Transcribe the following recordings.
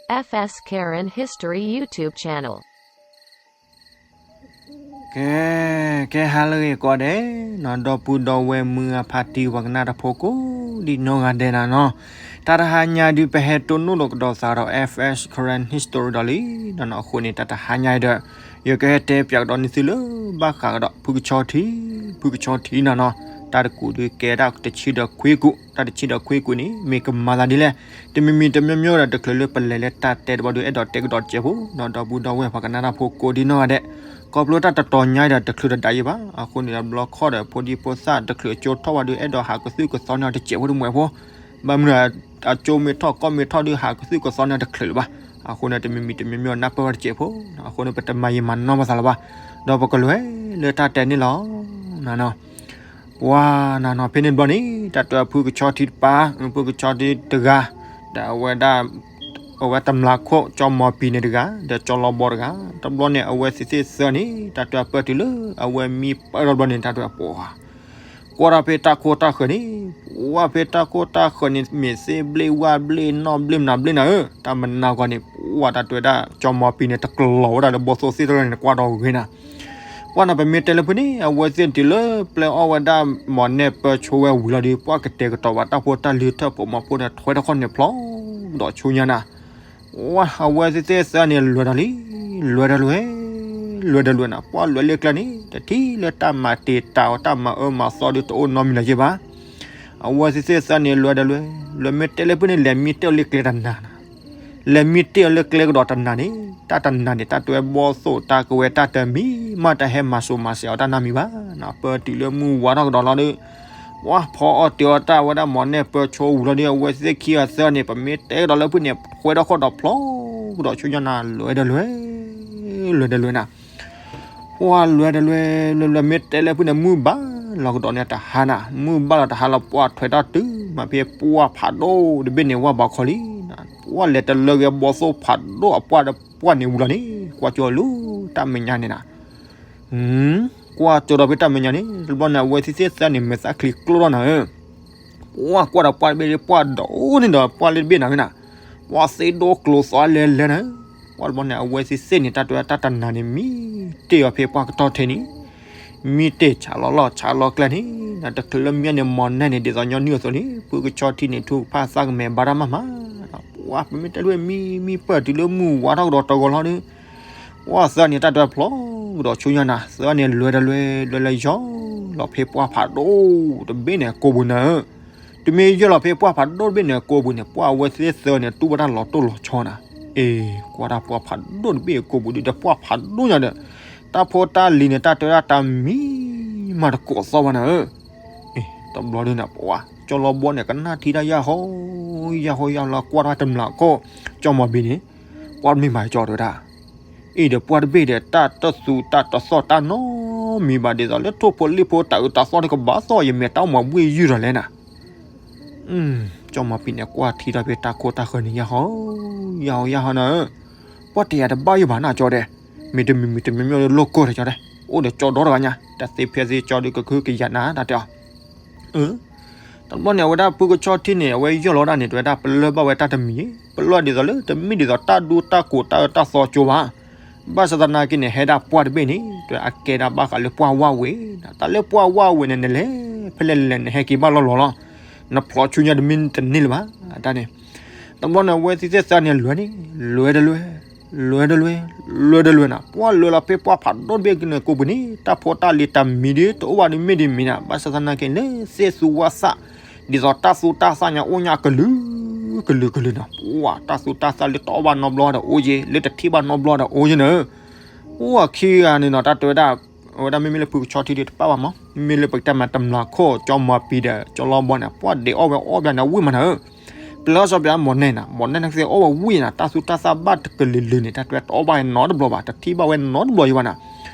F S Karen History YouTube channel. ကဲ, ကဲဟါလၢအဂ့ၤကိးဂၤဒဲး, ဒီပုၢ်ဒီဝဲၢ်မုၢ်အဖါတံၢ်ပှၤကနၣ်တၢ်ဖိကိးဒံနီၢ်ဂၤဒဲးနၤနီၤ, တၢ်တဟါညါဒုး ပဟဲတိၢ်နီၣ်ဒီးကဒီးသးဒီး F S Karen History ဒီးလံ, နီၤနီၤ အဃိန့ၣ် တၢ်တဟါညါအံၤဒီး ယကဟဲတဲပၠးကဒီးန့ၢ်သုလၢ ဘၣ်ဃးကဒီး ဖုကဆီထံ, ဖုကဆီထံနီၤနီၤ, တၢ်တကူာ်ဒုးကဲဒၣ်တဆံဒီးခွံကူာ်, တၢ်တဆံဒီးခွံကူာ်န့ၣ် မ့ၢ်ကမၤသးဒ်လဲၣ်, တမံၤမံၤတမံၤမံၤဒီး တချုးလၢပလဲၤလၢတၢ်တဲတဘျီဒုး အဲၣ်ဒိးတဲကဒီးတစဲးဖိ, ဒီပုၢ်ဒီဝဲၢ်ပှၤကနၣ်တၢ်ဖိကိးဒံနီၢ်ဂၤဒဲး, ခီဖျိတၢ်တတီၤညါဒီး တချုးတဒါယံၤဘၣ်, အဃိန့ၣ်ဒီး ဘျီခီဒီး ဖိဒံဖိသၣ်တချုးကၠိထီၣ်ဝဲဒုး အဲၣ်ဒိးဟးကသုၣ်ကသီန့ၢ်အီၤတစဲးဖိတမံၤဖိ, ဘၣ်မနုၤ အကၠိမ့ၢ်ထီၣ်ကီၢ်မ့ၢ်ထီၣ်ဒုး ဟးကသုၣ်ကသီန့ၢ်အီၤတချုးလၢၤဘၣ်, အဃိန့ၣ် တမံၤမံၤတမံၤမံၤနၢ်ပၢၢ်ဝဲတစဲးဖိ, အဃိန့ၣ် ပတမၤယံာ်မၤနီၢ်ပသးလၢၤဘၣ်, ဒီးပကလဲၤလၢတၢ်တဲန့ၣ်လီၤ. ပှၤနီၤနီၤ ဖဲန့ၣ်တဘျီန့ၣ် တၢ်တဲဖုကဆီထံတပၤ, ဖုကဆီထံတဂၤ, ဒီးအဝဲဒၣ် အဝဲတမျးခိၣ် ကၠီမီၤပံၤန့ၣ်တဂၤ, ဒီးကၠီလီဘီတဂၤ, တဘျီန့ၣ် အဝဲသ့ၣ်သၢန့ၣ် တၢ်တဲပၢၢ်တုၤလၢ အဝဲမံပၢၢ်ထီၣ်တဘျီန့ၣ် တၢ်တဲပှၤ ကွၢ်ထီၣ်ဖဲတၢ်ခိၣ်တၢ်ဃၢၤန့ၣ်, ပှၤဖဲတၢ်ခိၣ်တၢ်ဃၢၤန့ၣ် မ့ၢ်သ့ၣ်ဘျ့ၣ်ဝၣ်ဘျ့ၣ်နီၣ်ဘျ့ၣ်မနုၤဘျ့ၣ်နၤဧၢ, တၢ်မနုၤဂီၢ်န့ၣ် ပှၤတၢ်တဲဝဲဒၣ် ကၠီမီၤပံၤန့ၣ် တကျီၤဝဲဒၣ်လၢဘီၣ်သိၣ်သ့ၣ်တဖၣ်န့ၣ် နကွၢ်ဒီးဂ့ၤနၤ, ပှၤနီၤ ပမ့ၢ်တဲလၢဖုန့ၣ် အဝဲသ့ၣ်တုၤလၢပျဲအီၣ်ဝဲဒၣ်မီၢ်နဲၣ်ပၢၢ်ဆိဝဲဝံၤလီၤဒီး ပှၤကတဲာ်ကတီၤဘၣ်တၢ်ဖိတၢ်လံၤထၢၣ်ဖိမီၤဖိန့ၣ် ထွဲတခီန့ၣ်ဖျီကဒီးဆူညါနၤ ဝဲ အဝဲသ့ၣ်သ့ၣ်သၢန့ၣ် လဲၤဒီးလံ, လဲၤဒီးလဲၤ, လဲၤဒီးလဲၤနၤ, ပှၤလဲၤလၢကျဲန့ၣ် တထံၣ်လၢတၢ်မၤတ့ၢ်တၢ်အီၣ်တၢ်မၤအၢမၤသီဒုးတအိၣ်နီတမံၤလၢၤဘၣ်. အဝဲသ့ၣ်သ့ၣ်သၢန့ၣ် လဲၤဒီးလဲၤ, လဲၤမ့ၢ်တဲလၢဖုန့ၣ် လဲၤမံတ့ၢ်အီၤလၢကျဲတနၤနၤ, လဲၤမံတ့ၢ်အီၤလၢကျဲကဒီးတနၤန့ၣ် တၢ်တနၤန့ၣ် တၢ်တဲဝဲဘီၣ်သိၣ်တၢ်ကဝဲတၢ်တမံၤမး တၢ်ဟဲမၤစိၤမၤစဲးအီၤတၢ်နီတမံၤဘၣ်နၤ, ပၢၢ်တုၤလၢမုၢ်ဝါထီၣ်ကဒီးလီၤဒီး ပှၤဖီအီၣ်တ့ၢ်အီၣ်တၢ်ဝဲဒၣ်မီၢ်နဲၣ်ပၢၢ်ဆိဝံၤလီၤဒီး အဝဲသ့ၣ်ခံဂၤသၢန့ၣ် ပမ့ၢ်တဲကဒီးလၢဖုန့ၣ် ထွဲထီၣ်ဃီဒီးဖျီကဒီးဆူညါနၤ လဲၤဒီးလဲၤ, လဲၤဒီးလဲၤနၤ, ပှၤလဲၤဒီးလဲၤ, လဲၤလဲၤမ့ၢ်တဲလၢဖုန့ၣ် မုၢ်ဘၣ်လီၤကဒီးန့ၣ်တဟါနၤ, မုၢ်ဘၣ်လီၤတဟါလီၤ ပှၤထွဲတၢ်တုၤမးဖဲပှၢ်ဖးဒိၣ်တဘ့ၣ်န့ၣ် ဝၢ်ဘီခီလံနၤ, ပှၤလဲၤတလၢဂ့ၤဘီၣ်သိၣ်ဖးဒိၣ်အပှၢ်ဒီးပှၢ်န့ၣ်ဝံၤလီၤန့ၣ် ကွၢ်ကၠီလၢတၢ်မဲာ်ညါန့ၣ်နၤ ကွၢ်ကၠီဒီးဖဲတၢ်မဲာ်ညါန့ၣ် တဘျီန့ၣ် အဝဲသ့ၣ်သ့ၣ်သၢန့ၣ် မဲာ်သၣ်ချံကျိထီၣ်နၤဧၢ, ပှၤကွၢ်ဒီးပှၢ်တဘ့ၣ် ပှၢ်ဒိၣ်န့ၢ်ဒီးပှၢ်လၢတဘ့ၣ်နၤဝဲနၤ, ပှၤသ့ဒိကျိၤသီလဲၤလဲၤနၤ, ပှၢ်တဘျီန့ၣ် အဝဲသ့ၣ်သ့ၣ်န့ၣ် တၢ်တဲဝဲတၢ်တနၤန့ၣ် မံတ့ၢ်အီၤဖဲပှၢ်ကတီၢ်ထဲန့ၣ် မံတ့ၢ်ဆးလီၤလီၢ်ဆးလီၤကျဲန့ၣ် နတချုးလၢမံန့ၣ် မီၢ်နဲၣ်န့ၣ် ဒ်သိးညီနုၢ်အသိးန့ၣ် ဖုကဆီထံန့ၣ် ထုကဖၣ်သးကမဲာ်ဘါတၢ်မးမး, ပှၤပမ့ၢ်တဲလၢမံ မံပၢၢ်တုၤလၢမုၢ်ဝါထီၣ်ကဒီးတဂီၤလီၤဒီး ပှၤသၢန့ၣ်တၢ်တဲဖျီကဒီးဆူညါနၤ, သၢန့ၣ်လဲၤဒီးလဲၤ လဲၤလဲၤယီၢ်လီၤဖဲပှၢ်ဖးဒိၣ်တဘ့ၣ်န့ၣ်ကိာ်ပူၤနၤဧၢ, တမ့ၢ်ယီၢ်လီၤဖဲပှၢ်ဖးဒိၣ်တဘ့ၣ်န့ၣ်ကိာ်ပူၤန့ၣ် ပှၤအဝဲသ့ၣ်သၢန့ၣ် တူၢ်ဘၣ်တၢ်လီၤတိၢ်လီၤဆီနၤ, အ့ ကွၢ်တၢ်ပှၢ်ဖးဒိၣ်တဘ့ၣ်ကိာ်ပူၤဒီး တပှၢ်ဖးဒိၣ်ညါဒီး တၢ်ဖိတၢ်လံၤန့ၣ် တၢ်တဲဝဲဒၣ်တၢ်မံမးတကိးသီၣ်ဘၣ်နၤဧၢ တဘျီဒုန့ၣ် ပှၤကၠီလီဘီန့ၣ် ကနၣ်ထံတၢ်ယၢ်ဟီ ယၢ်ဟီယၢ်လီၤ ကွၢ်ထီၣ်တမျးခိၣ် ကၠီမီၤပံၤန့ၣ် ပှၤတမ့ၢ်ဘၣ်ကၠီတဲဝဲဒၣ်, အ့ၣ်ဒီးပှၢ်တဘ့ၣ်ဒီး တၢ်တသူၣ်တၢ်တသီၣ်တၢ်နီတမံၤဘၣ် ဒ်သိးလၢထိၣ်ဖိလံၣ်ဖိတၢ်အုးတၢ်သီၣ်တကဘၣ်သီၣ် ယမဲာ်တၢ်အိၣ်မးဘှ့ၣ်ယုၢ်ဒီးလဲၣ်နၤ ကၠီမီၤပံၤန့ၣ် ကွၢ်ထံထီၣ်ဖဲတၢ်ခိၣ်တၢ်ဃၢၤန့ၣ် ယၢ်ဟီ ယၢ်ဟီ ယၢ်ဟီနၤဧၢ, ပှၢ်တယၤတဘၣ်ယိၣ်ဘၣ်နၤကၠီဒဲး, မ့ၢ်တမံၤမံၤတမံၤမံၤဒီးလိၣ်ကိၢ်ဒီးကၠီဒဲး, အိၣ်ဒီးကၠီဒီတဂၤညါ, တၢ်သ့ဖဲသ့ကၠီဒုးကခုကယၤနၤ တၢ်တဲအီၤ, တဘျီန့ၣ် အဝဲဒၣ်ဖုကဆီထံန့ၣ် အဝဲယီၢ်လီၤဒၣ်န့ၣ် တဲဝဲဒၣ်ပလၢၢ်ဘၣ်ဝဲတၢ်တမံၤ, ပလၢၢ်ဒ်သိးလၢတမ့ၢ်ဒ်သိးတၢ်ဒူတၢ်ကိးတၢ်အၢတၢ်သီကၠိဘၣ် ဘၣ်ဆၣ်သနာ်က့န့ၣ် ဟဲဒၣ်ပှၢ်တဘ့ၣ်န့ၣ် တဲအကဲဒၣ်ဘၣ်ဃးလၢပှၢ်ဝၣ်ဝဲ, တၢ်လၢပှၢ်ဝၣ်ဝဲန့ၣ် နလဲၤဖဲလဲၣ်လဲၣ် နဟဲက့ၤဘၣ်လီၢ်လီၢ်လီၤ, နဖျိးဆူညါတမ့ၢ်တန့ၢ်လၢၤဘၣ်, တၢ်န့ၣ်, တဘျီန့ၣ် အဝဲသ့ၣ်သ့ၣ်သၢန့ၣ်လဲၤန့ၣ်, လဲၤတလဲၤ, လဲၤတလဲၤ, လဲၤတလဲၤနၤ, ပှၢ်လဲၤလီၤဖဲပှၢ်ဖးဒိၣ်တဘ့ၣ်ကန့ၣ်ကိာ်ပူၤန့ၣ် တၢ်ဖိတၢ်လံၤတၢ်မံၤဒ်တအိၣ်ဘၣ်ဒ်မ့ၢ်ဒ်မံၤနၤ, ဘၣ်ဆၣ်သနာ်က့ လၢသ့ၣ်သူဝၣ်သၣ် ဒ်သိးတၢ်သူတၢ်သၣ်ညါအိၣ်ညါကလုာ်, ကလုာ်ကလုာ်နၤ, ပှၢ်တၢ်သူတၢ်သၣ်လၢတအီၣ်ဘၣ်နီတဘျီဒီးအိၣ်က့ၤ, လၢတထံၣ်ဘၣ်နီတဘျီဒီးအိၣ်က့ၤနၤ, ပှၢ်ခံဂၤန့ၣ်နီၤ တၢ်တဲဝဲဒၣ်, အဝဲဒၣ်မ့မ့ၢ်လၢဖုကဆီထံဒုးတပၣ်ဘၣ်မး, မ့မ့ၢ်လၢပကတဲမးတမျးခိၣ် ကၠီမီၤပံၤဒီး ကၠီလီဘီန့ၣ် ပှၢ်ဒဲးအီၣ်ဝဲအီၣ်ဘၣ်န့ၣ်ဝံၣ်မးနၤဧၢ ပျဲအီၣ်စီၤပျဲမီၢ်နဲၣ်နၤ, မီၢ်နဲၣ်နၤသ့ၣ်အီၣ်ဝဲဝံၣ်နၤ, တၢ်သူတၢ်သၣ်ဘၣ်တကလုာ်လုာ်န့ၣ် တၢ်တဲတအီၣ်ဘၣ်ဝဲနီတဘျီဘၣ်, တထံၣ်ဘၣ်ဝဲနီတဘျီယံၤဘၣ်နၤ,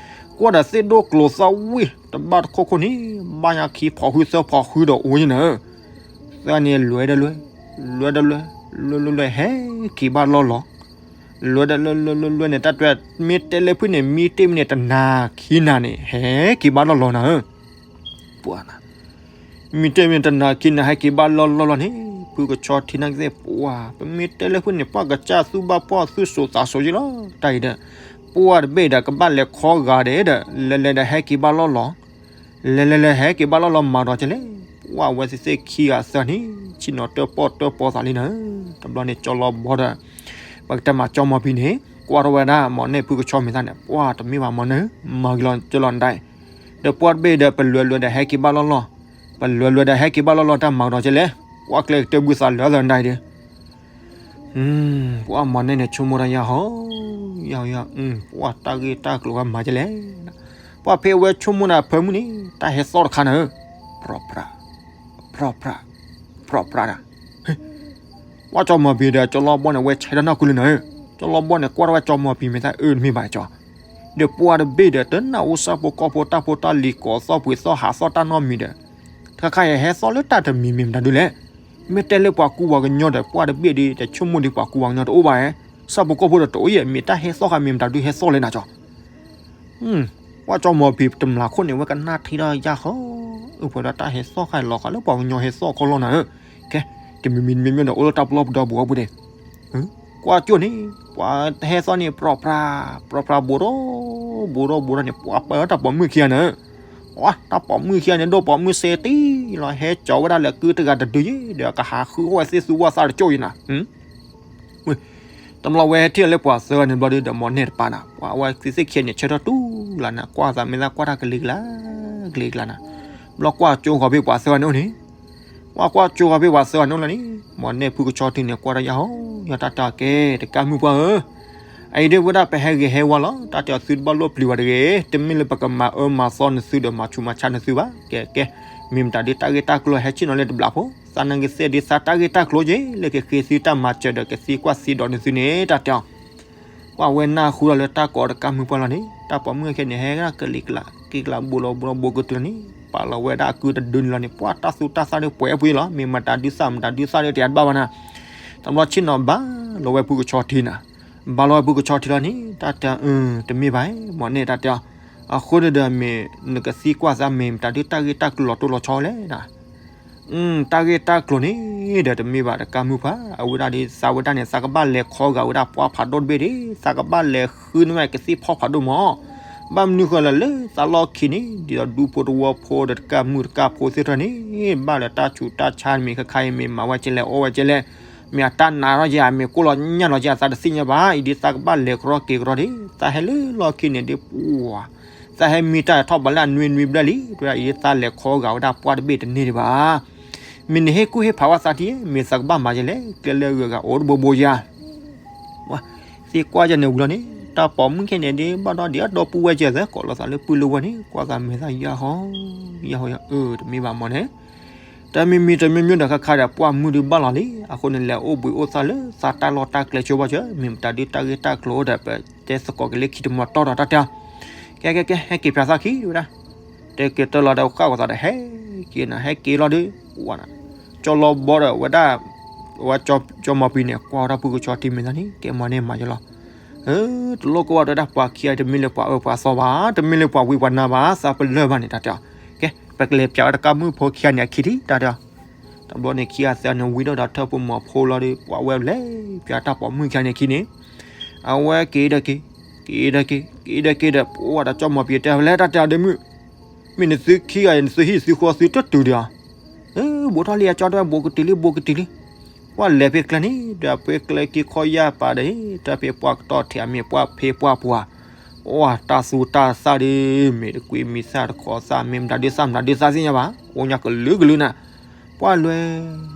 ကွၢ်ဒီးသ့ၣ်ဒိၣ်ကျိၤသီၣ်ဝံၣ် တဘၣ်တခိၣ်ခိၣ်န့ၣ် ဘၣ်ညါခံဖီၣ်ဃုသၢဖီၣ်ဃုဒီးအိၣ်ယံၤနၤဧၢ, သၢန့ၣ်လဲၤဒီးလဲၤ, လဲၤဒီးလဲၤ, လဲၤလဲၤလဲၤ ဟဲက့ၤဘၣ်လီၢ်လီၤ လဲၤဒီးလဲၤလဲၤလဲၤလဲၤန့ၣ် တၢ်တဲမ့ၢ်တဲလၢဖုန့ၣ် မံတ့ၢ်မ့ၢ်န့ၣ်တနၤခံနၤန့ၣ် ဟဲက့ၤဘၣ်လီၢ်လီၤနၤဧၢ, ပှၤနၤ, မံတ့ၢ်မ့ၢ်တနၤခံနၤ ဟဲက့ၤဘၣ်လီၢ်လီၢ်လီၤန့ၣ်, ဖုကဆီထံနာ်က့သ့ၣ် ပှၢ် ပမ့ၢ်တဲလၢဖုန့ၣ် ပှၢ်ကစၢ်သူၣ်ဘၣ်ဖှီၣ်သူၣ်စိးသးစိးယ့လီၤ တၢ်အံၤဒီး ပှၢ်တဘ့ၣ်ဒီးကဘၣ်လဲၤခီဂာ်ဒဲးဒီး လဲၤလဲၤဒီးဟဲက့ၤဘၣ်လီၢ်လီၤ, လဲၤလဲၤလဲၤဟဲက့ၤဘၣ်လီၢ်လီၤ မၤဒီးကလဲၣ်, ပှၢ်ဝဲသ့ၣ်သ့ၣ်ခံဂၤသၢနံၣ် ဆ့ၣ်နီၤတၢၣ်ပီၣ်တၢၣ်ပီသးလံနၤ, တဘျီန့ၣ်ကၠီလီၤဘီဒီး ပကတဲမၤကၠီမီၤပံၤန့ၣ် ကွၢ်ထီၣ်ဝဲဒၣ်မီၤနဲၣ်ဖုကဆီမ့ၢ်သးန့ၣ် ပှၢ်တမ့ၢ်ဘၣ်မီၤနဲၣ် မၤက့ၤလီၤကၠီလီၤနဒၣ်, ဒီးပှၢ်တဘ့ၣ်ဒီးပလဲၤလဲၤဒီးဟဲက့ၤဘၣ်လီၢ်လီၤ, ပလဲၤလဲၤဒီးဟဲက့ၤဘၣ်လီၢ်လီၤ တၢ်မၤဒီးကလဲၣ်, ပှၢ်ကျဲကတၢၢ်ဘုသးလၢသးနဒၣ်ဒီး ပှၢ်မီၤနဲၣ်န့ၣ်ဆိကမိၣ်တၢ်ယၢ်ဟီ, ယၢ်ဟီယၢ်, ပှၢ်တၢ်ဂ့ၢ်တၢ်ကျိၤဝဲမၤကလဲၣ်, ပှၢ်ဖဲအဝဲဆိကမိၣ်န့ၣ်အဖၢမုၢ်န့ၣ် တၢ်ဟဲသီၣ်တခါနၤဧၢ, ဖြီဖြး, ဖြီဖြး, ဖြီဖြးနၤ, ပှၢ်ကၠီမီၤပံၤဒီးကၠီလီၤဘီန့ၣ် ဝဲဆဲးတၢ်နီၢ်ကူလံနၤဧၢ, ကၠီလီၤဘီန့ၣ် ကွၢ်ထီၣ်ဝဲကၠီမီၤပံၤမ့ၢ်သးအၢတမ့ၢ်ဘၣ်ကၠီ, ဒီးပှၢ်တဘ့ၣ်ဒီး တနၢ်အိၣ်ဆၣ်ဖိကီၢ်ဖိတၢ်ဖိတၢ်လံၤကိးသီၣ်ပှ့ၤသီၣ်ဟးသီၣ်တၢ်နီတမံၤဒီး တခါခါအံၤဟဲသီၣ်လၢတၢ်တမံၤမ့ၢ်မတၤဒုလဲၣ်, မ့ၢ်တဲလၢပှၤကူပှၤကညီဒီး ပှၢ်တဘ့ၣ်ဒီး တဆိကမိၣ်ဒီးပှၤကူပှၤကညီတအိၣ်ဘၣ်ဧါ, ဆၣ်ဖိကီၢ်ဖိဒီးတအိၣ်အံၤ မ့ၢ်တၢ်ဟဲသီၣ်ဃာ်မ့ၢ်မတၤဒုဟဲသီၣ်လဲၣ်နၤကၠီ, ပှၢ်ကၠီမီၤပံၤတမျးခိၣ်န့ၣ် ဝဲကနၣ်ထံၣ်ဒီးယၢ်ဃီ, အၢ ပှဲၤဒီးတၢ်ဟဲသီၣ်ဃာ်လီၤဃာ်လၢပှၤကညီဟဲသီၣ်ခီလီၤနၤဧၢ, ခဲ, တမံၤမံၤတမံၤမံၤဒီးအိၣ်လၢတၢ်ပလီၢ်ပဒီပူၤအပူၤန့ၣ် ကွၢ်ကၠိၣ်န့ၣ် ပှၤဟဲသီၣ်န့ၣ် ဖြီဖြး, ဖြီဖြး ဘူးထီၣ်, ဘူးထီၣ်ဘူးထီၣ်န့ၣ် ပှၤပၢတၢ်ပိာ်မုၣ်ခံဂၤနၤဧၢ, တၢ်ပိာ်မုၣ်ခံဂၤန့ၣ် ဒိၣ်ပိာ်မုၣ်စ့တံၢ်လီၤ ဟဲကၠီဝဲဒၣ်လၢကုတဂၤတဒုယ့ၣ် ဒီးကဟးဃုအီၣ်ဝဲသ့ၣ်သူဝဲသးတကၠိၣ်အံၤနၤ တဘျီဝဲဟဲထံၣ်လၢပှၤသၢဂၤန့ၣ်ဘျီဒီး မီၤနဲၣ်တပာ်နၤ ပှၤဝဲသ့ၣ်သ့ၣ်ခံဂၤန့ၣ် ဆၢထၢၣ်တူၢ်လၢနၤ ကွၢ်သးမ့ၢ်သးကွၢ်တၢ်ကလံၤကလါ, ကလံၤကလါနၤ, ဘျီကွၢ်ကၠိဃီၤဖဲပှၤသၢဂၤန့ၣ်အိၣ်န့ၣ်, ကွၢ်ကွၢ်ကၠိဃီၤဖဲပှၤသၢဂၤန့ၣ်အိၣ်လီၤန့ၣ်, မီၤနဲၣ်ဖုကဆီထံန့ၣ် ကွၢ်တၢ်ယၢ်ဟီ, ယၢ်တၢ်တၢ်ကဲ တကးမုၣ်ပှၢ်ဧၢ, အအံၤဒ်ဝဲဒၣ်ပဟဲဂ့ၤဟဲဝါလီၤ တၢ်တဲအီၤသုတဘၣ်လိၣ်ပျံၤဝဲတဂ့ၤ, တမ့ၢ်လၢပကမၤအၢမၤသီနသုဒီးမၤဆူးမၤဆါနသုဘၣ်, ကဲကဲ, မ့ၢ်မတၤဒ်တၢ်ဂ့ၢ်တၢ်ကျိၤဟဲဆ့ၣ်နီၤလၢတဘျီဖိ, သးနာ်က့ၤသ့ၣ်ဒ်သးတၢ်ဂ့ၢ်တၢ်ကျိၤက့ၤ လၢကဃ့သုတၢ်မၤစၢၤဒီးကသံကွၢ်သံဒိးနသုန့ၣ် တၢ်တဲအီၤ ပှၢ်ဝဲနၢ်ဟူလီၤလၢတၢ်ကိးတကးမုၢ်ပှၢ်လီၤန့ၣ် တၢ်ပိာ်မုၣ်ခဲန့ၣ် ဟဲကလံၤကလး က့ၤကလးဘူးလီၤဘူးလီၤဘူးကတုၤလီၤန့ၣ် ပာ်လီၤဝဲဒၣ်အကုတဒုန့ၣ်လီၤန့ၣ် ပှၢ်တၢ်သူတၢ်သၣ်ဒီးပှဲၤအပှ့ၤလီၤ မ့ၢ်မတၤဒုသၣ်မတၤဒုသၣ်ဒီးတယၤတဘၣ်ဘၣ်နၤ, တဘျီဆ့ၣ်နီၤဘၣ်လီၤဝဲဖုကဆီထံနၤ, ဘၣ်လီၤဝဲဖုကဆီထံလီၤန့ၣ် တၢ်တဲ တမ့ၢ်ဘၣ် မီၤန့ၣ်တၢ်တဲအီၤ, အဃိန့ၣ်ဒီးမ့ၢ်နကသံကွၢ်သးမ့ၢ်မတၤဒုတၢ်ဂ့ၢ်တၢ်ကျိၤလီၤတိၢ်လီၤဆီလဲၣ်နၤ တၢ်ဂ့ၢ်တၢ်ကျိၤန့ၣ်ဒီးတမ့ၢ်ဘၣ်တကးမုၢ်ပှၢ် အဝဲဒၣ်ဒ်သးဝဲဒၣ်န့ၣ် သးကဘၣ်လဲၤခီဂာ်ဝဲဒၣ်ပှၢ်ဖးဒိၣ်တဘ့ၣ်ဒ် သးကဘၣ်လဲၤဃုန့ၢ်ဝဲကသ့ၣ်ဖီၣ်ဖးဒိၣ်မး, ဘၣ်မနုၤဃိလၢလၢသးလီၢ်ခံန့ၣ် ဒ်သိးဒူဖိတဝီဖိဒီးတကးမုၢ်တကးဖိသ့ၣ်တဖၣ်န့ၣ် ဘၣ်လၢတၢ်ဆူးတၢ်ဆါမ့ၢ်ခါခါအံၤမ့ၢ်မၤဝဲကဲလဲၣ်အီၣ်ဝဲကဲလဲၣ်, မ့ၢ်အတၢ်နာ်ထီၣ်ကဲ မ့ၢ်ကိၢ်လီၤညၣ်လီၤကဲ သးတသ့ၣ်ညါဘၣ် အံၤဒ်သးကဘၣ်လဲၤကရီက့ၤကရီဒ် သးဟဲလၢလီၢ်ခံန့ၣ်ဒ်ပှၢ် သးဟဲမံတၢ်ထီၣ်ဘးလၢအနွံနွံဘျဲၣ်လံ တဝဲဒၣ်အံၤသးလဲၤခီဂာ်ဝဲဒၣ်ပှၢ်တဘ့ၣ်တန့ၢ်ဒံးဘၣ်. မ့ၢ်နဟ့ၣ်ကူၣ်ဟ့ၣ်ဖးဝဲသးထံၣ် မ့ၢ်သးကဘၣ်မၤယဲလဲၣ် ကျဲလၢအဂုၤအဂၤအိၣ်တဘိဘိယၤ. သ့ၣ်ကွၢ်ယဲန့ၣ်ဝံၤလီၤန့ၣ် တၢ်ပိာ်မုၣ်ခဲန့ၣ်ဒ်ဘၣ်ဒီးဒ်အဒီပုၢ်ဝဲၢ်ကဲသၢကိးလီၤသးလၢပုၢ်လၢဝဲၢ်န့ၣ် ကွၢ်သးမ့ၢ်သးယၢ်ဟီ ယၢ်ဟီယၢ်အၢ တမ့ၢ်ဘၣ်မီၤန့ၣ် တမံၤမံၤတမံၤမံၤဒီးခါခါဒီး ပှၢ်မုၢ်ဒုးဘၣ်လီၤလံ. အဃိန့ၣ် လဲၤအိၣ်ဘှံးအိၣ်သါလၢသးတၢ်လီၢ်တၢ်ကျဲဆိဘၣ်စၢၤ မ့ၢ်မတၤဒုးတၢ်ဂ့ၢ်တၢ်ကျိၤအိၣ်ဒီး ပတဲသကိးက့ၤလၢခံတမီၤတီၢ်ဒီးတၢ်တဲအီၤ ကဲကဲကဲ ဟဲက့ၤပၠးသးခံဝဲဒၣ် တဲက့ၤတၢ်လီၤဒီးဃၣ်ဂီၤသးဒီးဟဲက့ၤနၤ ဟဲက့ၤလီၤဒုး ပှၢ်နၤ ကၠီလီၤဘီဒီးဝဲဒၣ် ဝဲကၠီမီၤပံၤန့ၣ် ကွၢ်ဝဲဒၣ်ဖုကဆီထံမ့ၢ်သးန့ၣ် ကဲမီၤန့ၢ်မၤယလီၤ တလိၣ်ကဝီၤတဲဝဲဒၣ်ပှၤခံဂၤတမ့ၢ်လၢပှၤအၢပှၤသီဘၣ် တမ့ၢ်လၢပှၤဝံပှၤနါဘၣ် သးပလၢၢ်ဘၣ်န့ၣ်တၢ်တဲအီၤ ကဲ ပကလဲၤပၠးဝဲတကးမုၣ်ဖိခံဂၤန့ၣ်အခံထံၣ်တၢ်တဲအီၤ တဘျီန့ၣ်ခံဂၤသၢဂၤန့ၣ်ဝံၤဒီးဒီးထၢၣ်ဖိမီၤဖိလီၤဒီး ပှၤဝဲလဲၤပၠးတၢ်ပိာ်မုၣ်ခံဂၤန့ၣ်အခံန့ၣ် အဝဲက့ၤဒီးက့ၤ က့ၤဒီးက့ၤ က့ၤဒီးက့ၤဒီး ပှၢ်ဒီးကၠီမီၤပံၤတဲဝဲလဲၤတၢ်တဲအီၤဒ့မုၣ် မ့ၢ်နသုခံဂၤအံၤ နသုဟံၣ်သုဃီသုတတုၤဒီး ဘူးထီၣ်လံအကၠီတဲဝဲ ဘူးကတုၤလံ ဘူးကတုၤလံ ပှၢ်လဲၤဖဲကျဲန့ၣ် ဒီးဖဲကျဲက့ၤခီယၢ်ပာ်ဒီး တၢ်ဖဲပှၢ်ကတီၢ်ထံးအမ့ၢ်ပှၢ်ဖဲပှၢ်ပှၢ် အိၣ်တၢ်သူတၢ်သၣ်ဒီး မ့ၢ်တကွံမ့ၢ်သၣ်တခီသၣ် မ့ၢ်မတၤဒုးသၣ်မတၤဒုးသၣ်သ့ၣ်ညါဘၣ် အိၣ်ညါကလုာ်ကလုာ်နၤ ပှၢ်လွဲ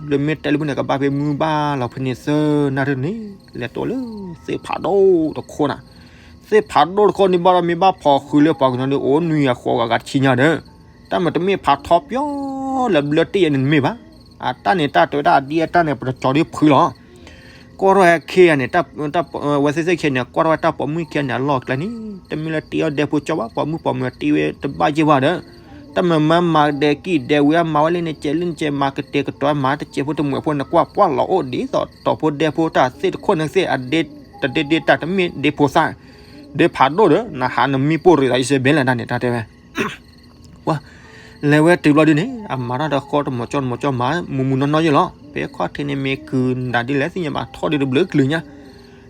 လွဲမ့ၢ်တဲလၢဖဲန့ၣ် ကဘၣ်ဖဲမုၢ်ဘၣ်လီၤဖဲန့ၣ်သၢနၣ်ရံၣ်န့ၣ် လဲၤတိၢ်လၢသ့ၣ်ဖးဒိၣ်တခီနၤ သ့ၣ်ဖးဒိၣ်တခီန့ၣ်ဘၣ်ဒီး မ့ၢ်ဘၣ်ဖီၣ်ဃုာ်လၢပှၤကညီဒီး အိၣ်နွံဂၤဃိးဂၤဂၤတဆံညါဒီး တၢ်မ့ၢ်တမ့ၢ်ဖးထီပၠီလၢဘျၢတ့ၢ်ယဲန့ၣ်တမ့ၢ်ဘၣ်. အတၢ်န့ၣ်တၢ်တဲဝဲဒၣ်အဒံအတၢ်န့ၣ် ပတကၠီၤဒ်ဖုလီၤ. ကွၢ်ထီၣ်ဟဲခ့ယၤန့ၣ် ဝဲသ့ၣ်သ့ၣ်ခံန့ၣ် ကွၢ်ထီၣ်ဝဲတၢ်ပိာ်မုၣ်ခံဂၤန့ၣ် အလီၢ်ကျဲန့ၣ် တမ့ၢ်လၢတ့အီၣ်ဒဲဖိကၠီဘၣ် ပိာ်မုၣ်ပိာ်မုၣ်တ့ဝဲတဘၣ်ယဲၢ်ဘၣ်ဒီး တၢ်မ့ၢ်မၤမၤဒဲးကံၢ်ဒဲးဝဲ မၤဝဲလၢန့ၣ်ကဲးလၢန့ၣ်ကဲး မၤကတဲာ်ကတီၤမၤတစဲးဖိတမှဲးဖိ နကွၢ်ပှၢ်လီၤအိၣ်ဒ်သိး တီၤဖိဒဲဖိတၢ်သ့ၣ်တခိၣ်န့ၣ်သ့ၣ် အဒ့ တဒ့ဒ့တၢ်တမ့ၢ်ဒ့ဖိသၣ် ဒ့ဖးဒိၣ်ဒီး နဟးနမံပိၢ်ရ့ၣ်သးယစဲးဘဲလဲၣ်တၢ်န့ၣ် တၢ်တဲဝဲ ပှၢ် လဲၤဝဲတုၤဘျီဒုန့ၣ် အမၤတၢ်ဒီးဃီတမီၤကၠီတမီၤကၠီမၤ မူမူနီၢ်နီၢ်ယဲၢ်လီၤ. ဖဲခီၣ်ထံးန့ၣ်မ့ၢ်ကုၤဒၣ်ဒ်လဲၣ်သ့ၣ်ညါဘၣ် ထီၣ်ဒုးတဘျုးကလုာ်ညါ.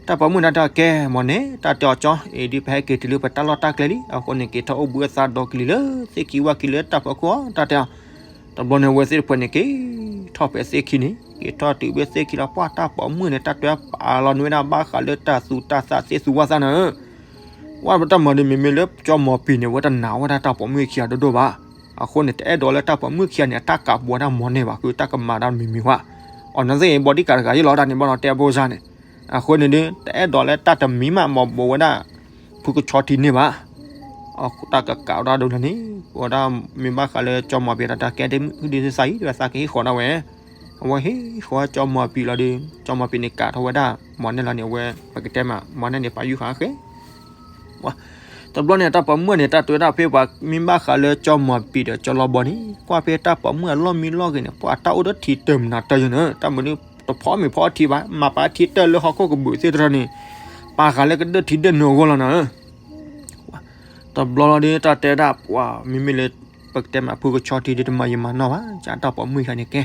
တၢ်ပိာ်မုၣ်တၢ်တဲအီၤ ကဲ မ့ၢ်န့ၣ် တၢ်တဲအီၤကၠီ အံၤဒုးပဟဲက့ၤတုၤလၢပတၢ်လီၢ်တၢ်ကျဲလံ. အဃိန့ၣ် က့ၤထီၣ်အိၣ်ဘှံးအသးဒီးကလံၤလၢသ့ၣ်ခံဝၣ်ခံလၢတၢ်ဖီခိၣ်အီၤ တၢ်တဲအီၤ. တဘျီန့ၣ် အဝဲသ့ၣ်တဖုန့ၣ် က့ၤထီၣ်ဖဲသ့ၣ်ခံန့ၣ် က့ၤထီၣ်တုၤဖဲသ့ၣ်ခံလီၤ ပှၢ်တၢ်ပိာ်မုၣ်န့ၣ် တၢ်တဲအီၤ ပာ်လီၤန့ၢ်ဝဲဒၣ်ဘၣ်ဃးလၢတၢ်သူတၢ်သၣ်သ့ၣ်သူဝၣ်သၣ်န့ၣ် ဝဲတၢ်မၤဒီး မ့မ့ၢ်လၢကၠီမီၤပံၤန့ၣ် အဝဲတနာ်ဝဲဒၣ်တၢ်ပိာ်မုၣ်ခံဂၤဒိၣ်ဒိၣ်ဘၣ်. အဃိန့ၣ် တအဲၣ်ဒိးလၢတၢ်ပိာ်မုၣ်ခံဂၤန့ၣ် အတၢ်ကးပှၤတၢ်မၤန့ၢ်ဘၣ် ဃုတၢ်ကမၤတၢ်မံၤမံၤဝဲ. အီၤန့ၣ်သ့ၣ် ဘီဒံကၤတဂၤယ့ၣ်လီၤ တၢ်န့ၣ်ဘၣ်နီၤ တဲအဘိစၢ်န့ၣ်. အဃိန့ၣ်ဒီး တအဲၣ်ဒိးလၢတၢ်တမံၤမး မၤဘိးဝဲဒၣ် ဖုကဆီထံန့ၢ်ဘၣ် အတၢ်ကကးအီၤတၢ်ဒိၣ်လၢန့ၣ် ပဝဲဒၣ်မ့ၢ်ဘၣ်ဃးလၢကၠီမီၤပံၤတၢ်တဲကဲဒ်မုၢ်ဒ်သ့ၣ်စၢ်အံၤ ဒီးသးကဟ့ၣ်ဃီၤဒၣ်ဝဲ. အဝဲဟ့ၣ်ဃီၤကၠီမီၤပံၤလီၤဒီး ကၠီမီၤပံၤန့ၣ်ကးထီၣ်ဝဲဒၣ် မီၤနဲၣ်လီၤန့ၣ် အဝဲ ပကတဲမး မီၤနဲၣ်န့ၣ် ပာ်ယူၢ်ဃာ်ဃဲ တဘျီန့ၣ် တၢ်ပိာ်မုၣ်န့ၣ် တၢ်တဲဝဲဒၣ်ဖဲပှၤမ့ၢ်ဘၣ်ဃးလၢကၠီမီၤပံၤဒီးကၠီလီဘီန့ၣ် ကွၢ်ဖဲတၢ်ပိာ်မုၣ်အလီၢ်မံလီၢ်ဂ့ၤန့ၣ် ပှၤတၢ်အိၣ်ဒီးထံတၢၢ်မနုၤတၢ်ယိာ်န့ၣ် တၢ်မနုၤတဖီမ့ၢ်ဖီအထံဘၣ် မၤပာ်ထံတၢၢ်လၢဟီၣ်ခိၣ်ကဘုးသ့ၣ်တဖၣ်န့ၣ် ပာ်ဃာ်လၢကဒၢၣ်ထံဒၢၣ်နိအဂီၢ်လီၤနၤ. တဘျီလီၤဒီး တၢ်တဲဒၣ်ပှၤမ့မ့ၢ်လၢ ပကတဲမး ဖုကဆီထံဒီးတမၤယံာ်မၤနီၢ်ဘၣ် ကၠီတၢ်ပိာ်မုၣ်ခံဂၤန့ၣ်ကဲ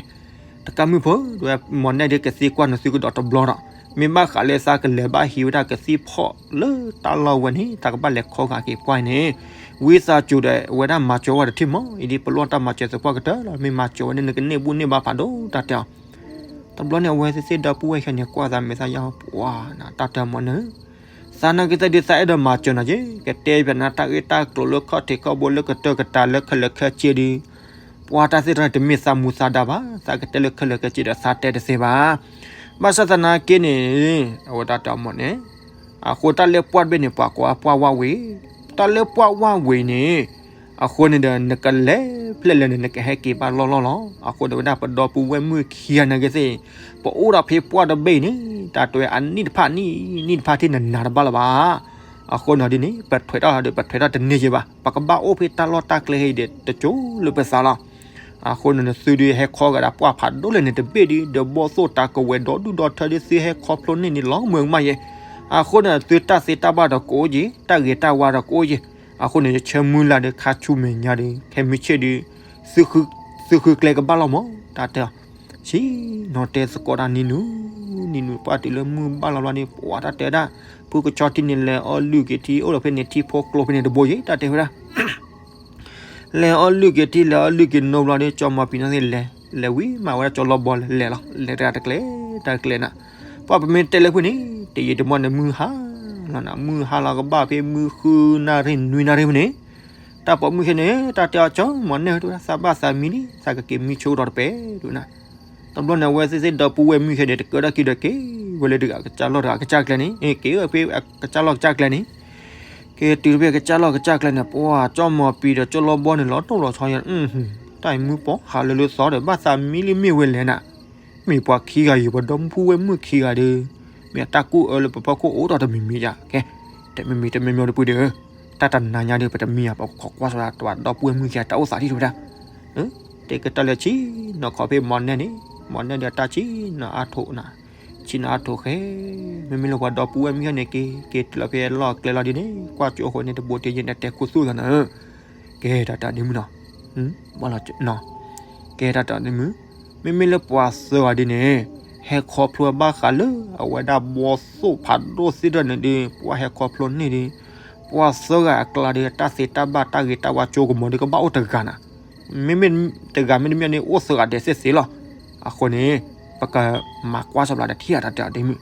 တကးမုၢ်ဖိ ဒ်ဝဲမီၤနဲၣ်ဒီးကသံကွၢ်နသုကဒီးတဘျီဒီး မ့ၢ်ဘၣ်ဃးလၢသးကလဲၤဘၣ်ဟံးဝဲဒၣ်ကသံၣ်ဖီၣ်လၢတၢ်လီၢ်ဝဲန့ၣ် တၢ်ကဘၣ်လဲၤခီဂာ်က့ၤပှၢ်အံၤန့ၣ် ဝံသးစူၤဒီးဝဲဒၣ်မၤစၢၤဝဲတထံၣ်မး အံၤဒ်ပလီၢ်တၢ်မၤစၢၤသပှၢ်ကတၢၢ်လီၤ မ့ၢ်မၤစၢၤဝဲန့ၣ် နကန့ၢ်ဘူၣ်န့ၢ်ဘါဖးဒိၣ်တၢ်တဲအီၤ. တဘျီန့ၣ် အဝဲသ့ၣ်သ့ၣ်ဒီပုၢ်ဝဲၢ်ခံဂၤန့ၣ် ကွၢ်သးမဲာ်သးယါ ပှၤနၤတၢ်တမီၤန့ၣ် သးနာ်က့သးဒုးသးအဲၣ်ဒိးမၤစၢၤနၤက့ ကတဲပျးနၤတၢ်ဂ့ၢ်တၢ်ကျိၤလၢခီၣ်ထံးခီၣ်ဘိ လၢကတၢၢ်ကတၢၢ်လၢခဲလၢာ်ခဲဆ့ဒီး ပှၤတၢ်သ့ၣ်တဖၣ်န့ၣ် တမ့ၢ်သးမူသးဒါဘၣ် သးကတဲလၢခဲလၢာ်ခဲဆ့ဒီးသးတဲတသ့ဘၣ်. ဘၣ်ဆၣ်သနာ်က့န့ၣ် အဝဲတၢ်တမီၤန့ၣ် အဃိတၢ်လၢပှၢ်တဘ့ၣ်န့ၣ် ပှၤကိးဝဲပှၢ်ဝၣ်ဝ့ၤ တၢ်လၢပှၢ်ဝၣ်ဝ့ၤန့ၣ် အဃိန့ၣ်ဒီး နကလဲၤဖျဲၣ်လဲၣ်န့ၣ် နကဟဲက့ၤဘၣ်လီၢ်လီၢ်လီၤ. အဃိန့ၣ် ဝဲဒၣ်ပဒီပုၢ်ဝဲၢ်မုၣ်ခံဂၤနာ်က့သ့ၣ် ပအိၣ်ဒီးဖဲပှၢ်တဘ့ၣ်အံၤန့ၣ် တၢ်တဲဝဲအနံၣ်တဖၣ်နံၣ် နံၣ်တဖၣ်ထံၣ်နနၤတဘၣ်လၢၤဘၣ်. အဃိန့ၣ်ဒ်န့ၣ် ပထွဲးထီၣ်ဒီး ပထွဲးထီၣ်တန့ၢ်ယဲဘၣ် ပကဘၣ်အိၣ်ဖဲတၢ်လီၢ်တၢ်ကျဲဟဲအံၤဒီး တကၠိလၢပသးလီၤ. အဃိန့ၣ် သုဒုးဟဲခီဂာ်ဒီးပှၢ်ဖးဒိၣ်လဲၣ်န့ၣ်တဘ့ၣ်ဒီး ဒီးဘီၣ်သိၣ်တၢ်ကဝဲၤဒီဒူၣ်ဒီထၢဒုး သုဟဲခီဖျိန့ၢ်န့ၣ်လီၤမုာ်ကမၣ်ယဲ. အဃိန့ၣ် သုတၢ်သ့တၢ်ဘၣ်ဒီးကအိၣ်ယဲ တၢ်ဂ့ၤတၢ်ဝါဒီးကအိၣ်ယဲ. အဃိန့ၣ် ယဆၢမုၢ်လၢ်ဒီးခါဆူမဲာ်ညါဒီး ခဲမုၢ်ဆ့ၣ်ဒီး သုဃုကျဲကဘၣ်လီၤမး တၢ်တဲအီၤ. ဆံးနီၤတဲသကိးတၢ်နံၤနုၤ နံၤနုၤပှၢ်တုၤလၢမုၢ်ဘၣ်လီၤဘျီန့ၣ် ပှၤတၢ်တဲဝဲဒၣ် ဖုကဆီထံန့ၣ် လဲၤအီၣ်လုၢ်က့ၤထံ အိၣ်ဒီးဖဲန့ၣ်ထံဖိကျိဖဲန့ၣ်တဘိယဲ တၢ်တဲဝဲဒၣ် လဲၤအီၣ်လုၢ်က့ၤထံ လဲၤအီၣ်လုၢ်က့ၤနိဘျီဒီး ကၠီမီၤပံၤနီၢ်သ့ၣ်လဲၤ လဲၤဝံၤမးဝဲဒၣ်ကၠီလီဘီလဲၤလီၤ လဲၤတဂၤတကျဲ တၢ်တကျဲနၤ. ပှၢ်ပမ့ၢ်တဲလၢဖုန့ၣ် တယံာ်တမီၢ်န့ၣ်မုၢ်ဟါလီၤနၤ မုၢ်ဟါလီၤကဘၣ်ဖဲမုၢ်ဃုနၣ်ရံၣ်နွံနၣ်ရံၣ်ဖဲန့ၣ် တၢ်ပိာ်မုၣ်ခံဂၤန့ၣ် တၢ်တဲအီၤကၠီမီၤနဲၣ် တဝဲဒၣ်သးဘၣ်သးမံလံ သးကက့ၤမံဆိကဒီးတပဲ တဝဲဒၣ် တဘျီန့ၣ် အဝဲသ့ၣ်သ့ၣ်ဒီပုၢ်ဝဲၢ်မုၣ်ခံဂၤန့ၣ် တကၢထီၣ်ခံဒီးက့ၤဝဲလၢတဂၤကစၢ်လီၢ်တဂၤကစၢ်ကျဲန့ၣ် က့ၤဝဲဖဲကစၢ်လီၢ်ကစၢ်ကျဲန့ၣ် က့ၤတုၤဖဲကစၢ်လီၢ်ကစၢ်ကျဲန့ၣ် ပှၤကၠီမီၤပံၤဒီးကၠီလီဘီန့ၣ် လီၤတိၢ်လီၤဆီယဲ တၢ်အံၤမုၢ်ပှၢ်ဟးလၢလၢသီဒီး ဘၣ်သးမံလံမ့ၢ်ဝဲလဲၣ်နၤ မ့ၢ်ပှၤခံဂၤအံၤ ပဒီပုၢ်ဝဲၢ်မုၣ်ခံဂၤဒီး မ့ၢ်အတၢ်ကူၣ်အၢလၢပဖီခိၣ်အိၣ်ဒီးတမံၤမံၤယါ ကဲ တမံၤမံၤတမံၤမံၤတပူၤဒီး တၢ်တနၤညါဒီး ပတမံၤဧါ ပကခိးကွၢ်ဆိဒၣ်တၢ်ဒီပုၢ်ဝဲၢ်မုၣ်ခံဂၤတၢ်အိၣ်သးထံၣ်တဝဲဒၣ် တဲကတၢၢ်လၢဆံးနီၤခီဖဲမီၤနဲၣ်န့ၣ် မီၤနဲၣ်ဒီးတၢ်ဆံးနီၤအါထိးနၤ ဆံးနီၤအါထိးဃဲ မ့မ့ၢ်လၢပှၤဒီပုၢ်ဝဲၢ်မုၣ်ခံဂၤန့ၣ် က့ၤ က့ၤတုၤလီၤဖဲလီၢ်ကျဲလီၤဒ်န့ၣ် ကွၢ်ကၠိအဃိန့ၣ် တဘိတယဲၢ်န့ၣ် တဲခူသူၣ်သးနၤဧၢ ကဲတၢ်တၢ်ဒ့မုၣ်နီၤ ဘၣ်လီၤနီၤ ကဲတၢ်တၢ်ဒ့မုၣ် မ့မ့ၢ်လၢပှၤသၢဂၤဒ်န့ၣ် ဟဲခီဖျိဘၣ်ဃးလၢ အဝဲဒၣ်ဘီၣ်သိၣ်ဖးဒိၣ်သ့ၣ်တဖၣ်န့ၣ်ဒီး ပှၤဟဲခီဖျိန့ၢ်ဒီး ပှၤသၢဂၤအကျါဒီး တၢ်သ့တၢ်ဘၣ်တၢ်ဂ့ၤတၢ်ဝါကၠိကမီၤဒီး ကဘၣ်အိၣ်တဂၤနၤ မ့မ့ၢ်တဂၤမ့တမ့ၢ်န့ၣ် အိၣ်သၢဂၤဒဲးသ့ၣ်သ့ၣ်လီၤ. အဃိန့ၣ် ပကမၤကွၢ်စီဘျးဒီးထံၣ်အတၢ်တၢ်ဒ့မုၣ်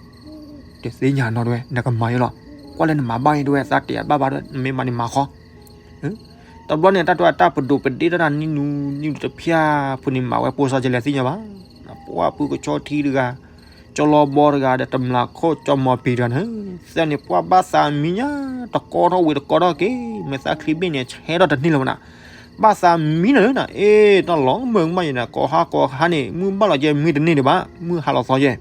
တသ့ၣ်ညါနီၤတဝဲ နကမၤယဲလီၤ. ကွၢ်လၢနမၤဘၣ်အံၤတဝဲ သးတ့ၢ်အဘၣ်ဘၣ်ဒီး နမ့ၢ်မၤန့ၣ်မၤဃီ တဘျီန့ၣ် တၢ်တဲအတၢ်ပဒိၣ်ပဒ့ၣ်တၢ်နံၣ်နူနံၣ်တဖျၢၣ်ဖိန့ၣ် မၤဝဲပိာ်စီကလဲၤသ့ၣ်ညါဘၣ်. ပှၢ်ဖုကဆီထံတဂၤ ကၠီလီဘီတဂၤဒီး တမျာ်ခိၣ်ကၠီမီၤပံၤတဂၤန့ၣ် သၢန့ၣ် ပှၢ်ဘၣ်သးမံညါ တကီထီၣ်ဝံၤတကီထီၣ်က့ၤ မ့ၢ်သးချံဘ့ၣ်န့ၣ် ဟဲထီၣ်တန့ၢ်လၢၤဘၣ်နၤ ဘၣ်သးမံနၤလၢနၤ အ့ တၢ်လီၤမုာ်ကမၣ်ယဲနၤ ကိးဟါကိးဟါန့ၣ် မုၢ်ဘၣ်လီၤကဲမုၢ်တန့ၢ်ဒံးဘၣ် မုၢ်ဟါလီၤသီယဲ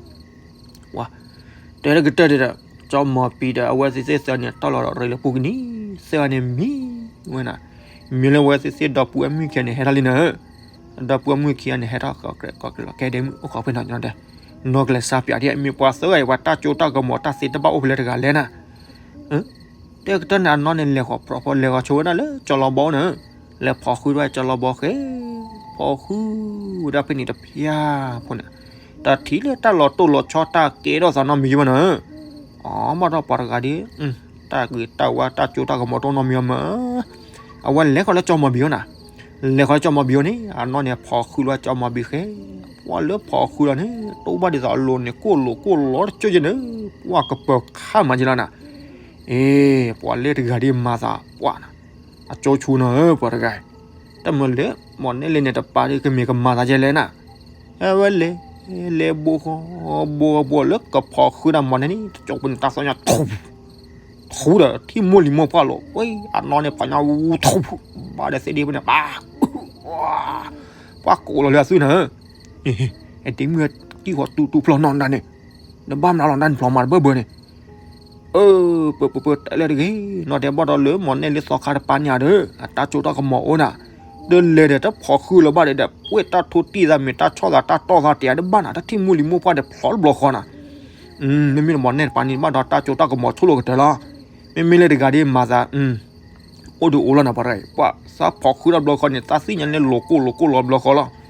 တဲလၢကတၢၢ်ဒီး ကၠီမီၤပံၤဒီး အဝဲသ့ၣ်သ့ၣ်သၢန့ၣ် တီၢ်လီၤဒီးရ့လၢပူၤကနံၤ သၢဂၤန့ၣ်မံဝဲနၤ မ့ၢ်လၢအဝဲသ့ၣ်သ့ၣ်ဒီပုၢ်ဝဲၢ်မုၣ်ခံဂၤန့ၣ် ဟဲထီၣ်လံနၤဧၢ ဒီပုၢ်ဝဲၢ်မုၣ်ခံဂၤန့ၣ် ဟဲထီၣ်ကီၢ်ကလဲၤကီၢ်ကလဲၤလီၤ ကဲဒ့မုၣ် အိၣ်ခိးဖဲနီၤ နီၤကလဲၤစါပၠးဒ် မ့ၢ်ပှၤသၢဂၤအံၤ ပှၤတၢ်ကၠိတၢ်ကမီၤတၢ်သ့တၢ်ဘၣ်အိၣ်ဖဲလဲၣ်တဂၤလဲၣ်နၤ တဲကတၢၢ်န့ၣ် အနီၢ်န့ၣ် လဲၤဃီၤပြီၤဖီ လဲၤဃီၤဆိဝဲဒၣ်လၢကၠီလီဘီန့ၣ် လဲၤဖီၣ်ဃုာ်ဝဲကၠီလီဘီဃဲ ဖီၣ်ဃုာ်ဝဲဒၣ်ဖဲန့ၣ်တဖျၢၣ်ဖိန့ၣ် တၢ်ထံၣ်လၢတၢ်လီၤတိၢ်လီၤဆီ တၢ်ကဲထီၣ်သးနီတမံၤဘၣ်နီၤဧၢ. အီ ဘၣ်ဒီးပှၤတဂၤဒီး တၢ်ဂ့ၤတၢ်ဝါ တၢ်ကၠိတၢ်ကမီၤတအိၣ်နီတမံၤအီၤမး, အဝဲလဲၤဃီၤလၢကၠီမီၤဘံအိၣ်နၤ, လဲၤဃီၤလၢကၠီမီၤဘံအိၣ်န့ၣ် အနီၢ်န့ၣ်ဖီၣ်ဃုာ်လီၤကၠီမီၤဘံဃဲ, ပှၤလၢဖီၣ်ဃုာ်လီၤန့ၣ် တအိၣ်ဘၣ်ဒ်သိးအလိၤန့ၣ် ကိၢ်လိာ်ကိၢ်လီၤတကၠိယဲၢ်န့ၣ်, ပှၤကပၢၤခါမးကလီၤနၤ, အ့ ပှၤလဲၤတဂၤဒီးမၤသးပှၢ်နၤ, အကၠိဆူနီၤဧၢ ပှၤတဂၤ, တမ့ၢ်လၢ မီၢ်နဲလ့န့ၣ်တပာ်ဒီးကမ့ၢ်ကမၤသးကဲလဲၣ်နၤ, အဝဲလဲၤ လဲၤဘိဃီ ဘိဃီဘိလၢကဖီၣ်ဃုာ်ဒၣ်မီၢ်နဲန့ၣ် တကၠိပူၤန့ၣ် တၢ်သီၣ်ညါ ထူဒီးထံၣ်မိၢ်လံၤမိၢ်ပှၢ်လီၤ, ဝဲ အနီၢ်န့ၣ်ဖီၣ်ညါဝူထူ ဘၣ်ဒီးသ့ၣ်ဒ့ဖဲန့ၣ် ပှၤကိးလီၤလၢအသွံၣ်နၤဧၢ, အတ့မုၣ်တံၢ်ဃီတူတူဖျီၣ်နီၢ်နၤန့ၣ်, နဘၣ်မနုၤလီၤနၤန့ၣ်ဖျီၣ်မၤတဘၢဘၢန့ၣ် အၢ ပၢပၢပၢတဲလဲၣ်တဂ့ၤ, နီၢ်တဲဘၣ်ဒီးလၢမီၢ်နဲလ့သီခါတပာ်န့ၢ်ဧါဒီး အတၢ်ကၠိတၢ်ကမီၤအိၣ်နၤ, ဒီးလဲၤဒီးတဖီၣ်ဃုာ်လၢၤဘၣ်ဒီး ပှဲၤတၢ်ထိၣ်တံၢ်သးမ့ၢ်တၢ်ဆီၣ်သးတၢ်တီၢ်သးတဲာ် တဘၣ်နၤ တၢ်ထံၣ်မိၢ်လံၤမိၢ်ပှၢ်ဒီးဖျီၣ်တဘျီဃီနၤ, မ့မ့ၢ်မီၢ်နဲတပာ်န့ၢ်ဘၣ်ဒီးတၢ်ကၠိတၢ်ကမီၤဆိၣ်လိာ်ကတၢၢ်လီၤ, မ့မ့ၢ်လၢတဂၤဒီးမၤသး အိၣ်ဒုးအိၣ်လီၤနၤပှၤတဂၤအံၤ ပှၤသးဖီၣ်ဃုာ်တၢ်ဘျီဃီန့ၣ် သးသ့ၣ်ညါန့ၣ်လိၤကိၢ်လိၤကိၢ်လီၤဘျီဃီလီၤ,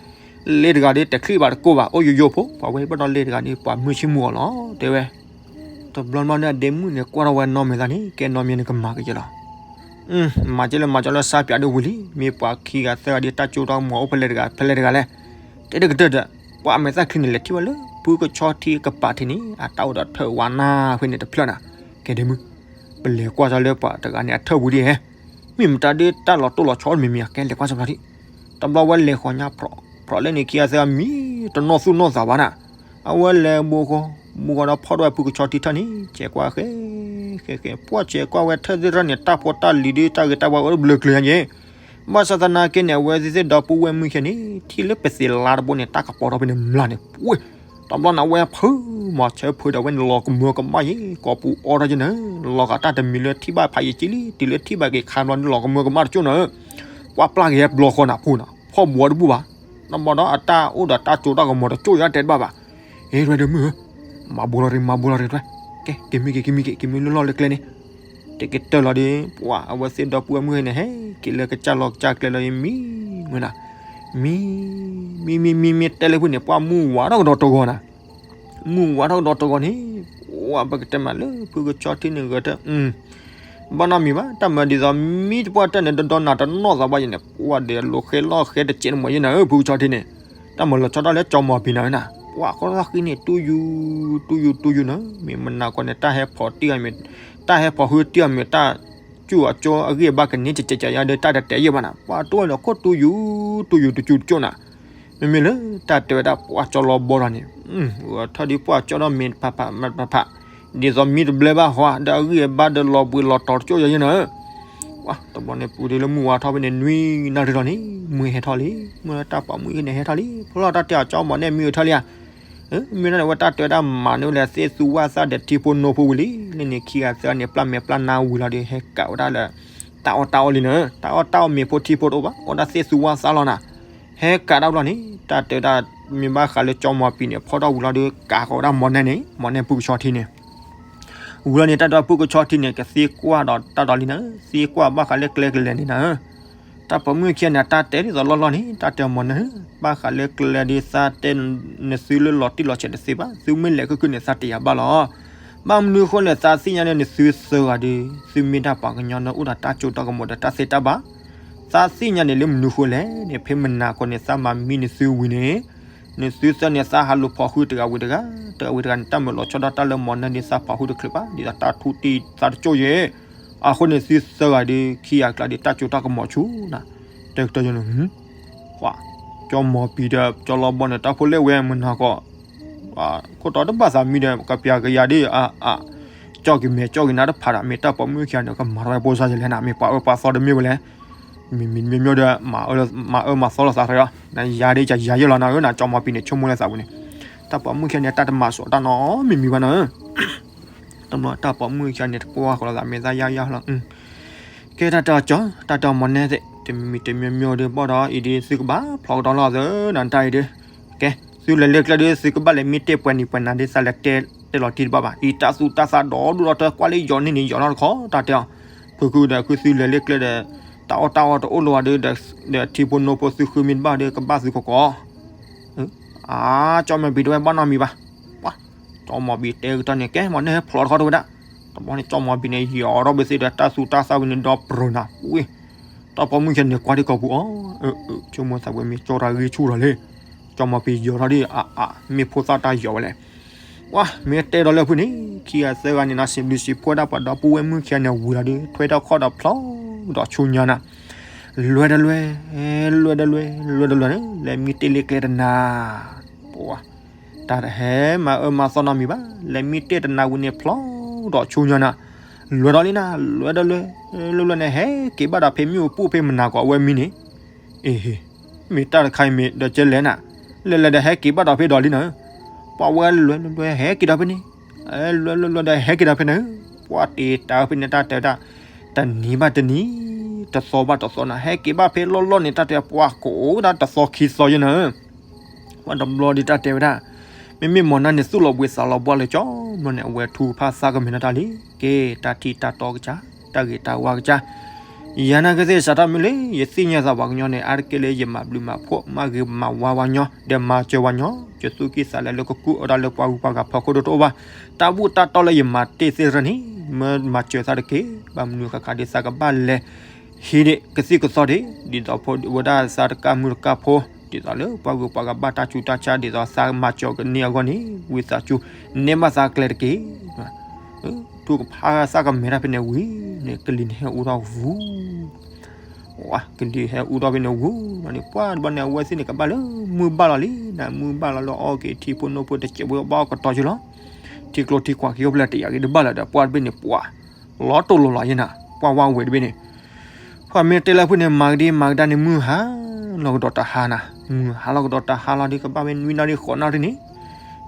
လ့တဂၤဒီးတချံၣ်ဘၣ်တကိၢ်ဘၣ် အိၣ်ယိယိဖိ ပှၤဝဲဘၣ်ဒီးလ့တဂၤန့ၣ် ပှၤမုၢ်ဆ့ၣ်မုၢ်ဂီၤလီၤ တဲဝဲ, တဘျီဘျီန့ၣ် အဒ့မုၣ်န့ၣ်ကွၢ်ထီၣ်ဝဲနီၢ်မဲာ်သးန့ၣ် ကဲနီၢ်မ့ၢ်နကမၤကယဲလီၤ, မၤကဲလၢမၤကဲလၢစါပၠးဒိၣ်ဝံၤလံ မ့ၢ်ပှၤခံဂၤသၢဂၤဒီးတၢ်ကၠိတၢ်ကမီၤအိၣ်ဖဲလဲၣ်တဂၤ ဖဲလဲၣ်တဂၤလဲၣ်, တဲတကတၢၢ်ဒီး ပှၤအမဲာ်သၣ်ချံန့ၣ်လဲၤထံၣ်ဝဲလၢ ဖုကဆီထံကပၤထံးန့ၣ် အတၢ်အိၣ်ဒီးထၢၣ်ဝါနၢ်ဖဲန့ၣ်တဖျၢၣ်နၤ, ကဲဒ့မုၣ် ပလဲၤကွၢ်စီလၢပှၤတဂၤန့ၣ်အထၢၣ်ဝံၤဒ်ဟဲ, မ့ၢ်မတၤဒ်တၢ်လီၤတိၢ်လီၤဆီမ့ၢ်မ့ၢ်အကဲလဲၤကွၢ်စီဖျီထံး, တဘျီဝဲလဲၤဃီၤညါ ဖျိးလဲၣ်န့ၣ်ခံဂၤသၢဂၤမံ တနီၣ်သူၣ်နီၣ်သးဘၣ်နၤ, အဝဲလဲၤဘိဃီ ဘိဃီဒီးဖီၣ်ထီၣ်ဝဲဖုကဆီထံထၢၣ်န့ၣ် ဆဲးကွၢ်ဃဲ ဃဲဃဲ ပှၢ်ဆဲးကွၢ်ဝဲထၢၣ်သ့ၣ်တဖၣ်န့ၣ် တၢ်ဖိတၢ်လံၤဒ်တၢ်ဂ့ၤတၢ်ဝါအိၣ်တဘျုးကျၢၤညါယဲ ဘၣ်ဆၣ်သနာ်က့န့ၣ် အဝဲသ့ၣ်ဒီပုၢ်ဝဲၢ်မုၣ်ခဲန့ၣ် ထံၣ်လၢပသ့ၣ်လါတဘိန့ၣ် တၢ်ကပီၤထီၣ်ဖဲန့ၣ်မျးန့ၣ် ပှ့ၤ, တဘျီန့ၣ် အဝဲဖုမၤဆၢဖုဒီးဝဲန့ၣ် လီၤကမၢကမၣ်ယဲ ကိာ်ပူၤအီထီၣ်ယဲန့ၣ်, လီၤဂာ်တၢ်တမံၤလၢထံၣ်ဘၣ်ဖးယံာ်ကံလံ တုၤလၢထံၣ်ဘၣ်က့ၤခါဘျီန့ၣ် လီၤကမၢကမၣ်တကၠိၢ်နၤဧၢ, ပှၢ်ပျၢ်က့ၤဟဲဘျီဃီနၤဖိနၤ ဖီၣ်ဘှီတဘူၣ်ဘၣ်, တဘျီဒီးအတၢ်အိၣ်ဒီးတၢ်ကၠိတၢ်ကမီၤတကၠိၢ်ယဲတဲတဘၣ်ဘၣ်, အ့ ရဲဒီမုၣ်ဧၢ, မၤဘိလီၤရံ မၤဘိလီၤရံ ကဲ က့ၤမံက့ၤ က့ၤမံက့ၤ က့ၤမံလၢလီၢ်လၢကျဲန့ၣ်, တက့ၤတၢၢ်လီၤဒီး ပှၢ်အဝဲသ့ၣ်ဒီပုၢ်ဝဲၢ်မုၣ်န့ၣ် ဟဲက့ၤလၢကစၢ်လီၢ်ကစၢ်ကျဲလီၤဒီး မံဝဲနၤ, မံ မံ မံ မံ မံ တဲလၢဖုန့ၣ် ပှၢ်မုၢ်ဝါထီၣ်ကဒီးတဂီၤနၤ, မုၢ်ဝါထီၣ်ကဒီးတဂီၤန့ၣ်, ပှၢ်ပကတဲမးလၢဖုကဆီထံန့ၣ်ဂဲၤတၢ် ဘၣ်နီတမံၤဘၣ် တၢ်မၤဒ်သိးမံတပှၢ်တၢၢ်န့ၣ် ဒီဒီနၤတနီၣ်သးဘၣ်ယဲန့ၣ် ပှၢ်ဒီးလိာ်ဃဲလီၢ်ဃဲတစဲးတမီၤယဲနၤဧၢ ဖုကဆီထံန့ၣ်, တၢ်မၤလီၤဆီဒၣ်လၢကၠီမီၤပံၤနၤဧၢနၤ, ပှၢ်ဃီသီဃံန့ၣ် တူၢ်ယူၤ တူၢ်ယူၤ တူၢ်ယူၤနၤ, မ့ၢ်မနၤကီးန့ၣ် တၢ်ဟဲဖီၣ်တံၢ်အမ့ၢ် တၢ်ဟဲဖီၣ်ဃုတံၢ်အမ့ၢ် တၢ်စူၢ်အကၠိအဂံၢ်အဘါကန့ၢ်ကကဲးယၤဒီး တၢ်တတဲယဲၢ်ဘၣ်နၤ, ပှၢ်တိၢ်ဝဲလီၤခိၣ်တူၢ်ယူၤ တူၢ်ယူၤတကၠူတကၠိၢ်နၤ, မ့မ့ၢ်လၢတၢ်တဲဝဲဒၣ်ပှၢ်ကၠီလီၤဘီလီၤန့ၣ်, ဂဲၤထီၣ်ဒ်ပှၢ်ကၠီဒီးမ့ၢ်တဖးဖးမးတဖးဖး, ဒ်သိးမံတဘျဲဘၣ်ဟီ ဒီးအဂံၢ်အဘါဒီးလီၤဘှံးလီၤတီၤတကၠိၢ်ယဲၢ်ယဲၢ်နၤဧၢ, ပှၢ်တဘျီန့ၣ် ပူၤဒ်လၢမုၢ်ဝါထီၣ်ဖဲန့ၣ် နွံနၣ်ရံၣ်လီၤန့ၣ် မုၢ်ဟဲထီၣ်လံ, မုၢ်တၢ်ပိာ်မုၣ်အံၤန့ၣ်ဟဲထီၣ်လံ, ဖျီၣ်တၢ်တဲအီၤကၠီမီၤန့ၣ်မံဟဲထီၣ်လံဧါ မ့ၢ်န့ၣ်ဝဲတၢ်တဲဝဲဒၣ်မၤန့ၢ်ဝဲလဲၣ် သ့ၣ်သူဝၣ်သၣ်ဒီးထံဖိနိဖိဝံၤလံ, လၢန့ၣ်ခံဂၤသၢဂၤန့ၣ် ပျၢ်မဲာ်ပျၢ်နါဝံၤလီၤဒီး ဟဲကးဝဲဒၣ်လၢ တၢ်အီၣ်တၢ်အီလံနၤ, တၢ်အီၣ်တၢ်အီမ့ၢ်ဖိထံဖိတအိၣ်ဘၣ်, အိၣ်ဒၣ်သ့ၣ်သူဝၣ်သၣ်လီၤနၤ, ဟဲကးဒၣ်ဘျီန့ၣ် တၢ်တဲဝဲဒၣ် မ့ၢ်ဘၣ်ဃးလၢကၠီမီၤပံၤန့ၣ် ဖီၣ်ထီၣ်ဝံၤလီၤဒီး ကးဃီၤဝဲဒၣ်မီၤနဲန့ၣ် မီၤနဲဖုကဆီထံန့ၣ် ဝံၤလီၤန့ၣ် တၢ်တဲဖုကဆီထံန့ၣ် ကသံကွၢ်ဒီးတၢ်ဒီးလံနၤ, သံကွၢ်ဘၣ်ဃးလၢကျဲကလဲၤန့ၣ်နၤ, တၢ်ပိာ်မုၣ်ခံဂၤန့ၣ် တၢ်တဲဒ်သိးလီၢ်လီၢ်န့ၣ် တၢ်တဲမီၤနဲဧၢ, ဘၣ်ဃးလၢကျဲဒ်သးတဲနသုလၢလီၤတံၢ်လီၤဆဲးတသ့ဘၣ်, သုမ့ၢ်လဲၤခုၣ်ခုၣ်န့ၣ် သးတယာ်ဘၣ်လီၤ. ဘၣ်မနုၤဃိလဲၣ် သးသ့ၣ်ညါလၢနသုသၢဂၤဒီး သုမ့ၢ်ဒၣ်ပှၤကညီလၢအိၣ်ဒီးတၢ်ကၠိတၢ်ကမီၤဒီးတၢ်သ့တၢ်ဘၣ်, သးသ့ၣ်ညါန့ၣ်လၢမနုၤဃိလဲၣ်န့ၣ် ဖဲမနၤကီးန့ၣ် သးမၤမံနသုဝံၤန့ၣ် နသုသၢန့ၣ် သးဟးလူၤဖီၣ်ဃုတဂၤဝံၤတဂၤ, တဂၤဝံၤတဂၤန့ၣ် တၢ်မၤလီၤဆီဒၣ်တၢ်လၢမီၤနဲဒ်သးဖီၣ်ဃုတချုးဘၣ်, ဒ်သိးတၢ်ထူၣ်တံၢ်သးတကၠိၢ်ယဲၢ်, အဃိန့ၣ် သုသၢဂၤဒီး ခံဂၤအကျါဒီး တၢ်ကၠိတၢ်ကမီၤဆူၣ်နၤ, တဲကတၢၢ်ယဲၢ်န့ၣ် ပှၤ ကၠီမီၤပံၤဒီး ကၠီလီဘီန့ၣ် တၢ်ဖိလဲၣ်ဝဲမနၤကီး, ခိၣ်တီတဘၣ်သးမံဒီး ကပျၤကယၤဒ်အါအါ, ကၠီက့ၤမဲာ်ကၠီက့ၤနါတဖးဒီး မ့ၢ်တၢ်ပိာ်မုၣ်ခံဂၤန့ၣ် ကမၤထီၣ်ဝဲဖိစၢ်ယဲၢ်လဲၣ်နၤ, မ့ၢ်ပှၤအၢပှၤသီတမ့ၢ်ဝဲလဲၣ်, မံၤမံၤမံၤမံၤဒီး မၤအၢမၤသီလိာ်သးတရၢ, နယၤဒ်ကယၤယဲၢ်လီၤနၤဧၢ, နကၠီမီၤပံၤန့ၣ် ဆိကမိၣ်လၢသးပူၤန့ၣ်, တၢ်ပိာ်မုၣ်ခံဂၤန့ၣ် တၢ်တမၤစီၣ်တၢ်နီတမံၤမံၤဘၣ်နၤဧၢ တဘျီတၢ်ပိာ်မုၣ်ခံဂၤန့ၣ် တကွၢ်ဃီလိာ်သး မ့ၢ်သးယါယါလီၤ, ကဲတၢ်တဲအီၤကၠီ, တၢ်တဲအီၤမီၤနဲသ့ၣ် တမံၤတမံၤမံၤဒီး ဘၣ်ဒီးအံၤဒ် သုကဘၣ်ဖျီကဒီးလီၤသၢနၤတၢ်အံၤဒီး, ကဲ သုလဲၤလၢကျဲဒီး သုကဘၣ်လဲၤမ့ၢ်တဲပှဲၤနံၤပှဲၤနၤဒ်သးလဲၤတဲတဲလီၤတံၢ်တဘၣ်ဘၣ်, အံၤတၢ်သူၣ်တၢ်သးဒီဒူၣ်ဒီထၢ ကွၢ်လၢယီၤန့ၢ်န့ၣ် ယီၤထီၣ်တခီ တၢ်တဲအီၤ, ဖုခုဒီး ခုသုလဲၤလၢကျဲဒီး တၢ်အီၣ်တၢ်အီတအိၣ်လၢၤဘၣ်ဒီး ဒီးထံဖိနိဖိသုဃုမ့ၢ်တဘၣ်ဒီး ကဘၣ်သုကီးကီး အ အါ, ကၠီမီၤဘံၣ်တဲဝဲဘၣ်နီတမံၤဘၣ်. ပှၤ, ကၠီမီၤဘံၣ်တဲကတၢၢ်န့ၣ် ကဲ မ့ၢ်နဟဲဖျိးတခီတဝဲဒၣ်. တဘျီန့ၣ် ကၠီမီၤဘံၣ်န့ၣ် ယီၤထီၣ်ဘၣ်သ့ၣ်ဒီးတၢ်သူတၢ်သၣ်ဝံၤန့ၣ် ဒီပြၢၤနၤ, ဝ့ၢ်, တၢ်ပိာ်မုၣ်ခဲန့ၣ် ကွၢ်ဒံးကိာ်ပူၤအီၤ, အၢ, ဆိကမိၣ်သးဝဲမ့ၢ်ကၠီတၢ်ဂ့ၢ်ဆူၣ်ထီၣ်လဲၣ်. ကၠီမီၤဘံၣ်ယီၤထီၣ်ဒံးအါအါ, မ့ၢ်ဖိသၣ်တၢ်ယီၤဝဲလဲၣ်. ပှၤ, မ့ၢ်တဲဒီးလၢဖုန့ၣ် ခံဂၤသၢဂၤန့ၣ်နီၤ စံးဘျုးစံးဖှိၣ်ဒၣ်ပှၤဒီပုၢ်ဝဲၢ်မုၣ်ခံဂၤန့ၣ် ဝံၤလီၤဒီး ထွဲထီၣ်ခီၣ်ဒီးဖျီဒီးဆူညါနၤ, လွဲဒီးလွဲ, လွဲဒီးလွဲ, လွဲဒီးလွဲန့ၣ် လဲၤမံတ့ၢ်လ့ကျဲတနၤ, ပှၤ, တၢ်တဟဲမၤအၢမၤသီနီတမံၤဘၣ်, လဲၤမံတ့ၢ်တနၤဝံၤန့ၣ် ဖျီဒီးဆူညါနၤ, လွဲဒီးလံနၤ, လွဲဒီးလွဲ, လွဲလွဲန့ၣ် ဟဲက့ၤဘၣ်ဒီးဖဲမ့ၣ်အူပူၤဖဲမနၤကီးအဝဲမံန့ၣ်, အ့ဟ့, မ့ၢ်တၢ်တခါအံၤမ့ၢ်ဒီးကဲလဲၣ်နၤ, လဲၤလဲၤဒီးဟဲက့ၤဘၣ်ဒီးဖဲဒီးလံနၤ, ပှၤဝဲလွဲလွဲလွဲဟဲက့ၤဒီးဖဲန့ၣ်, လွဲလွဲလွဲဒီးဟဲက့ၤဒီးဖဲန့ၣ်, ပှၤတ့ၢ်တၢ်ဖဲန့ၣ်တၢ်တဲဝဲဒၣ်, တနံၤဘၣ်တနံၤ, တသီဘၣ်တသီနၤ, ဟဲက့ၤဘၣ်ဖဲလီၢ်လီၢ်န့ၣ် တၢ်တဲပှၤကိးဒၣ်တသီခံသီယဲနၤ ပှၤတဘျီဒီးတၢ်တဲဝဲဒၣ်, မ့မ့ၢ်မီၢ်နၢ်န့ၣ် သူၣ်လီၤဘှံးသးလီၤဘှါလၢကၠီဘျီန့ၣ် အဝဲထူဖးသးကမဲာ်နတၢ်လံ, ကဲတၢ်ထံၣ်တၢ်တီကစၢ်, တၢ်ဂ့ၤတၢ်ဝါကစၢ်, ယၤနာ်က့သ့ၣ်စးထီၣ်မ့ၢ်လၢ ယသ့ၣ်ညါသးပှၤကညီန့ၣ် အါတက့ၢ်လၢယမၤဘျုးမၤဖှိၣ် မၤဂ့ၤမၤဝါဝဲညီ ဒီးမၤစၢၤဝဲညီ, ယသူၣ်ကံၢ်သးလဲလၢကကူၣ်အၢတၢ်လၢပှၤဂုၤပှၤဂၤဖီခိၣ်ဒိၣ်တအိၣ်ဘၣ်, တၢ်ဘူၣ်တၢ်တီလၢယမၤတ့ၢ်သ့ၣ်တဖၣ်န့ၣ် မၢမၤစၢၤသးတက့ၢ်, ဘၣ်မနုၤဃၣ်ဃၣ်ဒီးသးကဘၣ်လဲၤ ဟံးဒံးကသံၣ်ကသီဒံး ဒ်သိးဖိဝဲဒၣ်သးတကးမုၢ်တကးဖိ, ဒ်သိးလၢပှၤဂုၤပှၤဂၤဘၣ်တၢ်ဆူးတၢ်ဆါ ဒ်သိးသးမၤစၢၤကန့ၢ်အဂီၢ်န့ၣ် ဝံသးစူၤ နဲၣ်ဘၣ်သးကျဲတက့ၢ်. ထူကဖးသးကမဲာ်တၢ်ဖဲန့ၣ်ဝံၤန့ၣ် ကလံၤန့ၣ်ဟဲအူထီၣ်ဝူၤ, ကလံၤဟဲအူထီၣ်ဖဲန့ၣ်ဝူၤလီၤန့ၣ် ပှၤတဘျီန့ၣ် အဝဲသ့ၣ်န့ၣ်ကဘၣ်လၢမုၢ်ဘၣ်လီၤလံနၤ, မုၢ်ဘၣ်လီၤလၢအီၣ်က့ၤထံဖိနိဖိတစဲးဖိဘၣ်အီၣ်ကတီၤက့ၤလီၤ, ထံကျိထံကွာ်က့ၤအိၣ်ဖျဲၣ်တယာ်က့ၤတဘၣ်လၢၤဒီး ပှၤတဘ့ၣ်န့ၣ် ပှၤ လီၤတိၢ်လီၤလီၤယဲနၤ, ပှၤဝါဝဲတဘ့ၣ်န့ၣ် ပှၤမ့ၢ်တဲလၢဖုန့ၣ် မၤကဒံမၤကဒါန့ၣ် မုၢ်ဟါလီၤကဒီးတဟါနၤ, မုၢ်ဟါလီၤကဒီးတဟါလီၤဒီး ကဘၣ်ဝဲနွံနၣ်ရံၣ်ဃိးနၣ်ရံၣ်န့ၣ်,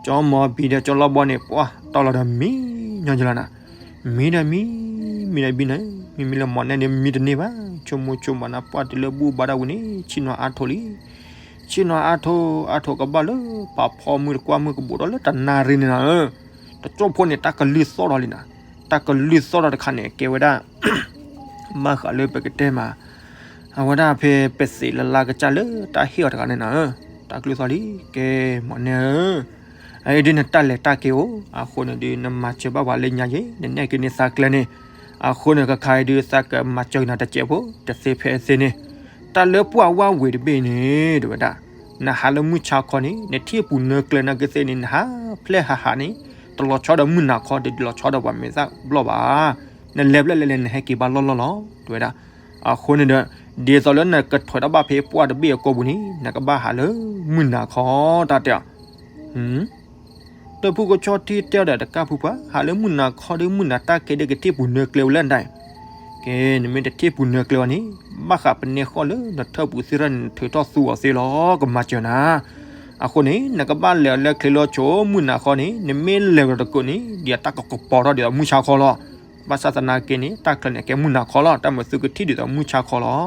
ကၠီမီၤဘံၣ်ဒီးကၠီလီဘီန့ၣ် ပှၤတီလီၤဒီးမံညီယလီၤနၤ, မံဒီးမံ, မံဒီးမံနၤ, မ့မ့ၢ်လၢမီၢ်နဲၣ်ဒီးမံတန့ၢ်ဘၣ်, ဆိကမိၣ်ဆိကမးနၤ ပှၤတုၤလၢဘူၣ်ဘါဒၣ်ဝံၤန့ၣ် ဆ့ၣ်နီၤအါထိၣ်လံ, ဆ့ၣ်နီၤအါထိၣ်အါထိၣ်ကဘၣ်လၢ ပာ်ဖီမုၢ်တကွၢ်မုၢ်ကဘူးဒီးလၢတနၣ်ရံၣ်န့ၣ်နၤ, တကၠိၢ်ဖိန့ၣ် တၢ်ကလုၢ်သီၣ်ထီၣ်လံနၤ, တၢ်ကလုၢ်သီၣ်ထီၣ်တခါန့ၣ် ကဲဝဲဒၣ် ဘၣ်ဃးလၢပကတဲမး အဝဲဒၣ်ဖဲပသ့ၣ်လၢလါကစၢ်လၢတၢ်ဟ့ၣ်အီၤတဂၤန့ၣ်နၤ, တၢ်ကလုၢ်သီၣ်လံ, ကဲမီၢ်နဲၣ်ဧၢ, အအံၤဒုးနတၢ်လဲၤတၢ်က့ၤအိၣ်, အဃိန့ၣ်ဒုး နမၤစၢၤဘၣ်ပှၤလၢညါယဲ, နနဲၣ်က့ၤန့ၢ်သးကျဲန့ၣ်, အဃိန့ၣ် ကခါအံၤဒုး သးကမၤစၢၤကနၤတစဲးဖိ တသ့ဖဲအသ့န့ၣ်, တၢ်လၢပှၤဝါဝဲတဘ့ၣ်န့ၣ် တဲဝဲဒၣ်, နဟးလၢမုၢ်ဆါခီန့ၣ် နထံၣ်ပူၤနၢကျဲနာ်က့သ့ၣ်န့ၣ် နဟးဖျဲၣ်ဟးဟးန့ၣ် တလီၤဆီဒီးမုၢ်နၤခီ ဒီးတလီၤဆီဒီးပှၤမဲာ်သၣ်ဘျီၣ်ဘၣ်, နလဲၤဖျဲၣ်လဲၤလဲၤ နဟဲက့ၤဘၣ်လီၢ်လီၢ်လီၤ တဲဝဲဒၣ်, အဃိန့ၣ်ဒီး ဒ်သိးလၢနကထွဲးထီၣ်ဘၣ်ဖဲပှၢ်တဘ့ၣ်အကိာ်ပူၤန့ၣ် နကဘၣ်ဟးလၢမုၢ်နၤခီ တၢ်တဲအီၤ, ဒီးဖုကဆီထံတဲအီၤဒီး တကၢ်ဖုပှၤ ဟးလၢမုၢ်နၤခီဒီး မုၢ်နၤတၢ်ကဲဒီး ကထံၣ်ပူၤနၢကျဲဝဲလၢနဒၣ်, ကဲ နမ့ၢ်တထံၣ်ပူၤနၢကျဲဝဲန့ၣ် ဘၣ်ဃးပနဲဃီၣ်လၢနထၢၣ်ပူၤသ့ၣ်ထီၣ်န့ၣ် နထုးထီၣ်သူအီၤသ့လီၤ ကမၤစၢၤနၤ, အဃိန့ၣ် နကဘၣ်လဲၤလၢချ့လီၤဆိ မုၢ်နၤခီန့ၣ် နမ့ၢ်လဲၤဒီးတကိးန့ၣ် ဒ်အတၢ်ကကပီၤထီၣ်ဒ်သိးမုၢ်ဆါခီလီၤ, ဘၣ်ဆၣ်သနာ်က့န့ၣ် တၢ်ချၢန့ၣ် ကဲမုၢ်နၤခီလီၤ, တၢ်မၤသုကထံၣ်ဒ်သိးမုၢ်ဆါခီလီၤ,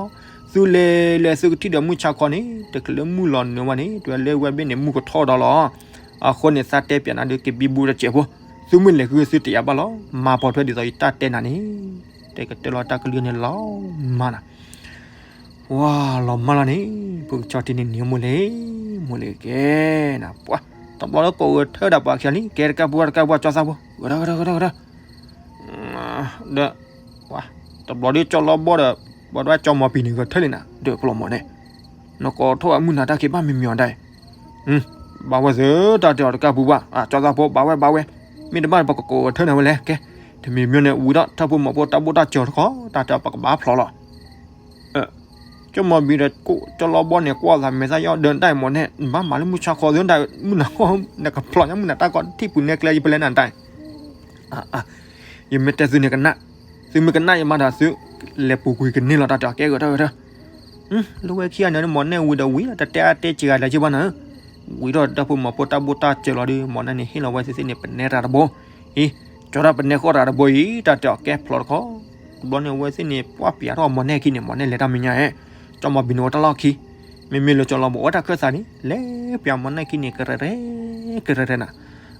သုလဲၤလဲၤသုကထံၣ်ဒီးမုၢ်ဆါခီန့ၣ် တချုးလၢမုၢ်လီၤနုာ်ဝဲန့ၣ် တုၤလၢဝဲဘ့ၣ်န့ၣ် မုၢ်ကထီၣ်ဒီးလီၤ, အဃိန့ၣ် သးတဲပျးနၤဒုး ကဘံဘူတစဲးဖိ, သုမ့ၢ်လဲၤဃုသုတယာ်ဘၣ်လီၤ, မၤပိာ်ထွဲဒ်သိးယတၢ်တဲနၤန့ၣ်, တဲကတၢၢ်လီၤတၢ်ကလုၢ်န့ၣ်လီၤမၢ်နၤ ဝါလီၤမၢ်လီၤန့ၣ်, ဖုကဆီထံန့ၣ်နံၤမိၢ်လဲၣ်, မိၢ်လဲၣ်ကဲနၤ, ပှၤ တဘျီလၢကိးဂဲၤထၢၣ်ဒၣ်ပှၤခံဂၤလံ, ကဲတကၢ်ပူၤဝဲ တကၢ်ပူၤဝဲ ကၠီသၣ်ဖိ, ဂဲၤထၢၣ် ဂဲၤထၢၣ် ဂဲၤထၢၣ် ဂဲၤထၢၣ်, ဒီး ပှၤ တဘျီဒီးကၠီလီဘီဒီး ပှၤဒွဲၣ်ကၠီမီၤပံၤန့ၣ် ဂဲၤထၢၣ်လံနၤ, ဒီးပလီၢ်မီၢ်န့ၣ် နကိးထီၣ်ဝဲမုၢ်နၤတၢ်က့ၤဘၣ်မံၤမံၤအီၤဒၣ်, ဘၣ်ဝဲသ့ၣ်တၢ်တဲအီၤတကၢ်ပူၤဘၣ်, ကၠီသၣ်ဖိ ဘၣ်ဝဲ ဘၣ်ဝဲ, မ့ၢ်တဘၣ်ပကကိးဂဲၤထၢၣ်နၤဝဲလဲၣ်, ကဲ တမံၤမံၤန့ၣ် ဝံၤဒီးထၢၣ်ဖိမီၤဖိတၢ်ဘိၣ်တၢ်စၢၤတခီ တၢ်တဲအီၤပကဘၣ်ဖျိးလီၤ ကၠီမီၤဘံၤဒီး ကၠီလီဘီန့ၣ် ကွၢ်သးမဲာ်သၣ်ယီၢ်ဒၢးတၢ်အံၤမီၢ်န့ၣ် နဘၣ်မၤလၢမုၢ်ဆါခီသ့ဒၣ် မုၢ်နၤခီ နကဖျိးညါမုၢ်နၤတၢ်ကီ ထံၣ်ပူၤနဲကျဲယဖဲလဲၣ်နတၢ်အံၤ, ယမ့ၢ်တဲသုန့ၣ်ကနၣ်, သုမ့ၢ်ကနၣ်ယမၤဒီးသု လဲၤပူၤကွံာ်ကန့ၢ်လီၤတၢ်တဲအီၤကဲဂဲၤထၢၣ်ဂဲၤထၢၣ်, လၢဝဲခံဂၤန့ၣ် မီၢ်နဲၣ်ဝံၤဒီးဝံၤ တတဲအါတဲစှၤဂၤလၢၤဘၣ်နၤ, ဝံၤဒီးတၢ်ဖိမီၤဖိတၢ်ဘိၣ်တၢ်စၢၤလီၤဒီး မီၢ်နဲၣ်န့ၣ်ဟ့ၣ်လီၤဝဲသ့ၣ်သ့ၣ်န့ၣ် ပနဲတၢ်တဘိ, အံၤ ကၠီတၢ်ပနဲဃီတၢ်တဘိအံၤ တၢ်တဲအီၤကဲဖျိးတခီ, တဘျီန့ၣ်အဝဲသ့ၣ်န့ၣ် ပှၢ်ပျးထီၣ်မီၢ်နဲၣ်ခံန့ၣ် မီၢ်နဲၣ်လဲၤတၢ်မဲာ်ညါဧဲ, ကၠီမီၤဘံၤန့ၣ်အိၣ်တၢ်လီၢ်ခံ, မ့မ့ၢ်လၢကၠီလီဘီအိၣ်တၢ်ခၢၣ်သးန့ၣ် လဲၤပျးမီၢ်နဲၣ်ခံန့ၣ် ကရဲၤရဲၣ် ကရဲၤရဲၣ်နၤ,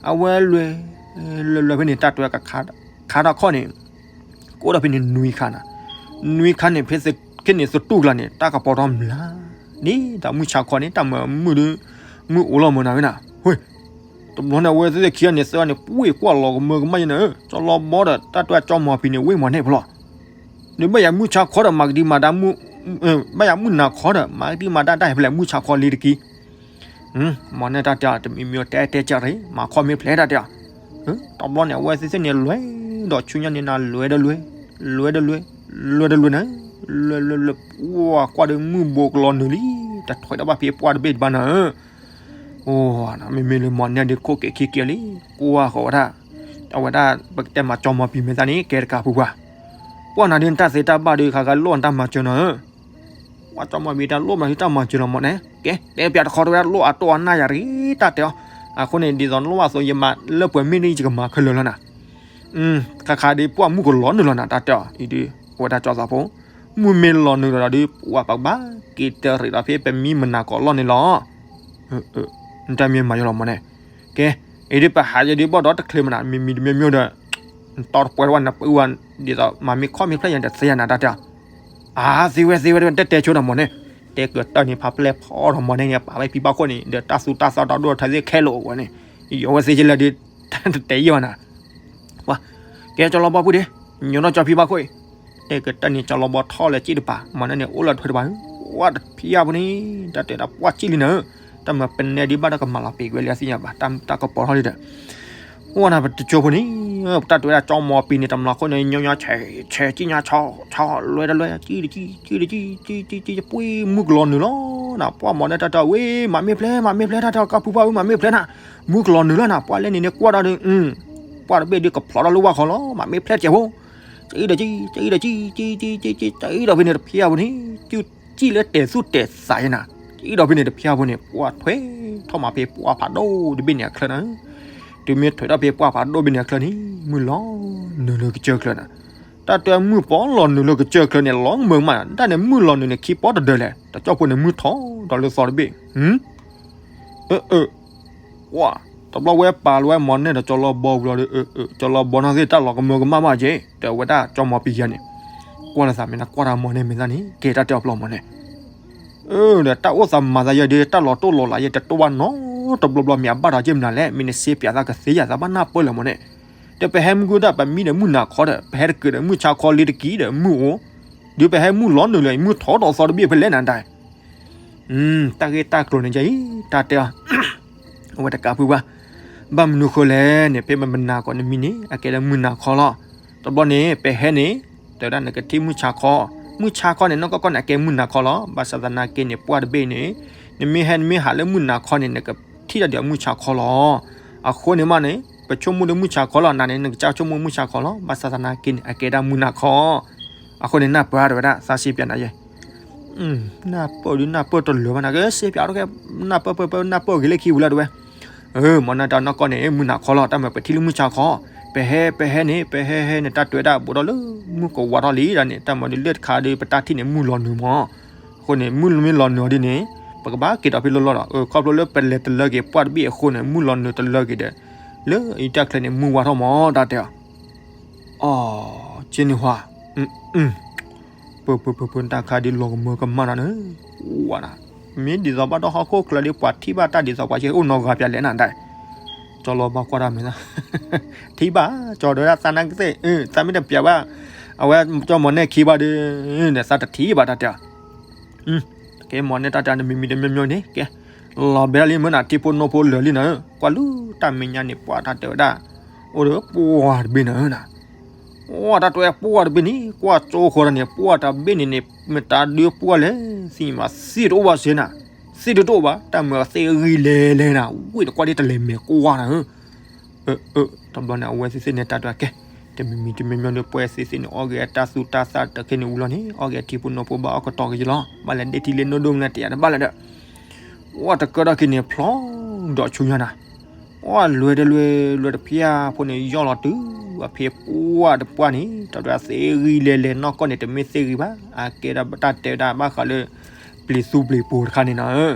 အဝဲလွဲၤ လွဲၤလွဲၤဖဲန့ၣ် တၢ်တွဲကခါထီၣ်ခီၣ်န့ၣ် ကအိၣ်ဒီးဖဲန့ၣ်နွံခါနၤ, နွံခါန့ၣ် ဖဲခဲန့ၣ်သတူၢ်ကျါန့ၣ် တၢ်ကပီၤထီၣ်မျး, ဒ်တၢ်မုၢ်ဆါခီန့ၣ် တၢ်မၤမုၢ်ဒုး မုၢ်အိၣ်လီၤမၢ်နၤဝဲနၤ, ဝ့ၢ်, တဘျီန့ၣ် အဝဲသ့ၣ်ခံဂၤန့ၣ် သၢဂၤန့ၣ် ပှ့ၤကွၢ်လီၤကမၢကမၣ်ယဲနၤဧၢ, ကၠီလီၤဘီဒီး တၢ်တဲကၠီမီၤပံၤန့ၣ် ဝ့ၢ်မီၤန့ၣ်ဖဲလဲၣ်, ဒီးဘၣ်ယၤမုၢ်ဆါခီဒီး မၤကဒံမၤဒါမုၢ်, ဘၣ်ယၤမုၢ်နၤခီဒီး မၤကဒံမၤဒါတၢ်ဟဲဖဲလဲၣ် မုၢ်ဆါခီလံတက့ၢ် မီၤန့ၣ်တၢ်တဲအီၤ တမံၤမံၤတဲတဲကၢ်ရ့ၣ် မၤခီမ့ၢ်ဖျဲးတၢ်တဲအီၤ, တဘျီန့ၣ် အဝဲသ့ၣ်သ့ၣ်န့ၣ် လွဲဒီးဆူညါန့ၣ်နၤ လွဲဒီးလွဲ, လွဲဒီးလွဲ, လွဲဒီးလွဲနၤ, လွဲလွဲလွဲ, ပှၢ်ကွၢ်ဒီးမုၢ်ဘိးကလီၤနုာ်လံ, တထွဲဒီးဘၣ်ဖဲပှၢ်တဘ့ၣ်တဘၣ်နၤဧၢ, အိၣ်, မ့မ့ၢ်လၢမီၤန့ၣ်ဒီး ခိၣ်ကဲၤခံကဲၤလံ, ကွၢ်ဃီၤဝဲဒၣ်, အဝဲဒၣ်ပကတဲမၤကၠီမီၤပံၤမဲာ်သၣ်န့ၣ် ကဲတကးပူၤပှၤ, ပှၢ်နၤဒ်နတၢ်သ့တၢ်ဘၣ်ဒီး ဃးဃးလိၣ်နတၢ်မၤစၢၤနီၤဧၢ ပှၤကၠီမီၤပံၤတၢ်လိၣ်မးလၢတၢ်မၤစၢၤလီၤမီၤန့ၣ်, ကဲ, တဲပျးတခီတဝဲဒၣ်လိၣ်အတိၢ်အနၢ်ယၤတဂ့ၤ တၢ်တဲအီၤ, အဃိန့ၣ် ဒ်သိးနလိၣ်ဘၣ်အသိး ယမၤလၢပှဲၤမ့ၢ်န့ၣ်ယကမၤခဲလၢာ်လီၤနၤ, ခါခါဒ်ပှၢ်မုၢ်ကလီၤနုာ်လီၤနၤ တၢ်တဲအီၤ, အံၤဒ်, အဝဲဒၣ်ကၠီသးဖိ, မုၢ်မ့ၢ်လီၤနုာ်လီၤဒီး ပှၢ်ပကဘၣ်က့ၤတရံးဒီးဖဲပမံမနၤကိးလီၢ်န့ၣ်လီၤ နတၢ်မ့ၢ်မၤယီၤလီၤမီၤန့ၣ်, ကဲ, အံၤဒ်ပဟးယဲဒ်ဘီၣ်ဒီးတချ့မနၤ မံၤမံၤတမံၤမံၤဒီး, နတီတပှဲၤတဝဲနပၢဝဲ, ဒ်သိးမၤမ့ၢ်ခီၣ်မ့ၢ်ဖျဲးယၤတသ့ယၤနၤတၢ်တဲအီၤ, အါသ့ဝဲသ့ဝဲတတဲဆိဒီးမီၤန့ၣ်, တဲကတၢၢ်န့ၣ် ဖးပျဲၢ်ဖီဒီးမီၤန့ၣ်န့ၣ် ပာ်ဝဲဖံဘၣ်ခိၣ်န့ၣ် ဒီးတၢ်သူတၢ်သီဒီးဒိၣ်ထီၣ်သ့ၣ်ခဲလၢာ်အိၣ်ဝဲန့ၣ်, ယီၤဝဲသ့ၣ်ယလဲၣ်ဒီး, တတဲယံာ်ဘၣ်နၤ ပှၤ, ကဲကၠီလီၤဘီပူၤဒ့, ညိးနီၢ်ကၠီဖံဘၣ်ခိၣ်အံၤ, တဲကတၢၢ်န့ၣ် ကၠီလီၤဘီထီၣ်လၢကံၣ်တပၤ မီၤန့ၣ်န့ၣ် အိၣ်လၢထွဲတပၤ, ဝဲတဖံးအါပူၤန့ၣ်, တၢ်တဲဒၣ်ပှၢ်ကံၣ်လံနၤဧၢ, တၢ်မၤပနဲဒ်ဘၣ်ဒီးကမၤလီၤပံာ်ကွဲလံအသ့ၣ်ညါဘၣ် တၢ်မုာ်တၢ်ကပီၤထီၣ်လံဒီး, အိၣ်နၤပတကၠိဖိန့ၣ်, ပတၢ်တဲဝဲဒၣ်ကၠီမီၤပံၤန့ၣ် တမျီခိၣ်န့ၣ် ညီညီဆဲးဆဲးကံၣ်ညါဆီဆီ လွဲတလွဲ ကံၣ်တကံၣ် ကံၣ်တကံၣ် ကံၣ်တကံၣ် ကံၣ်ကံၣ် ပှ့ၤမုၢ်ကလီၤနုာ်လီၤနၤ, ပှၢ်မီၤန့ၣ်တၢ်တဲဝဲ မၤမ့ၢ်ဖျဲး မၤမ့ၢ်ဖျဲးတၢ်တဲအီၤ ကၢ်ဖုပှၢ်ဧၢ မၤမ့ၢ်ဖျဲးနၤ, မုၢ်ကလီၤနုာ်လီၤနၤ ပှၢ်လဲၣ်န့ၣ်န့ၣ်ကွၢ်ဒီးဒီး, ပှၢ်တဘ့ၣ်ဒ်ကဖျိးထီၣ်လၢဝၢ်ဃီလီၤ မၤမ့ၢ်ဖျဲးတကဲးဖိ, ကံၣ်ဒီးကံၣ် ကံၣ်ဒီးကံၣ် ကံၣ်ကံၣ် ကံၣ်ကံၣ် ကံၣ်ဒီးဖဲန့ၣ်တဖံးအါပူၤန့ၣ်, ကံၣ်လၢတဲာ်သူၣ်တဲာ်သးယဲနၤ, ကံၣ်ဒီးဖဲန့ၣ်တဖံးအါပူၤန့ၣ် ပှၢ်ထွဲထီၣ်မးဖဲပှၢ်ဖးဒိၣ်တဘ့ၣ်န့ၣ်အချၢနၤ, တုၤမ့ၢ်ထွဲထီၣ်ဖဲပှၢ်ဖးဒိၣ်ဘ့ၣ်န့ၣ်အချၢန့ၣ် မုၢ်လီၤနုာ်လၢကစၢၢ်ချၢနၤ, တၢ်တဲမုၢ်ပီလီၤနုာ်လၢကစၢၢ်ချၢန့ၣ် လီၤကမၢကမၣ် တၢ်န့ၣ်မုၢ်လီၤနုာ်န့ၣ် ခံပီတဒၢလဲၣ် တကၠီဖိန့ၣ်မုၢ်ထီၣ်ဒီးလၢသီတဘ့ၣ်, အၢ အၢ ကွၢ်, တဘျီဝဲပာ်လီၤဝဲမီၤန့ၣ်ဒီးကၠီလီၤဘီပူၤလီၤဒီး, ကၠီလီၤဘီနီၢ်သ့ၣ်တၢ်လီၤကမၢကမၣ်ဘၣ်က့ၤ တဲဝဲဒၣ်ကၠီမီၤပံၤယဲန့ၣ်, ကွၢ်လၢသးမ့ၢ်နကွၢ်တၢ်မီၤန့ၣ်မ့ၢ်သၣ်န့ၣ် ကဲတၢ်တဲအီၤပျီမီၤန့ၣ်, ဒီးတၢ်အိၣ်သးမၤသးယဲဒီး တၢ်လီၤတိၢ်လီၤလးယဲ တတိၢ်ဘၣ်နီတဘျီဘျီ မ့ၢ်အဘၣ်ဒီးက့ၤမနုၤလဲၣ် မ့ၢ်နစ့ပၠးသးကသ့ယၤသးဘၣ်နၢ်ပၢၢ်လၢမီၤန့ၣ်, ဒီးပဟဲမုၢ်ဂုၢ်ဒၣ် ပမံဒီးမုၢ်နၤခီဒီး ပဟဲတက့ၤဒီးမုၢ်ဆါခီလံတက့ၢ်ဒီးမုၢ်အိၣ်, ဒီးပဟဲမုၢ်လီၤနုာ်လၢ မုၢ်ထီၣ်ဒီးသီတဘ့ၣ်ဖဲလဲၣ်နၤတၢ် တၢ်ဂ့ၢ်တၢ်ကျိၤန့ၣ်ယဲအံၤ တၢ်တဲအီၤ, အဝဲတကးဖုဘၣ်, ဘၣ်မနုၤဃိလဲၣ်န့ၣ် ဖဲပမနၤကိးနမံၤန့ၣ် အကဲလၢမုၢ်နၤခီလီၤ. တဘျီန့ၣ် ပဟဲန့ၣ် တဲဝဲဒၣ်နကထံၣ်မုၢ်ဆါခီ, မုၢ်ဆါခီန့ၣ် နီၢ်ကီၢ်ကီၢ်န့ၣ် အကဲမုၢ်နၤခီလီၤ. ဘၣ်ဆၣ်သနာ်က့န့ၣ် ပှၢ်တဘ့ၣ်န့ၣ် နမ့ၢ်ဟဲ နမ့ၢ်ဟးလၢမုၢ်နၤခီန့ၣ် နကထံၣ်တၢ်ဒီးမုၢ်ဆါခီလီၤ. အဃိန့ၣ်မးန့ၣ် ပဆိကမိၣ်ဒီးမုၢ်ဆါခီလီၤ. နၤန့ၣ် နကစၢ်ဆိကမိၣ်မုၢ်ဆါခီလီၤ. ဘၣ်ဆၣ်သနာ်က့န့ၣ် အကဲဒၣ်မုၢ်နၤခီ. အဃိန့ၣ် နၢ်ပၢၢ်တဲဝဲဒၣ် သးစ့ပၠးနၤယဲ နၢ်ပၢၢ်ဒုးနၢ်ပၢၢ်တလၢာ်ဘၣ်နၤ ကစ့ပၠးထီၣ်ကဲ နၢ်ပၢၢ်ပၢၢ်ပၢၢ် နၢ်ပၢၢ်ဂ့ၤလၢခံပူၤလၢတဝဲ. မ့ၢ်နတၢ်နီၢ်ကီၢ်န့ၣ် မုၢ်နၤခီလီၤ. တၢ်မၤပထံၣ်လၢမုၢ်ဆါခီ, ပဟဲ ပဟဲန့ၣ် ပဟဲဟဲန့ၣ် တၢ်တွဲဒၣ်ဘူးထီၣ်လၢ မုၢ်ကဝါထီၣ်လံဒီးန့ၣ် တၢ်မၤဒုးလၢတခါဒီး ပတၢ်ထံၣ်န့ၣ် မုၢ်လီၤနုာ်မး. အဃိန့ၣ် မုၢ်မ့ၢ်လီၤနုာ်အီၤဒ်န့ၣ် ပကဘၣ်က့ၤဒီးဖဲလီၢ်လီၢ်လီၤ. ခီဖျိလၢပလဲၤတလၢက့ၤ ပှၢ်တဘ့ၣ်အဃိန့ၣ် မုၢ်လီၤနုာ်တလၢက့ၤဒီး လၢအံၤတၢ်ချၢန့ၣ် မုၢ်ဝါထီၣ်မး တၢ်တဲအီၤ. အီ က့န့ၣ်ဟါ ပၢၢ်ပၢၢ်ပၢၢ်ပၢၢ် တၢ်ခါဒ်လီၤကမၢကမၣ်နၤန့ၣ် ဝါနၤ မ့ၢ်ဒ်သိးဘၣ်ဒီးဟီၣ်ခိၣ်ချၢဒ်ပှၤထံၣ်ဘၣ်တၢ်ဒ်သိးပှၤကဲအိၣ်နီၢ်ဂၤပၠးလဲၣ်နၤဒၣ် ကၠီလီၤဘီကွၢ်တၢ်မ့ၢ်သၣ် ထံၣ်ဘၣ် ကၠီဒီးဒၣ်သးနါကသ့ၣ် သးမ့ၢ်တပၠးဘၣ် အဝဲကၠီမီၤနဲၣ်ခံဘၣ်ဒီး သးတထံၣ်ဘၣ်တၢ်တဲအီၤ ကဲမီၤနဲၣ်တၢ်တဲအီၤ နမံၤမံၤတမံၤမံၤန့ၣ် ကဲ လီၤဘဲဒၣ်လံမ့ၢ်နၤ ထံဖိနီၢ်ဖိလၢာ်လံနၤ ကွၢ်လူၤတၢ်မဲာ်ညါန့ၣ် ပှၢ်တၢ်တဲဝဲဒၣ် အိၣ်ဒီးပှၢ်တဘ့ၣ်နၤ အိၣ်တၢ်တဲပှၢ်တဘ့ၣ်န့ၣ် ကွၢ်ကၠိဃီတၢ်န့ၣ် ပှၢ်တဘ့ၣ်န့ၣ်န့ၣ် မတၤဒုးပှၢ်လဲၣ် သ့ၣ်ညါမး သ့ၣ်တအိၣ်ဘၣ်စ့နၤ သ့ၣ်တအိၣ်ဘၣ် တၢ်မၤသ့ၣ်ဂံၢ်လဲၤလဲၤနၤ ဝ့ၢ်တကွၢ်ဒ်တလဲၤမဲာ်ကွၢ်နၤဧၢ တဘျီန့ၣ် အဝဲသ့ၣ်သ့ၣ်န့ၣ်တၢ်တဲကဲ တမံၤမံၤတမံၤမံၤဒီး ပှဲၤသ့ၣ်သ့ၣ်န့ၣ် အီၣ်ဂ့ၤအတၢ်သူတၢ်သၣ်တခဲန့ၣ်ဝံၤလီၤန့ၣ် အီၣ်ဂ့ၤအထံဖိနီၢ်ဖိဘၣ်အီၣ်ကတီၢ်ကယံလီၤ ဘၣ်လဲၤဒ့ထံလ့နိဒိမနုၤတယၤတဘၣ်လၢၤဒီး ဝဲတကၢၢ်ထီၣ်က့ၤန့ၣ် ဖျီဒီးဆူညါနၤ အီၣ်လွဲတလွဲ လွဲတဖျၢၣ်ဖိန့ၣ် ယီၢ်လီၤတုၤအဖဲပှၢ်တပှၢ်န့ၣ် တၢ်ဒွဲသ့ၣ်ဂံၢ်လဲၤလဲၤနီၢ်ကီၢ်န့ၣ် တမ့ၢ်သ့ၣ်ဂံၢ်ဘၣ် အကဲဒၣ်တၢ်တဲဝဲဒၣ်ဘၣ်ဃးလၢ ပျံၤသူပျံၤပူၤတခါန့ၣ်နၤဧၢ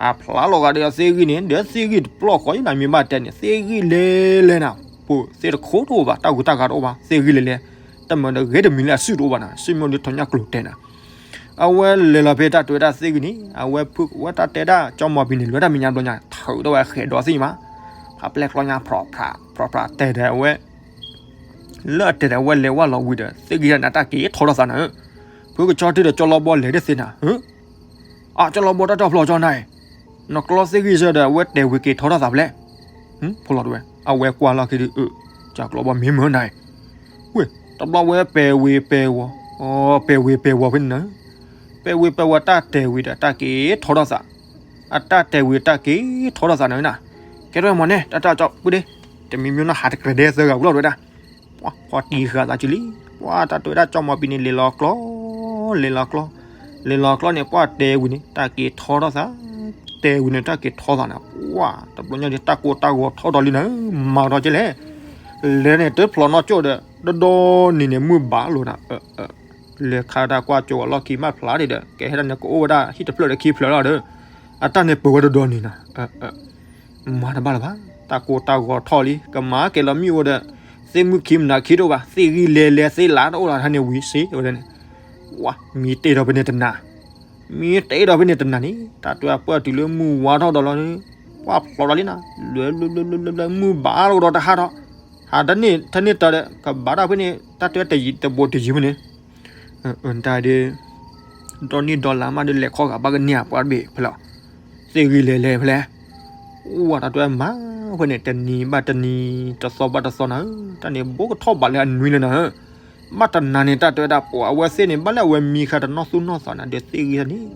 အဖျါလီၤဂာ်ဒီးသ့ၣ်ဂံၢ်န့ၣ် ဒီးသ့ၣ်ဂံၢ်တပျီၢ်ဃီအံၤနၤ မ့ၢ်ဘၣ်တဲန့ၣ် သ့ၣ်ဂံၢ်လဲၤလဲၤနၤ ပသ့ၣ်တခိၣ်တအိၣ်ဘၣ် တၢ်ဂုၤတၢ်ဂၤတအိၣ်ဘၣ် သ့ၣ်ဂံၢ်လဲၤလဲၤ တၢ်မၤဒီးဂ့ၤတမံၤလၢအစုတအိၣ်ဘၣ်နၤ စံၣ်မိၣ်ဒုးထီၣ်ညၣ်ကျိၤတဲနၤ အဝဲလဲၤလီၤဖဲတၢ်တဲဝဲဒၣ်သ့ၣ်ဂံၢ်န့ၣ် အဝဲဖုဝဲတၢ်တဲဒၣ်ကၠီမီၤပံၤန့ၣ် လဲၤတၢ်မဲာ်ညါဘျီညါ ထုးထီၣ်ဝဲဃဲးဒီးသ့ၣ်ညါမး, ဖးပျဲၢ်ကျီညါ ဖြီးဖြး ဖြီးဖြးတဲဒီးအဝဲ လၢအတဲာ်ဒီးအဝဲလဲၤဝဲလီၤဝံၤဒီး သ့ၣ်ဂံၢ်တၢ်န့ၣ် တၢ်က့ၤထီထီၣ်သးနၤဧၢ, ဖုကဆီထံဒီးကၠီလီၤဘီလဲၤတသ့နၤဧၢ, အကၠီလီၤဘီတၢ်တီၢ်ဖျီကၠီနၤ, နကျီသ့ၣ်ဂံၢ်စၢၤဒီး အဝဲတဲာ်ဝံၤက့ၤထီထီၣ်သးဖဲလဲၣ်, ဖိလီၤတဝဲ အဝဲကွၢ်လီၢ်ခံဒီး အၢ ကၠီကျီဘီမ့ၢ်မုာ်နၤ, ဝ့ၢ် တဘျီဝဲပဲာ်ဝံၤပဲာ်ဝီၤ, ပဲာ်ဝံၤပဲာ်ဝီၤဖဲန့ၣ်နၤ, ပဲာ်ဝံၤပဲာ်ဝီၤတၢ်တဲာ်ဝံၤဒီးတၢ်က့ၤထီထီၣ်သး, အတၢ်တဲာ်ဝံၤတၢ်က့ၤထီထီၣ်သးနၤနၤ, ကဲထီၣ်မးန့ၣ် တၢ်တၢ်ကၠီပုၢ်ဒ့, တမံၤမံၤနီၢ်ဟးတကြၢးဒဲသၢဂၤဝံၤလီၤတဝဲဒၣ် ပှၤတံၤဃာ်သးကလံ, ပှၤတၢ်တဲဝဲဒၣ်ကၠီမီၤပံၤန့ၣ် လဲၤလီၤကျီ, လဲၤလီၤကျီ, လဲၤလီၤကျီန့ၣ် ပှၤတဲဝံၤန့ၣ် တၢ်က့ၤထီထီၣ်သး, တဲဝံၤန့ၣ် တၢ်က့ၤထီသးနၤ, ပှၤတဘျီညါဒီး တၢ်ကိၢ်တၢ်ဂီၤထီၣ်ဒီးလံနၤ, မၤဒီးကဲလဲၣ်, လဲၤန့ၣ် တဖျိးနီၢ်ကၠိၣ်ဒီး ဒီဒီနံၤန့ၣ် မုၢ်ဘၣ်လိာ်နၤ လဲၤခါတၢ်ကွၢ်ကၠိအလီၢ်ခံမးဖျါဒံးဒီး ကဟဲဒၣ်န့ၣ် ကအိၣ်ဝဲဒၣ်ဟံၣ်တဖျၢၣ်ဒီးခံဖျၢၣ်လီၤဒီး အတၢ်န့ၣ်ပၢၤဝဲတဒီနံၤနၤ, မၤတဘၣ်လၢၤဘၣ်, တၢ်ကိၢ်တၢ်ဂီၤထီၣ်လံ ကမၤကဲၤလီၤမံအိၣ်ဒီး သ့ၣ်မုၣ်ခံမနၤခံတအိၣ်ဘၣ်, သ့ၣ်ဂံၢ်လဲၤလဲၤသ့ၣ်လါတအိၣ်လီၤ တၢ်န့ၣ်ဝံၤစ့ဝဲဒၣ်န့ၣ်, ဝါ မံတ့ၢ်ဒီးဖဲန့ၣ်တနၤ မံတ့ၢ်ဒီးဖဲန့ၣ်တနၤန့ၣ် တၢ်တဲအပၢၢ်တုၤလၢမုၢ်ဝါထီၣ်ဒီးလီၤ, ပှၤဖျိးဒီးလံနၤ, လဲၤလဲၤလဲၤလဲၤလဲၤ မုၢ်ဘၣ်လိာ်ဒီးတဟးထီၣ်, ဟးတန့ၢ်တန့ၢ်တၢ်ဒီး ကဘၣ်တၢ်ဖဲန့ၣ် တၢ်တဲတယံၤတဘူးတယံၤဖဲန့ၣ်, တၢ်ဒီး ဒီနံၣ်ဒီလါမးဒီး လဲၤခီဂာ်ဘၣ်ကန့ၢ်ဧါ ပှၤတဘ့ၣ်ဖဲလဲၣ်, သ့ၣ်ဂံၢ်လဲၤလဲၤဖဲလဲၣ်, ဝါ တၢ်တဲမၤဖဲန့ၣ် တနံၤဘၣ်တနံၤ တသီဘၣ်တသီနၤဧၢ, တၢ်န့ၣ်ဘိးကထီၣ်ဘးလၢအနွံလၢနၤဧၢ, ဘၣ်တနၤန့ၣ် တၢ်တဲဝဲဒၣ်ပှၤအဝဲသ့ၣ်န့ၣ် ဘၣ်လၢအဝဲမံဃာ်တနီၢ်သူၣ်နီၢ်သးနၤဒီး သ့ၣ်ဂံၢ်တၢ်န့ၣ်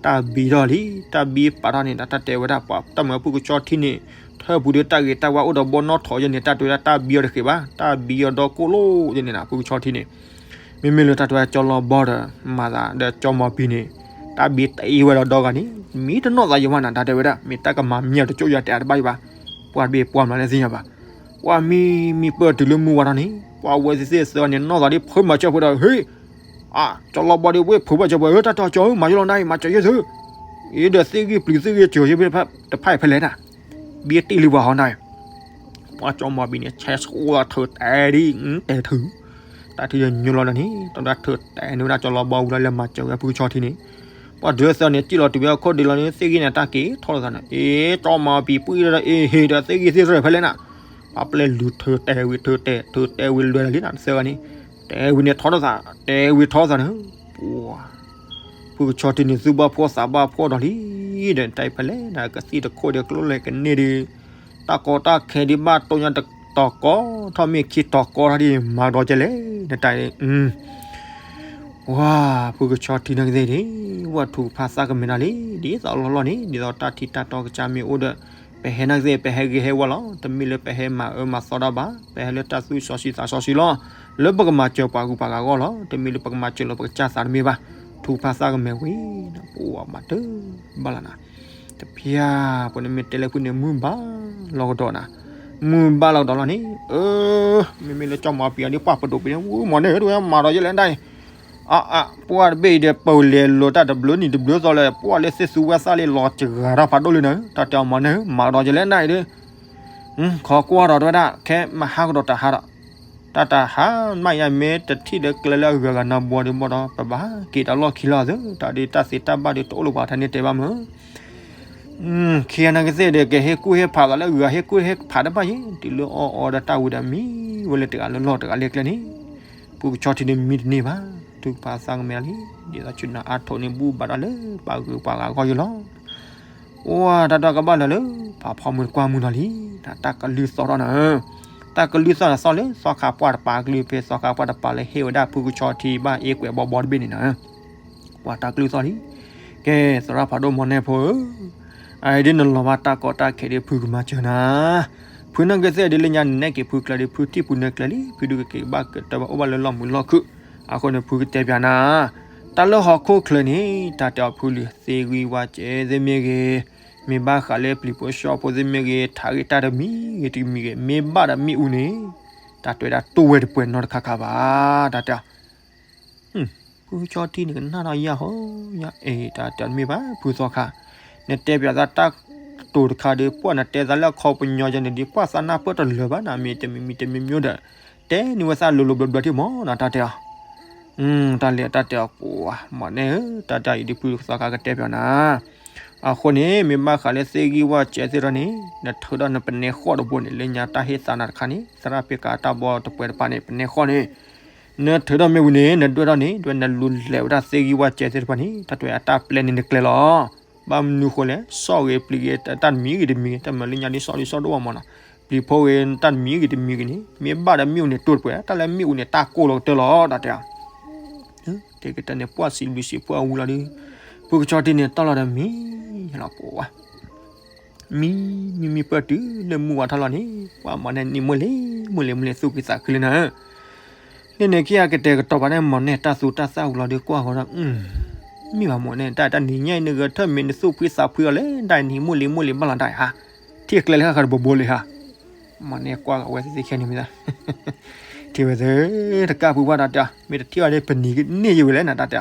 တၢ်ဘံထီၣ်လံ, တၢ်ဘံပာ်ထီၣ်န့ၣ်ဒီး တၢ်တဲဝဲဒၣ်ပှၤ တၢ်မၤဖုကဆီထံန့ၣ် ထၢဖုဒီးတၢ်ဂ့ၤတၢ်ဝါအိၣ်ဒီးဘီနီၢ်ထီၣ်ယဲန့ၣ် တၢ်တဲဝဲဒၣ်တၢ်ဘံအီၤတဃ့ဘၣ်, တၢ်ဘံအီၤဒီကိၣ်လိာ်ယဲန့ၣ်နၤ ဖုကဆီထံန့ၣ်, မ့မ့ၢ်လၢတၢ်တဲဝဲဒၣ်ကၠီလီၤဘီဒီး မၤသးဒီးကၠီမီၤပံၤန့ၣ် တၢ်ဘံတအံၤဝဲဒီးဒီဂၤန့ၣ် မံတနီၢ်သးယံၤမးနၤ တၢ်တဲဝဲဒၣ် မ့ၢ်တၢ်ကမၤမံအီၤတကၠိၣ်ယၤတဲအါတဘၣ်ယံၤဘၣ်, ပှၤတဘ့ၣ်ပှၤမၤလၢသ့ၣ်ညါဘၣ်, ပှၤမံမံပၢၢ်တုၤလၢမုၢ်ဝါထီၣ်န့ၣ် ပှၤဝဲသ့ၣ်သ့ၣ်သၢန့ၣ် နီၢ်သးဒ်ဖုမၤစၢၤဖိဒီး ဟ့ၣ် အ ကၠီလီၤဘီဒီးဝ့ၢ်ဖုဘၣ်စၢၤဖိ တၢ်တီကၠီဧၢ မၤယိလီၤနၤအံၤ မၤစၢၤယဲၢ်သု, အံၤဒီးသ့ၣ်ဂံၢ်ပျံၤသ့ၣ်ဂံၢ်စၢၤယဲၢ်ဖဲ တဖၣ်အံၤဖဲလဲၣ်နၤ, ဘံတ့ၢ်လံပှၤဟီနၤ, ပှၤကၠီမီၤပံၤန့ၣ် ဆဲးဆှိအီၤထုးတဲဒ် တဲထုး, တၢ်ထံၣ်ယညိလီၤဒီးန့ၣ် တၢ်ထုးတဲန့ၢ်ဝဲဒၣ်ကၠီလီၤဘီဝံၤလီၤ လဲၤမၤစၢၤဝဲဖုကဆီထံန့ၣ်, ပှၤဒုးသၢန့ၣ် စံၣ်လီၤတုၤဝဲအခိၣ်ဒံးလီၤန့ၣ် သ့ၣ်ဂံၢ်န့ၣ် တၢ်က့ၤထီၣ်လိာ်သးန့ၣ် အ့ ကၠီမီၤပံၤပှံၢ်ဒီး အ့ ဟ့ၣ်ဒီးသ့ၣ်ဂံၢ်သ့ၣ်သရၢၣ်ဖဲလဲၣ်နၤ, ပှၤပျဲၢ်လူၤထုးတဲဝံၤ ထုးတဲ ထုးတဲဝံၤလွဲၢ်လီၤလံနၤ တသၢဂၤန့ၣ်, တဲဝံၤန့ၣ်ထီထီၣ်သး တဲဝံၤထီထီၣ်သးန့ၣ်, ပှၤ ဖုကဆီထံန့ၣ် သူၣ်ဘၣ်ဖှီၣ်သးဘၣ်ဖှီၣ်ဒီးလံ, ဒီးတၢ်ဖဲလဲၣ်နၤ ကသံၣ်တခိၣ်ဒီးကျိလဲၤကန့ၢ်ဒီး တၢ်ကီတၢ်ခဲဒ်ဘၣ်တိၢ်ညါတတီၤကီထီၣ်မ့ၢ်ခံတီၤကီထီၣ်ဒ်မၤဒီးကဲလဲၣ် နတၢ် ဝါ ဖုကဆီထံန့ၣ်ကသ့ၣ်န့ၣ် ဝဲထူကဖၣ်သၣ်ကမဲာ်နၤလံ, ဒ်သိးလီၢ်လီၢ်န့ၣ် ဒ်သိးတၢ်ထံတၢ်တီကစၢ်မ့ၢ်အိၣ်ဒီး ပဟဲန့ၣ်ကသ့ၣ် ပဟဲဂ့ၤဟဲဝါလီၤ, တမ့ၢ်လၢပဟဲမၤအၢမၤသီတၢ်ဘၣ်, ပဟဲလၢတၢ်သူၣ်စီဆှံသးစီဆှံလီၤ, လၢပကမၤစၢၤပှၤဂုၤပှၤဂၤအဂီၢ်လီၤ, တမ့ၢ်လၢပကမၤစၢၤလၢပကစၢ်သးတမ့ၢ်ဘၣ်, ထူကဖၣ်သၣ်ကမဲာ်ဝံၤ ပအိၣ်ဘၣ်တၢ်ဘၣ်လီၤနၤ, တဖၣ် ပှၤန့ၣ်မ့ၢ်တဲလၢဖုန့ၣ် မုၢ်ဘၣ်လီၤကဒီးနၤ, မုၢ်ဘၣ်လီၤကဒီးလီၤန့ၣ်, အၢ မ့မ့ၢ်လၢကၠီမီၤပံၤအီၤဒ်ပှၤပဒိၣ်ပဒ့ၣ် ဝူမီၤန့ၣ် တဝဲမၤဒီးယဲလဲၣ်ဒၣ်အံၤ, အ အ ပှၤတဘ့ၣ်အံၤဒီး ပလဲၤလိာ်တၢ်တဘျုးနံၤတဘျုးသီလၢ ပှၤလၢသ့ၣ်သူဝဲသၣ်လၢလီၤစှၤထီၣ်ဖးဒိၣ်လံနၤ, တၢ်တဲအီၤမီၤန့ၣ် မၤကဒီးယဲလဲၣ်ဒၣ်အံၤဒီး ခီကွၢ်ဒီးတဝဲဒၣ် ခဲမဟါကဒီးတဟါဒီး တၢ်တဟါမးယၤမ့ၢ်တထံၣ်လၢကျဲလၢအဂုၤအဂၤနီတဘျီဒီးဘၣ်ဒီး ပဘၣ်က့ၤတၢ်လီၢ်ခံလီၤသၢ, တၢ်ဒ်တၢ်သ့တၢ်ဘၣ်ဒီးတအိၣ်လၢပှၤထါန့ၣ်တဲဘၣ်မး ခံဂၤန့ၣ်ကသ့ၣ်ဒီး ကဟ့ၣ်ကူၣ်ဟ့ၣ်ဖးသးလၢအဂုၤအဟ့ၣ်ကူၣ်ဟ့ၣ်ဖးတဘၣ်ယဲၢ် တုၤလၢအီၣ်အီဒီးတၢ်ဝံၤဒီးမံဝဲလၢတဂၤလၢလီၢ်တဂၤလၢကျဲန့ၣ်, ဖုကဆီထံန့ၣ်မံတန့ၢ်ဘၣ်, ထုကဖၣ်သၣ်ကမဲာ်လံ, ဒ်သိးဆူနၤအါထိးန့ၣ် ဘူၣ်ဘၣ်တၢ်လၢပှၤဂုၤပှၤဂၤအဂီၢ်ယဲၢ်လီၤ. အိၣ်တၢ်ဒီးကဘၣ်လၢာ်လၢ ပာ်ဖီမုၢ်တကွၢ်မုၢ်လီၤလံ, တၢ်ကလုၢ်သီၣ်ထီၣ်နၤ, တၢ်ကလုၢ်သီၣ်နၤသီၣ်လၢ သီခါပှၢ်တပၤကလုၢ်ဖဲ သီခါပှၢ်တပၤလၢဟ့ၣ်ဝဲဒၣ်ဖုကဆီထံဘၣ်အ့ကွဲးဘီဘီတဘ့ၣ်န့ၣ်နၤ ပှၤတၢ်ကလုၢ်သီၣ်လံ. ကဲ သရၣ်ဖးဒိၣ်မီၤနဲၣ်ဖိဧၢ, အအံၤဒ်နလီၤဘၣ်တၢ်ကီတၢ်ခဲဒ်ဖုကမၤစၢၤနၤ, ဖုန့ၣ်ကသ့ၣ်ဒ်လၢညါနနဲၣ်က့ၤဖုကျဲဒ်ဖုထံၣ်ဖုနဲၣ်ကျဲလံ, ဖုဒုးကက့ၤဘၣ်ကတၢၢ်ဘၣ်အိၣ်ဘၣ်လၢလီၢ်မုာ်လီၢ်ခုၣ်, အဃိန့ၣ်ဖုကတဲပၠးနၤ, တၢ်လၢဟီၣ်ခိၣ်ချၢန့ၣ် တၢ်တဲအီၤဖုလံၤသ့ဝံဝါကဲသ့ၣ်မ့ၢ်ဂ့ၤ, မ့ၢ်ဘၣ်ဃးလၢပျံၤဖိဆှီဖိသ့ၣ်မ့ၢ်ဂ့ၤ, ထးဂ့ၤတၢ်တမံၤဂ့ၤတမံၤဂ့ၤ, မ့ၢ်ဘၣ်ဒီးမ့ၣ်အူန့ၣ်, တၢ်တဲဝဲဒၣ်တိၢ်ဝဲတပှဲၤနီတခါခါဘၣ်, တၢ်တဲ ဖုကဆီထံန့ၣ်ကနၣ်ဒီးယၤဟီ, ယၤအဲၣ် တၢ်တဲမ့ၢ်ဘၣ် ဖုသီခါ, နတဲပၠးသးတၢ်တိၤတခါဒီး ပှၤနတဲသးလၢအခီပညီယဲန့ၣ်ဒီး ပှၤသးနၢ်ပၢၢ်တလၢာ်ဘၣ်နၤ, မ့ၢ်တမံၤမံၤတမံၤမံၤဒီး တဲန့ၢ်ဝဲသးလိၤလိၤဘျီဘျီထံၣ်မီၤနၤ တၢ်တဲအီၤ, တၢ်လဲၤတၢ်တဲအီၤပှၤ မီၢ်နဲၣ်ဧၢ, တၢ်တၢ်အံၤဒ်ဖုသီခါကတဲပၠီနၤ, အဃိန့ၣ် မ့ၢ်ဘၣ်ဃးလၢသ့ၣ်ဂံၢ်ဝၣ်စဲသ့ၣ်တဖၣ်န့ၣ် နထုးထီၣ်နပနဲဃီၣ်တဘိန့ၣ် လၢညါတၢ်ဟ့ၣ်သးနၤတခါန့ၣ် သရၣ်ဖ့ကၤတၢ်ဘီတပှဲၤတဖၣ်န့ၣ် ပနဲဃီၣ်န့ၣ် နထုးထီၣ်မ့ၢ်ဝံၤန့ၣ် နဒွဲၣ်ထီၣ်န့ၣ် ဒွဲၣ်နလူၤလဲၤဝဲဒၣ်သ့ၣ်ဂံၢ်ဝၣ်စဲသ့ၣ်တဖၣ်န့ၣ် တၢ်တဲအတၢ်ပျဲန့ၣ်နကျဲလီၤ. ဘၣ်မနုၤဃိလဲၣ် စီၣ်ဂ့ၤပျံၤဂ့ၤ တၢ်တမံၤဂ့ၤတမံၤဂ့ၤ တၢ်မၤလၢညါဒ်စီၣ်ဒ်စီၣ်ဒိၣ်ဘၣ်မီၢ်နီၤ, ပျံၤဖိဂ့ၤ တၢ်တမံၤဂ့ၤတမံၤဂ့ၤန့ၣ် မ့ၢ်ဘၣ်ဒီးမ့ၣ်အူန့ၣ်တိၢ်တပှဲၤ တၢ်လၢမ့ၣ်အူန့ၣ် တၢ်ကိၢ်လီၤကတၢၢ်လီၤ တၢ်တဲ တဲကတၢၢ်န့ၣ် ပှၢ်စံးဘျုးစံးဖှိၣ်အဝံၤလီၤဒီး ဖုကဆီတံၢ်န့ၣ် တီၢ်လီၤဒီးမံလီၤပှၤ, မံမံမံပၢၢ်တုၤလၢမုၢ်ဝါထီၣ်လီၤန့ၣ် ပှၤမီၢ်နဲၣ်န့ၣ် မုၢ်လ့ၤမုၢ်လ့ၤမုၢ်လ့ၤသူၣ်ဖှံသးခုလံနၤဧၢ, လၢန့ၣ်ခံဂၤကတဲာ်ကတီၤပာ်န့ၣ် မီၢ်နဲၣ်တၢ်သူတၢ်သၣ်ဝံၤလီၤဒီးကွၢ်ဃီဒီး မ့ၢ်ဘၣ်မီၢ်နဲၣ် တၢ်တနံၤညါအံၤ နဂဲၤထၢၣ်မ့ၢ်နသူၣ်ဖှံသးဖှံအီၤလဲၣ် ဒ်အံၤန့ၣ် မုၢ်လ့ၤမုၢ်လ့ၤဘၣ်လီၤဒ်အံၤဧါ, ထံၣ်ကျဲလၢဃၣ်ဃၣ်တဘိဘိလံဧါ, မီၢ်နဲၣ်ကွၢ်အဝဲသ့ၣ်သ့ၣ်ခဲန့ၣ်မ့ၢ် ထံၣ်ဝဲသ့ၣ် တကၢ်ဖုပှၢ်တၢ်တဲ မ့ၢ်တထံၣ်အီၤဒ်ပနံၤကန့ၢ်ယံၤဝဲလဲၣ်နတၢ်တဲ,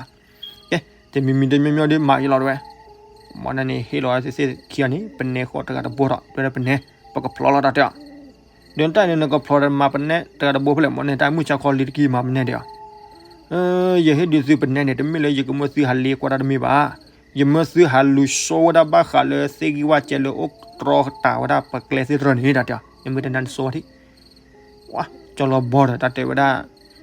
ကဲ တမံၤမံၤတမံၤမံၤဒ်မၤယံၤလီၤတဝဲ, မီၢ်နဲၣ်န့ၣ် ဟ့ၣ်လီၤဝဲသ့ၣ်သ့ၣ်ခံဂၤန့ၣ် ပနဲဃီၣ်တဂၤတဘိထီၣ် တဲဝဲဒၣ်ပနဲ ပကဖျီလီၤတၢ်တဲ ဒီးတၢ်န့ၣ်နကဖျီဒီးမၤပနဲတဂၤတဘိဖဲလဲၣ် မီၢ်နဲၣ် တၢ်မုၢ်ဆါခီလံတကံၢ်မၤပနဲဒံးဧါ, ယဟ့ၣ်ဒုးသုပနဲန့ၣ် တမ့ၢ်လၢယကမၢသုဟးလ့ကွၢ်တၢ်တမ့ၢ်ဘၣ်, ယမၢသုဟးလူၤဆိဝဲဒၣ်ဘၣ်ဃးလၢသ့ၣ်ဂံၢ်ဝၣ်စဲလၢအိၣ်တြီတၢ်ဝဲဒၣ်ပကျဲသ့ၣ်တဖၣ်န့ၣ် တၢ်တဲ နမ့ၢ်တနာ်နဆိဝဲဒၣ် ဝါ ကၠီလီၤဘီဒီးတၢ်တဲဝဲဒၣ်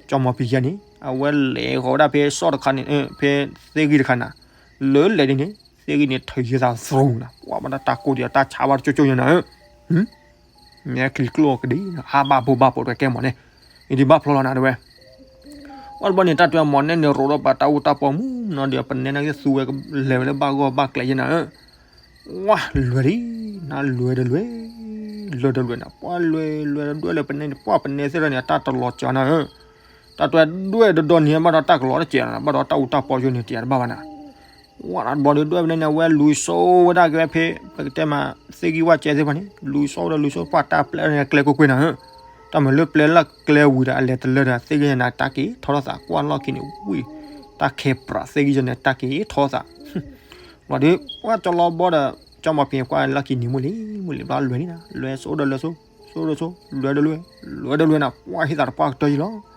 ကၠီမီၤပံၤယဲန့ၣ် အဝဲလဲၤဃီၤဝဲဒၣ်ဖဲစီၣ်တခါန့ၣ် ဖဲသ့ၣ်ဂံၢ်တခါနၤ, လၢလဲၤဒ်န့ၣ် သ့ၣ်ဂံၢ်န့ၣ် ထုးယဲသးသရူနၤ ပှၤဘၣ်တၢ်ကိၢ်ဒံးအတၢ်ဆါဘၣ်တကၠိကၠိညါနၤဧၢ, မ့ၢ်ချံကျိၣ်ကဒံး အါဘၣ်ဘိဘၣ်ဘိတဝဲကဲမီၢ်န့ၣ်, အံၤဒံးဘၣ်ဖျီလီၤနၤတဝဲ ဝဲတဘျီန့ၣ် တၢ်တဲမီၢ်နဲၣ်န့ၣ် ရိးထီၣ်ပာ်တၢ်အူတၢ်ပီမူနီၤဒီး ပနဲန့ၣ်ကသူဝဲလဲၤဝဲလၢဘၣ်ဂီၢ်ဘၣ်ကျဲယဲနၤဧၢ, ဝါ လွဲၤဒံး နလွဲၤတလွဲၤ လွဲၤတလွဲၤနၤ ပှၤလွဲၤလွဲၤတဒွဲၣ်လၢပနဲန့ၣ် ပှၤပနဲသ့ၣ်တဖၣ်န့ၣ် အတၢ်တလီၤကၠီနၤဧၢ, တၢ်တဲဒွဲၣ်တဒီန့ၣ် ဘၣ်ဒီးတၢ်ကလီတစဲးနၤ ဘၣ်ဒီးတၢ်အူတၢ်ပီယိန့ၣ် တယၤတဘၣ်ဘၣ်နၤ ဝဲဒၣ်တဘျီဒီး ဒွဲၣ်ပနဲန့ၣ် အဝဲလူၤဆိဝဲဒၣ်က့ၤဝဲဖဲ ပကတဲမး သ့ၣ်ဂံၢ်ဝၣ်စဲသ့ၣ်တဖၣ်န့ၣ် လူၤဆိဝဲဒီးလူၤဆိ ပှၤတၢ်ပျဲန့ၣ်ကျဲကွ့ၢ်ကွ့ၢ်နၤဧၢ, တၢ်မၤလၢပျဲလၢကျဲဝံၤဒီး အလဲၤတလၢဒီး သ့ၣ်ဂံၢ်ယဲနၤ တၢ်က့ၤထီထီၣ်သး ကွၢ်လီၢ်ခံန့ၣ်ဝံၤ တၢ်ခဲပြးသ့ၣ်ဂံၢ်ယဲန့ၣ် တၢ်က့ၤထီထီၣ်သး ဘျီဒီး ပှၤကၠီလီၤဘီဒီး ကၠီမီၤပံၤကွၢ်လီၢ်ခံန့ၣ် မုၢ်လ့ၤမုၢ်လ့ၤဘျီလွဲၤန့ၣ်နၤ လွဲၤဆိဒီးလွဲၤဆိ ဆိဒီးဆိ လွဲၤဒီးလွဲၤ လွဲၤဒီးလွဲၤနၤ ပှၤဟ့ၣ်သးတပှၢ်ကတၢၢ်ယံၤလီၤ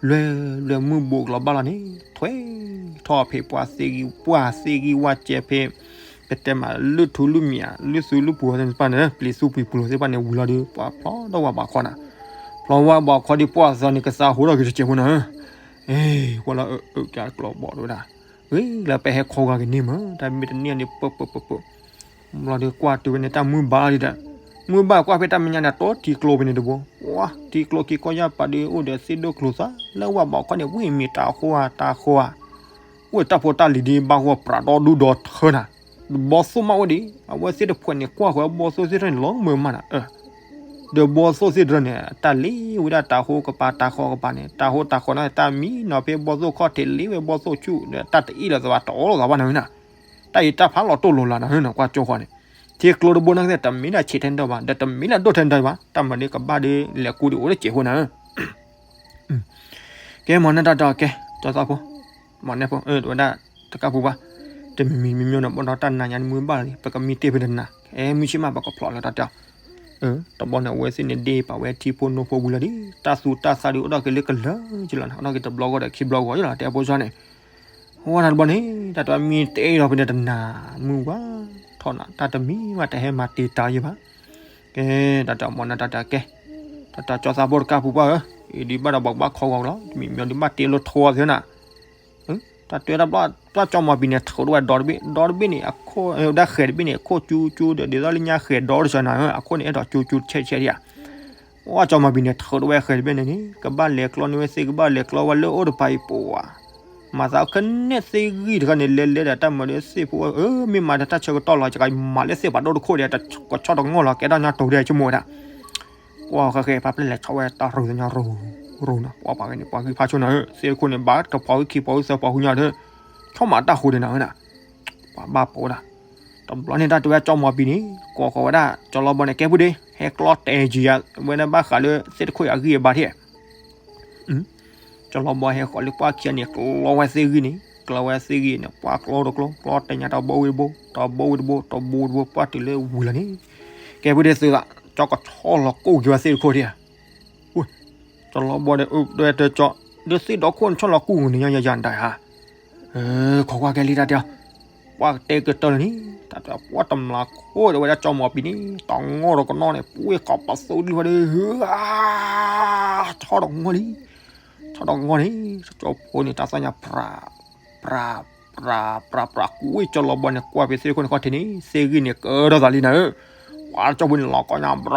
လွဲၤလွဲၤမုၢ်ဘိးကလီၤဘၣ်လီၤန့ၣ် ထွဲထီၣ်ဖဲပှၤသ့ၣ်ဂံၢ် ပှၤသ့ၣ်ဂံၢ်ဝၣ်စဲဖဲ ပတဲမး လုၢ်ထူလုၢ်မံၤ လုၢ်သူလုၢ်ပူၤသ့ၣ်တဖၣ်န့ၣ် ပျံၤသူပျံၤပူၤသ့ၣ်တဖၣ်န့ၣ် ဝံၤလီၤဒီး ပှၤဖျီဒီးဝါဘီးခီနၤ ဖျီဝါဘီးခီဒီး ပှၤသီန့ၣ် ကသးဟိထီၣ်က့ၤတစဲးဖိနၤ အ့ ကွၢ်လၢအကၢ်ကျီဘီဒိဝဲဒၣ် ဂ့ၤလၢပဟဲခီဂၤကန့ၢ်မး တၢ်မ့ၢ်တန့ၢ်န့ၣ် ပၢပၢပၢပၢ ဘျီဒီးကွၢ်တုၤဝဲန့ၣ် တၢ်မုၢ်ဘၣ်လီၤဒံးဒီး မုၢ်ဘၣ်ကွၢ်ဖဲတၢ်မဲာ်ညါန့ၣ် တိထံကျိဖဲန့ၣ်တဘိ ဝါ ထံကျိခံကီၢ်ယၢ်ပာ်ဒီး အိၣ်ဒီးသ့ၣ်ဒိၣ်ကျိၤသး လၢဝါဘီးခီန့ၣ် ဝံၣ်မံၤတၢ်ဃိဧါ တၢ်ဃိဧါ အိၣ်တၢ်ဖိတၢ်လံၤဒ်ဘၣ်ဂီၢ်ပြးဒီဒူၣ်ဒီထၢနၤ ဘီသိၣ်မးအိၣ်ဒံး အဝဲသ့ၣ်တဖှဲးန့ၣ် ကွၢ်ဃီဘီသိၣ်သ့ၣ်တဖၣ်န့ၣ် လီၤမၢမးနၤ ဒီးဘီသိၣ်သ့ၣ်တဖၣ်န့ၣ် တၢ်လ့ဝဲဒၣ်တၢ်ဃိကပၤတၢ်ဃိကပၤန့ၣ် တၢ်ဃိတၢ်ဃိန့ၣ် တၢ်မံနီၤဖဲဘီသိၣ်ခီၣ်ထံးလ့ဝဲဘီသိၣ်ဆူၣ်ဒီး တၢ်တအ့ၣ်လီၤသးဘၣ်တအီလီၤသးဘၣ်နၤဝဲနၤ တၢ်အံၤတၢ်ဖးလီၤတိၢ်လိာ်လၢနၤ နကွၢ်ကၠိဃီန့ၣ် ထံကျိတဘိန့ၣ်ကသ့ၣ် တမ့ၢ်လၢဆံးထဲန့ၣ်ဘၣ် ဒီးတမ့ၢ်လၢဒိၣ်ထဲန့ၣ်ဘၣ် တၢ်မၤဒ်ကဘၣ်ဒီးလဲၤကူဒီးအိၣ်လၢစဲးဖိနၤ ကဲမီၢ်န့ၣ်တၢ်တဲ ကဲ ကၠီသးဖိ မီၢ်နဲၣ်ဖိ တဝဲဒၣ် တကၢ်ပူၤဘၣ် တမံၤမံၤမံၤမံၤန့ၣ် ဘၣ်ဒီးတၢ်နၤညါန့ၣ် မုၢ်ဘၣ်လီၤန့ၣ် ပကမံတ့ၢ်ဖဲတနၤ အဲ မုၢ်ဆ့ၣ်မး ပကဖျီလီၤတၢ်တဲ တဘျီန့ၣ် အဝဲသ့ၣ်န့ၣ်ဒ့ပာ်ဝဲထံဖိနိဖိဝံၤလီၤဒီး တၢ်သူတၢ်သၣ်ဒုးအိၣ်ထီၣ်က့ၤလၢကလၢာ်ကလီၤနၤ အိၣ်ထီၣ်က့ၤတဘျီဂီၢ်ဒီးခံဘျီဂီၢ်လီၤ တဲအဖိစီန့ၣ် ဝဲဒၣ်တဘျီန့ၣ် တၢ်တဲမံတ့ၢ်လီၤဖဲန့ၣ်တနၤ မုၢ်ဝါထီၣ်နၤ တၢ်တမံၤဘၣ်တဟဲမၤတ့ၢ်တၢ်ယံၤဘၣ် ကဲ တၢ်တဲမီၢ်န့ၣ်တၢ်တဲကဲ တၢ်တဲကၠီသးဖိတကၢ်ပူၤဘၣ်ဧၢ အံၤဒ်ဘၣ်ဒီးဘၣ်ကဘၣ်ခီဂီၤလီၤ တမံၤမံၤဒ်ဘၣ်တ့လိာ်ထိအီၤသ့နၤ တၢ်တဲတၢ်ဘျီ တၢ်ကၠီမီၢ်ပံၤန့ၣ် ထုးထီၣ်ဝဲဒီတဘ့ၣ် ဒီတဘ့ၣ်န့ၣ် အခိၣ် ဝဲဒၣ်ဃဲၤတဘ့ၣ်န့ၣ် အခိၣ်ကၠူကၠူဒီး ဒ်သိးလၢညါဃဲၤဒီတစဲးနၤ အခိၣ်န့ၣ် အဲၣ်ဒိးကၠူကၠူတဆဲးတဆဲးဒံးဧါ အီၣ်ကၠီမီၢ်ပံၤန့ၣ် ထုးထီၣ်ဝဲဃဲၤတဘ့ၣ်န့ၣ်န့ၣ် ကဘၣ်လဲၤကျီန့ၢ်ဝဲသ့ၣ် ကဘၣ်လဲၤကျီဝဲလၢအိၣ်တပၤအံၤပဝါ မၤသးခဲန့ၣ်သ့ၣ်ဂံၢ်တခါန့ၣ် လဲၤလဲၤဒီးတၢ်မၤဒီးသ့ၣ်ဖိ အၢ မ့ၢ်မၤဒီးတၢ်ဆၢကတီၢ်လီၤ ကမၤလၢသ့ၣ်ပှၤဒိၣ်တခိၣ်ဒီး ကဆီတငီၢ်လီၤ ကဲထီၣ်ညါတိၤဒီးဆိကမိၣ်ဝဲဒၣ် ကွၢ်ဃဲဃဲ ပၢ်ပျဲၢ်လဲၤဆီဝဲတၢ်ရူၤသညါရူၤ ရူၤနၤ ပှၤပှၤဂ့ၤန့ၣ် ပှၤဂံၢ်ဖးဆိနၤဧၢ သ့ၣ်တခိၣ်န့ၣ် ဘၣ်တပှၤဂံၢ်ခံပှၤဂံၢ်သၢပှၤဂံၢ်ညါဒီး ဆီမၤတၢ်ဃိဒံးနၤဝဲဒၣ် ပှၤဘၣ်ပှၤဝဲဒၣ် တဘျီန့ၣ် တၢ်တဲဝဲကၠီမီၢ်ပံၤန့ၣ် ကိးဃီၤဝဲဒၣ် ကၠီလီၤဘီန့ၣ် ကဲပုၢ်ဒ့ ဟဲကျီတဲာ်ကံယၤ ဝဲဒၣ်ဘၣ်ဃးလၢသ့ၣ်တခိၣ်အဂံၢ်အဘါထံၣ် ကၠီလီၤဘီဟဲဃီၤလၢပှၢ်ခံန့ၣ် ကျီဝဲသ့ၣ်ဂံၢ်န့ၣ် ကျီဝဲသ့ၣ်ဂံၢ်န့ၣ် ပှၤကျီတကျီ ကျီတဲာ်ညါတဘိဝံၤတဘိ တဘိဝံၤတဘိ တဘိဝံၤတဘိ ပှၢ်တုၤလၢဝံၤလီၤန့ၣ် ကဲပုၢ်ဒ့သုးလၢ ကၠီကဆီလီၤကိၢ်က့ၤဝဲသ့ၣ်တခိၣ်ထံၣ် ကၠီလီၤဘီဒီး အၢ ဒွဲၣ်တၢ်ကၠီ ဒီးသ့ၣ်ဒီးခိၣ်န့ၣ်ဆီၣ်လီၤကူၣ်န့ၣ် ယၤယၤယၤဒၣ်ဧါ, ခိးကွၢ်ကဲလံတၢ်တဲအီၤ, ပှၤတဲကတၢၢ်လၢန့ၣ် တၢ်တဲပှၤတမျးခိၣ်ဒီးဝဲဒၣ်ကၠီမီၤပံၤန့ၣ် တၢ်ငီၢ်ဒီးကနီၣ်န့ၣ် ပှ့ၤဃီၤပသိဒုဝဲဒီး ဆီၣ်ဒီးငီၢ်လံ, ဆီၣ်ဒီးငီၢ်န့ၣ် ကၠီဖိန့ၣ် တၢ်သီၣ်ညါ ပြး ပြး ပြး ပြး ပြး ကွံာ်ကၠီလီၤဘီန့ၣ် ကွၢ်ဖဲသ့ၣ်ခိၣ်န့ၣ်ခီၣ်ထံးန့ၣ် သ့ၣ်ဂံၢ်န့ၣ်ကၢထီၣ်သးလံနၤဧၢ, ပှၤကၠီဖိန့ၣ်လီၤကီညါ ပြး ကွံာ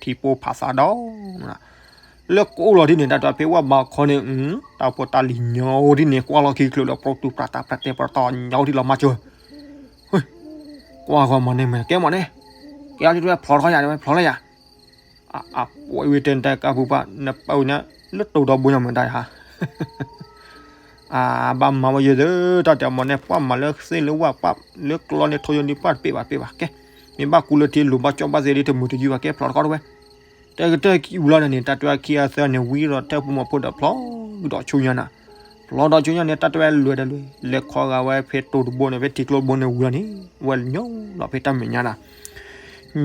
်ထံဖိဖးသးဒီး လၢကအိၣ်လီၤဒ်န့ၣ် တၢ်တဲဖဲဝဲဘၣ်ခီန့ၣ် တၢ်ဖိတၢ်လံၤညီဒ်န့ၣ် ကွၢ်လီၤခံချုးလၢ ပြတူပြးတၢ်ပြးတဲပြးတီၢ်ညီဒ်လီၤမၤစၢၤ, ကွၢ်ဃီမီၤန့ၣ်မ့ၢ် ကဲမီၤန့ၣ်, ကဲအီၤဒ်တဲဝဲဖျိးထီၣ်ယၤ တဲဝဲဖျိးလၢယၤ, အပှဲၤဝံၤတဲနတဲကါပူၤပှၤ နပၢ်ဝံၤန့ၣ် လၢတိၤဒီဘိညီမ့ၢ်တၢ်ဧါ အဘၣ်မၤဝဲယဲၢ်သၢ တၢ်တဲမီၤန့ၣ် ပှၤမၤလၢသ့ၣ်လၢဝၣ်ပှၤလၢကျီန့ၣ် ထိယိန့ၣ် ပှၤတပ့ၢ်ဘၣ်တပ့ၢ်ဘၣ် ကဲ, မ့ၢ်ဘၣ်ကူလၢထံလိၤဘၣ်ကၠီဘၣ်သ့ၣ်ဒ်တမုာ်တယုၢ်ဘၣ် ကဲဖျိးတခီတဝဲ, တကတၢၢ်ဝံၤလီၤန့ၣ် တၢ်တဲဝဲခံဂၤသၢဂၤန့ၣ် ဝံၤဒီးတၢ်ပူၤမီၤဖိဒီးဖျိးဒီးဆူညါနၤ, ဖျိးဒီးဆူညါန့ၣ် တၢ်တဲဝဲလွဲၢ်ဒီးလွဲၢ် လဲၤခီဂာ်ဝဲဖဲတိၤတဘိန့ၣ် ဖဲထံကျိတဘိန့ၣ်ဝံၤလီၤန့ၣ် ဝဲညီလီၤဖဲတၢ်မဲာ်ညါနၤ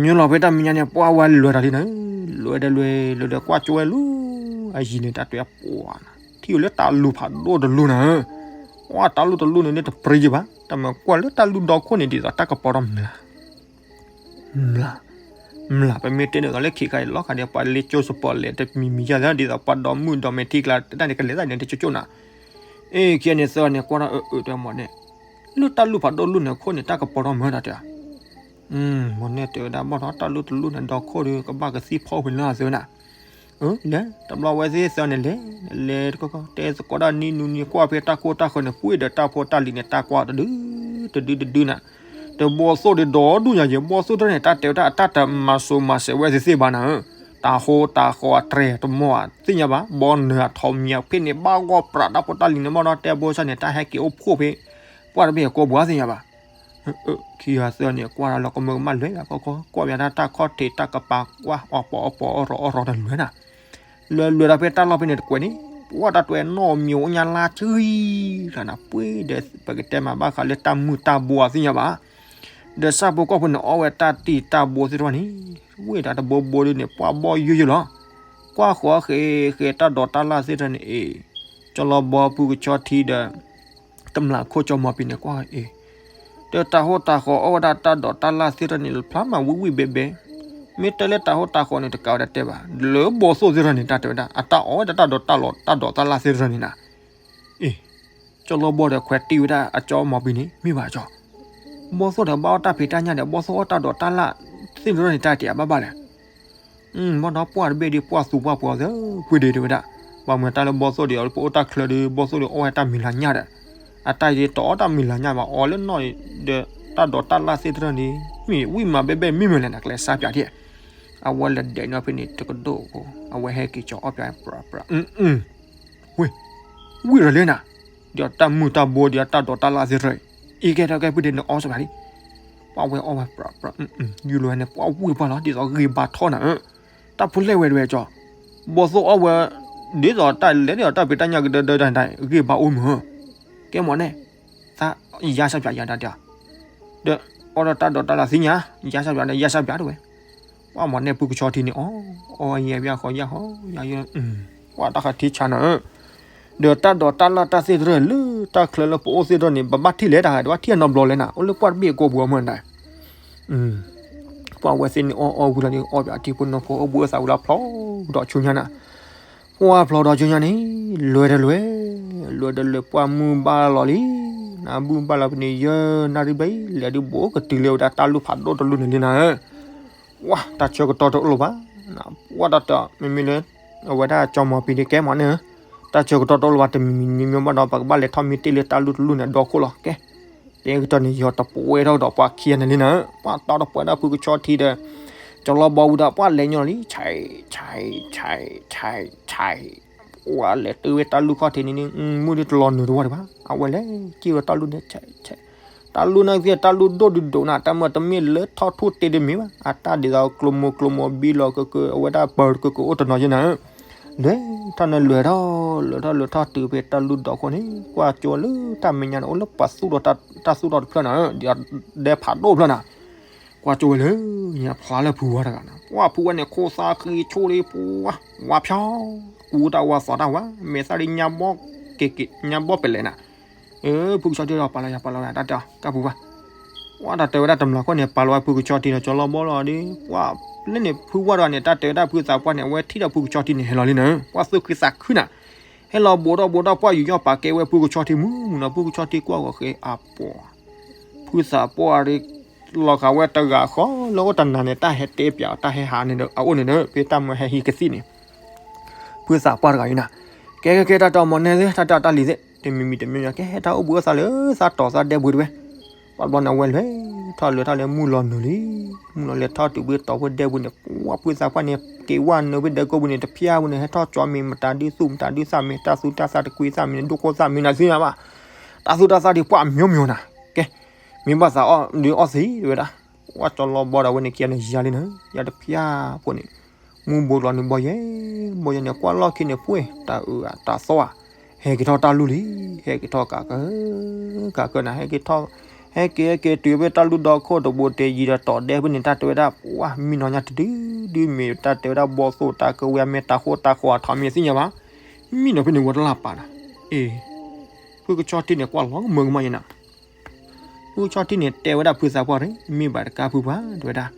ညီလီၤဖဲတၢ်မဲာ်ညါန့ၣ် ပှၤဝဲလွဲၢ်တၢ်လံနၤ, လွဲၢ်ဒီးလွဲၢ် လွဲၢ်ဒီးကွၢ်ကၠိဝဲလူၤ, အယံၤန့ၣ် တၢ်တဲပှၤနၤ, ထံၣ်ဝဲလၢတၢ်လူၤဖးဒိၣ်တလူၤနၤဧၢ, ပှၤတၢ်လူၤတလူၤန့ၣ် တပြံယဘၣ်, တၢ်မၤကွၢ်လၢတၢ်လူၤဒီခိၣ်န့ၣ် ဒ်သိးတၢ်ကပီၤထီၣ်မျး မျး, မျး ပမ့ၢ်တဲန့ၣ်သိးလၢခံခါအံၤ လီၤခါဒီး ပှၤလ့ကၠိစပီၤလဲၣ်တမံၤမံၤယါသၢ ဒ်သိးပှၤဒီမုၣ်ဒီမဲာ်ထံကျါ တၢ်န့ၣ်ကလဲၤသးန့ၣ် တကၠိကၠိနၤ, အ့ ခံဂၤန့ၣ်သၢဂၤန့ၣ် ကွၢ်ထီၣ်အၢအၢတဲမီၤန့ၣ်, လၢတၢ်လူၤဖးဒိၣ်လူၤန့ၣ်ခိၣ်န့ၣ် တၢ်ကပီၤထီၣ်မၢတၢ်တဲ မီၤန့ၣ်တဲဝဲဒၣ် ဘၣ်ဒီးတၢ်လူၤတလူၤန့ၣ် ဒီခိၣ်ဒီး ကဘၣ်ကသံၣ်ဖီဝဲလၢအသၢနၤ, လဲၤ တဘျီဝဲသ့ၣ်သၢန့ၣ်လဲၤ, လဲၤတကီၢ်ကီၢ် တဲသကိးတၢ်နံၤနူၤနံၤ ကွၢ်ဖဲတၢ်ခိၣ်တၢ်ဃၢၤန့ၣ် ပှ့ၤဒီးတၢ်ဖိတၢ်လံၤန့ၣ် တၢ်ကွၢ်တဒု တဒုတဒုနၤ, တဘီသိၣ်ဒီးဒီဒူၣ်ညါယဲၢ် ဘီသိၣ်တရၢန့ၣ် တၢ်တဲဝဲဒၣ် အတၢ်တမၤစိၤမၤစဲးဝဲသ့ၣ်သ့ၣ်ဘၣ်နၤဧၢ, တၢ်ဟိတၢ်ဃီအတြဲၤတမီၢ်သ့ၣ်ညါဘၣ်, ဘီနၢၤအထီမံၤဖဲန့ၣ် ဘၣ်ဂီၢ်ပြးတၢ်ဖိတၢ်လံၤန့ၣ် ဘၣ်ဒီးတဲဘိဆၣ်န့ၣ် တၢ်ဟဲက့ၤအိၣ်ဖှိၣ်ဖဲ ပှၢ်တဘ့ၣ်အကိးပှၤသ့ၣ်ညါဘၣ် ခံဂၤသၢန့ၣ် ကွၢ်ဒီးလီၤကမၢကမၣ်လွဲၢ်လၢကီကီၢ် ကွၢ်ဘၣ်တၢ်တၢ်ခီၣ်ထံးတၢ်ကပၤ ကွၢ်အီၣ်ပီအီၣ်ပီအီၣ်ရီအီၣ်ရီတလွဲၢ်နၤ, လွဲၢ်လွဲၢ်ဒီးဖဲတၢ်လီၢ်ဖဲန့ၣ်တကွဲးန့ၣ် ပှၢ်တၢ်တွဲနီၣ်မံၤအိၣ်ညါလါဆှံလီၤနၤ, ပှ့ၤဒီးပကတဲမၤဘၣ်ဃးလၢတၢ်မုၢ်တၢ်ဘိအသ့ၣ်ညါဘၣ် ဒီးဆၣ်ဖိကီၢ်ဖိန့ၣ် အီၣ်ဝဲတၢ်တံၢ်တၢ်ဘိသ့ၣ်တဖၣ်န့ၣ် ဝ့ၢ်ဒၣ်တဘိဘိဒ်န့ၣ် ပှၢ်ဘီၣ်ယိယိလီၤ, ကွၢ်ဃီဃဲဃဲတၢ်ဒိးတၢ်လၢ်သ့ၣ်တဖၣ်န့ၣ်အ့ၣ်, ကၠီလီဘီဖုကဆီထံဒီး တမျးခိၣ်ကၠီမီၤပံၤန့ၣ် ကွၢ်အ့ၣ်, ဒီးတၢ်ဟိတၢ်ဃီအီၣ်ဝဲဒၣ်တၢ်ဒိးတၢ်လၢ်သ့ၣ်တဖၣ်န့ၣ် ဖျါမးဝံၣ်ဝံၣ်ဘဲဘဲ, မ့ၢ်တဲလၢတၢ်ဟိတၢ်ဃီန့ၣ် တကးဝဲဒၣ်တဲဘၣ်, လၢဘီၣ်သိၣ်သ့ၣ်တဖၣ်န့ၣ် တၢ်တဲဝဲဒၣ် အတၢ်အီၣ်ဝဲဒၣ်တၢ်ဒိးတၢ်လီၤ တၢ်ဒိးတၢ်လၢ်သ့ၣ်တဖၣ်န့ၣ်နၤ, အ့ၣ်, ကၠီလီဘီဒီးခွဲးတံၢ်ဝဲဒၣ်အကၠီမီၤပံၤန့ၣ် မ့ၢ်ဘၣ်ကၠီ, ဘီၣ်သိၣ်ဒီးဘၣ်အီၣ်တၢ်ဖံးတၢ်ညၣ်ဒီး ဘီၣ်သိၣ်အီၣ်တၢ်ဒိးတၢ်လၢ်သ့ၣ်တဖၣ်န့ၣ် တၢ်တဲအဘၣ်ဘၣ်လဲၣ်, ဘၣ်ဒီးပှၢ်တဘ့ၣ်ဒီးပှၢ်သူပှၢ်ပှီၤသ့ ပှ့ၤဒ့းတဲဝဲဒၣ်, ဘၣ်မနုၤတၢ်လၢဘီၣ်သိၣ်ဒီး ပအိၣ်တၢ်ချၢဒီး ဘီၣ်သိၣ်ဒီးအီၣ်ဝဲတၢ်မံၤလၤညၣ်ဒီး, အတၢ်ယတအီၣ်တၢ်မံၤလၤညၣ်ဘၣ် အီၣ်လၢနီၣ်ဒီး တၢ်ဒိးတၢ်လၢ်သ့ၣ်တဖၣ်န့ၣ် မ့ၢ်ဝံၣ်မးဘဲဘဲမ့ၢ်မနုၤလဲၣ်နၤ ကျဲစၢ်ပၠးထံၣ်, အဝဲလဲၤဒဲးန့ၢ်ဖဲန့ၣ်တကဒိၣ်အဃိ အဝဲဟဲက့ၤကၠီအီၣ်ပၠးပြးပြး ဝ့ၢ်, ဝံၣ်ရၤလၢနၤ, ဒီးတၢ်မုၢ်တၢ်ဘိဒီးတၢ်ဒိးတၢ်လၢ်သ့ၣ်တဖၣ်, အံၤကဲထီၣ်ကဲဖုဒ့းန့ၣ်အီၣ်စၢ်ပၠးလံ, ပှၢ်ဝဲအီၣ်ဝဲပြးပြး, ယူၢ်လီၤဝဲန့ၣ် ပှၢ်ဝံၣ်ပှၢ်လီၤ ဒ်သိးဂ့ၤဘၣ်ထီၣ်နၤဧၢ, တၢ်ဖိလဲၣ်ဝဲတဝဲကၠီ, ဘီၣ်သိၣ်အီၣ်ဝဲ, ဒ်သိးတၢ်လဲၤဒ်သိးတၢ်ဖံးတၢ်ညၣ်ကဒၢဒၢတၢ်န့ၣ် ဂ့ၤဘၣ်အိၣ်မုၢ်ဧၢ, ကဲမီၤန့ၣ်, သး, ယါစၢ်ပၠးယၤဒၣ်တဲ, ဒီး, အီၣ်ဒီးတၢ်ဒိးတၢ်လၢ်သ့ၣ်ညါ, ယါစၢ်ပၠးဒီး ယါစၢ်ပၠးတဝဲ, ပှၢ်မီၤန့ၣ်ဖုကဆီထံန့ၣ်အီၣ်, အီၣ်ယဲၢ်ဘၣ်ဃီယၣ်ဃီ, ယါယဲၢ်, ပှၢ်တၢ်ဃးထံဆါနၤဧၢ, ဒီးတၢ်ဒိးတၢ်လၢ်တၢ်သ့ၣ်တဖၣ်လၢ တၢ်ချၢလၢပအိၣ်သ့ၣ်တဖၣ်န့ၣ် ပဘၣ်ထံၣ်လဲၣ်တၢ်ဂၤ တဘၣ်ထံၣ်အနီတဘျီလဲၣ်နၤ အိၣ်လၢပှၢ်တဘ့ၣ်ကိးပူၤအမုၢ်နၤ ပှၢ်ဝဲသ့ၣ်န့ၣ်အီၣ်အီၣ်ဝံၤလီၤန့ၣ် အီၣ်ပၠးထံဖိနီၢ်ဖိ အိၣ်ဘှံးအိၣ်သးဝံၤလီၤဖျိးဒီးဆူညါနၤ, ပှၢ်ဖျိးဒီးဆူညါန့ၣ်, လွဲၢ်တလွဲၢ်, လွဲၢ်တလွဲၢ်ပှၢ်မုၢ်ဘၣ်လီၤလံ, နၢ်ဘုၣ်ဘၣ်လီၤဖဲန့ၣ်ယဲၢ်နၣ်ရံၣ်ဘျီအံၤ လဲၤဒုးဘူးကတုၤလၢဝဲဒၣ်တၢ်လူၢ်ဖးဒိၣ်တလူၢ်န့ၣ်လံနၤဧၢ, ပှၢ်တၢ်ဆၢကတီၢ်တအိၣ်လၢၤဘၣ်, ပှၢ်တၢ်တမ့မ့ၢ်လၢ, အဝဲဒၣ်ကၠီမီၤပံၤဒ့ကဲမီၤန့ၣ်, တၢ်ဆၢကတီၢ်တအိၣ်လၢၤဘၣ်တမံၤမံၤမံၤမံၤဘၣ်ဒီး ပကဘၣ်လဲၤထီၣ်မံတ့ၢ်လၢတၢ်လူၢ်တလူၢ်န့ၣ်ဒီခိၣ်လီၤကဲ တဲကတီၢ်န့ၣ် ယီၤတပှဲၤထီၣ်ဒီးပှၤခံဂၤန့ၣ်လံနၤဧၢ, ပှၢ်တီတပှဲၤဒၣ်ဖုကဆီထံဒီး, ကၠီလီၤဘီဝံၤဒီး ပှၢ်လဲၤညီလံ ဆဲး, ဆဲး, ဆဲး, ဆဲး, ပှၢ်လဲၤတုၤဝဲတၢ်လူၢ်ခီၣ်ထံးန့ၣ်န့ၣ် မုၢ်ဒ်တလီၤနုာ်တဝီဒံးဘၣ်, အဝဲလဲၤက့ၤဝဲတၢ်လူၢ်န့ၣ် ဆဲး, ဆဲး, တၢ်လူၢ်န့ၣ်က့ၤတၢ်လူၢ်ဒိၣ်ဒုးဒိၣ်နၤ တၢ်မၢတမ့ၢ်လၢထီၣ်ထူၣ်တ့ၢ်တမံၤဘၣ်, အတၢ်ဒ်သိးကျိမိၢ်ကျိမိၢ်ဘံလီၤကက အဝဲဒၣ်ပၢၤကကအိၣ်တနီၤယဲနၤဧၢ လဲၤထီၣ်န့ၣ်လွဲၢ်ထီၣ် လဲၤထီၣ်လဲၤထီၣ်တုၤဖဲတၢ်လူၢ်ဒီခိၣ်န့ၣ် ကွၢ်ကၠိလၢတၢ်မဲာ်ညါန့ၣ် အိၣ်လၢပှၤသူၣ်ထီၣ်တၢ်သူၣ်ထီၣ်တဖျၢၣ်နၤဧၢ, ဒ်ဒဲဖးဒိၣ်ဖျၢၣ်နၤ, ကွၢ်ကၠိဝဲလၢညါဖျါလၢဖုဝါတဂၤနၤ, ပှၢ်ဖုဝါန့ၣ် ခိၣ်သၣ်ဃံဆိၣ်လံ ပှၢ်ဝါဖျီ ကူတၢ်ဝါသီတၢ်ဝါ မဲာ်သၣ်ဒ် က့ၤက့ၤ ညါဘီၣ်ပဲာ်လဲၣ်နၤ, ဖုကဆီထံဒီးပာ်လီၤယၤ ပာ်လီၤဝဲ တၢ်တဲအီၤ ကၢ်ပူၤပှၢ်, ဝဲတၢ်တဲဝဲဒၣ်တမျးခိၣ်န့ၣ် ပာ်လီၤဝဲဖုကဆီထံဒီး ကၠီလီၤဘီလီၤဒီး ပှၤလၢန့ၣ် ဖုဝါဒီးန့ၣ် တၢ်တဲဝဲဒၣ်ဖုသးပှၢ်န့ၣ် အဝဲထံၣ်ဒီးဖုကဆီထံန့ၣ် ဟဲလီၤလံနၤ, ပှၤသူၣ်ခုသးခုနၤ, ဟဲလီၤဘိးထီၣ်ဘိးထီၣ် ပှၤယူးယီၣ်ပာ်ကဲဝဲဖုကဆီထံမူမူနီၤ, ဖုကဆီထံကွၢ်ဂီၤဃဲအပှၤ ဖုသးပှၢ်ဒီး လီၤဂာ်ဝဲတဂၤဃီလၢအိၣ်တနၤန့ၣ် တၢ်ဟဲတဲပၠးအီၤ တၢ်ဟဲဟးန့ၣ်ဒီး အအိၣ်န့ၣ်ဒီး ဖဲတၢ်မၢဟဲဟံးကသံၣ်န့ၣ် ဖုသးပှၢ်တဂၤအံၤနၤ, ကဲကဲကဲ တၢ်တဲအီၤ မ့ၢ်နဲသ့ၣ် တၢ်တဲအီၤ တၢ်လံၤသ့ၣ် တမံၤမံၤတမံၤမံၤ ကဲဟဲတၢ်အိၣ်ဘှံးအိၣ်သါလၢသးတီၤသးဒဲဘှံးတဝဲ, ပှၤဘျီန့ၣ် အဝဲလဲၤထီၣ်လဲၤထီၣ်လဲၤမုၢ်လီၤနုာ်လံ, မုၢ်လီၤလဲၤထီၣ်တုၤဘှံးတီၤဘှံးဒဲဘှံးန့ၣ် ပှၤဖုသးပှၢ်န့ၣ် က့ၤဝဲနုာ်ဘှံးဒဲကိးဘှံးန့ၣ် တဖျါဘှံးန့ၣ် ဟဲထီၣ်ကၠီမ့ၤ မတၤဒုသူၣ်မတၤဒုသၣ်မ့ၤ တၢ်သူတၢ်သၣ်တကွံသၣ်မ့ၤန့ၣ် ဒိၣ်ခိၣ်သၣ်မ့ၤနၤသ့ၣ်ညါဘၣ်, တၢ်သူတၢ်သၣ်ဒ်ပှၤအမျိုးမျိုးနၤ, ကဲ မ့ၢ်ဘၣ်သးအီၣ်ဒုးအီၣ်သ့ဝဲဒၣ်, ဝဲကၠီလီၤဘီဒီး အဝဲန့ၣ်ခံဂၤန့ၣ် ယၤလံနၤ, ယၤတဖျါဖိန့ၣ် မူဘိးလီၤနုာ်ဘီယဲ, ဘီယဲန့ၣ် ကွၢ်လီၢ်ခံန့ၣ် ပှ့ၤ တၢ်အုးတၢ်သီဧါ, ဟဲက့ၤထီၣ်တၢ်လူၢ်လံ, ဟဲက့ၤထီၣ်ကးကၢ ကးကၢနၤ ဟဲက့ၤထီၣ်, ဟဲက့ၤဟဲက့ၤတုၤဖဲတၢ်လူၢ်ဒီခိၣ်တဘိတယံၤဒီး တီၤဒဲဖဲန့ၣ် တၢ်တဲဝဲဒၣ် ပှၤမံနီၤညါတဒုဒုမ့ၢ် တၢ်တဲဝဲဒၣ်ဘီသိၣ်တၢ်ကဝဲၤ မ့ၢ်တၢ်ဃိတၢ်ဃီအထီမ့ၢ်သ့ၣ်ညါဘၣ်, မံနီၤဖဲန့ၣ် ဝဲတလၢ်ပာ်နၤ, အ့ ဖုကဆီထံန့ၣ် ကွၢ်လီၤကမၢကမၣ်ယဲနၤ ဖုကဆီထံန့ၣ် တဲဝဲဒၣ်ဖုသးပှၢ်န့ၣ် မ့ၢ်ဘၣ်တကးဖုပှၢ် တဲဝဲဒၣ်,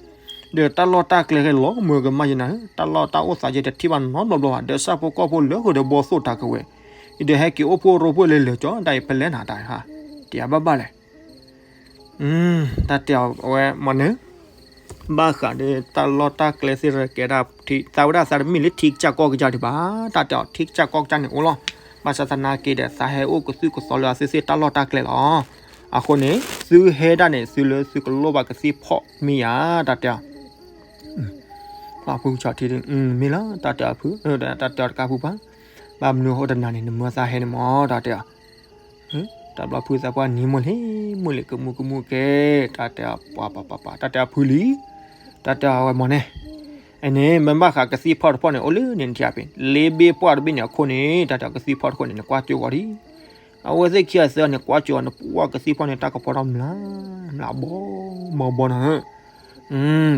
ဒီးတၢ်လီၢ်တၢ်ကျဲဂ့ၤလီၤကမၢကမၣ်ယဲနၤဧၢ, တၢ်လီၢ်တၢ်အိၣ်သးယဲတထံၣ်ဘၣ်နီတဘျီဘျီဘၣ်, ဒီးဆၣ်ဖိကီၢ်ဖိလၢဃိဒီးဘီသိၣ်တၢ်ကဝဲၤ, ဒီးဟဲက့ၤအိၣ်ဖှိၣ်ရိဖှိၣ်လၢလၢာ်ကၠီ တၢ်အံၤဖဲလဲၣ်နၤတၢ်ဟါ, တယၤဘၣ်ဘၣ်လဲၣ် တၢ်တဲအီၤအဝဲမ့ၢ်န့ၣ်, ဘၣ်ဃးဒီးတၢ်လီၢ်တၢ်ကျဲသ့ၣ်တကဲဒၣ်, သးဝဲဒၣ်သးတမ့ၢ်လၢထံကစၢ်ကီၢ်ကစၢ်ဒံးဘၣ်, တၢ်တဲအီၤထံကစၢ်ကီၢ်ကစၢ်န့ၣ်အိၣ်လီၤ, ဘၣ်ဆၣ်သနာ်က့ဒီး သးဟဲအိၣ်ကသုၣ်ကသီလၢအသုသ့ၣ်တၢ်လီၢ်တၢ်ကျဲလီၤ, အဃိန့ၣ် သုဟဲဒၣ်န့ၣ် သုလၢသုကလိၣ်ဘၣ်ကသံၣ်ဖီၣ်မ့ၢ်ဧါ, တၢ်တဲအီၤ ပှၤဖုကဆီထံ မ့ၢ်လီၤ, တၢ်တဲအီၤဖု, တၢ်တဲအီၤတကးဖုပှၢ်, ဘၣ်မနုၤအိၣ်တနၤန့ၣ် နမၢသးဟဲန့ၣ်မ့ၢ် တၢ်တဲအီၤ တဘျီဖုသးပှၢ်နံၤမိၢ်လံ, မိၢ်လံကမူကမူကဲ, တၢ်တဲအီၤပှၤပှၤပှၤပှၤ တၢ်တဲအီၤဖုလံ, တၢ်တဲအီၤဝဲမ့ၢ်န့ၣ်, အန့ၣ် မ့ၢ်ဘၣ်ဃးကသံၣ်ဖီၣ်တဖီၣ်န့ၣ် အိၣ်လၢန့ၣ်နထံၣ်ပ့ၤ လ့ဘ့ပှၢ်တဘ့ၣ်န့ၣ်အခိၣ်န့ၣ် တၢ်တဲအီၤကသံၣ်ဖီၣ်တခိၣ်န့ၣ် နကွၢ်ကၠိဂီၤဒံး, အဝဲသ့ၣ်ခံဂၤသၢန့ၣ် ကွၢ်ကၠိအီၤန့ၣ် ပှၤကသံၣ်ဖီၣ်န့ၣ် တၢ်ကဖီထီၣ်မျး, မျးဘီ, ဘီဘီနၤဧၢ,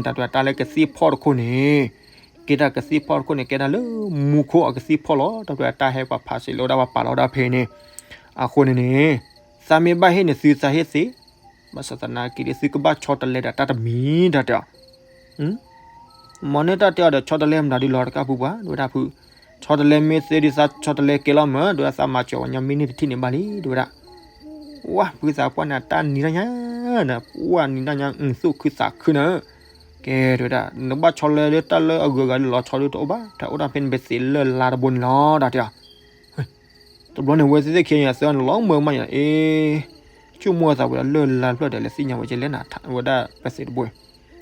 တၢ်တဲအီၤတၢ်လၢကသံၣ်ဖီၣ်တခိၣ်န့ၣ် ကဲတၢ်ကသံၣ်ဖီၣ်တခိၣ်န့ၣ် ကဲဒၣ်လၢမူခိၣ်အကသံၣ်ဖီၣ်လီၤ, တၢ်တဲအီၤတၢ်ဟဲပှၤဖးစံးလၢဝဲဒၣ်ပှၤပာ်လီၤဝဲဒၣ်ဖဲန့ၣ်, အဃိန့ၣ်န့ၣ်, သးမ့ၢ်ဘၣ်ဟ့ၣ်န့ၣ်သုသးဟ့ၣ်သ့, ဘၣ်ဆၣ်သနာ်က့ဒီးသုကဘၣ်ဆီတလဲဒီးတၢ်တမံၤ တၢ်တဲအီၤ မ့ၢ်န့ၣ်တၢ်တဲအီၤဒီး ဆီတလဲမတၤဒုလီၤတကးဖုပှၢ် ဒဝဲဒၣ်ဖု, ဆီတလဲမ့ၢ်သ့ဒုးသးဆီတလဲကဲလီၤမၢ် ဒဝဲဒၣ်သးမၤစၢၤဝဲညီမ့ၢ်န့ၢ်တထံၣ်န့ၣ်ဘၣ်လံ ဒဝဲဒၣ်, ဝါ ဖုသးပှၢ်န့ၣ် တၢ်နံၤတၢ်ညါ, ပှၢ်နံၤတၢ်ညါ သူၣ်ခုသးခုနၤ, ကဲ ဒဝဲဒၣ် နဘၣ်ဆီလၢလၢတၢ်လၢအဂုၤအဂၤလၢလီၤဆီဒုတအိၣ်ဘၣ် တၢ်အိၣ်ဒၣ်ဖဲန့ၣ်ပသ့းလၢလါတဘိန့ၣ်လီၤ တၢ်တဲအီၤ တဘျီန့ၣ် ဝဲသ့ၣ်သ့ၣ်ခံဂၤသၢဂၤန့ၣ် လီၤမၢကမၣ်ယဲ အ့, ဆိကမိၣ်သးဝဲဒၣ်လၢလါတဖျၢၣ်ဒီး လဲၤသ့ၣ်ညါဝဲကလဲၤနၤဝဲဒၣ်ပသ့းတဘိ,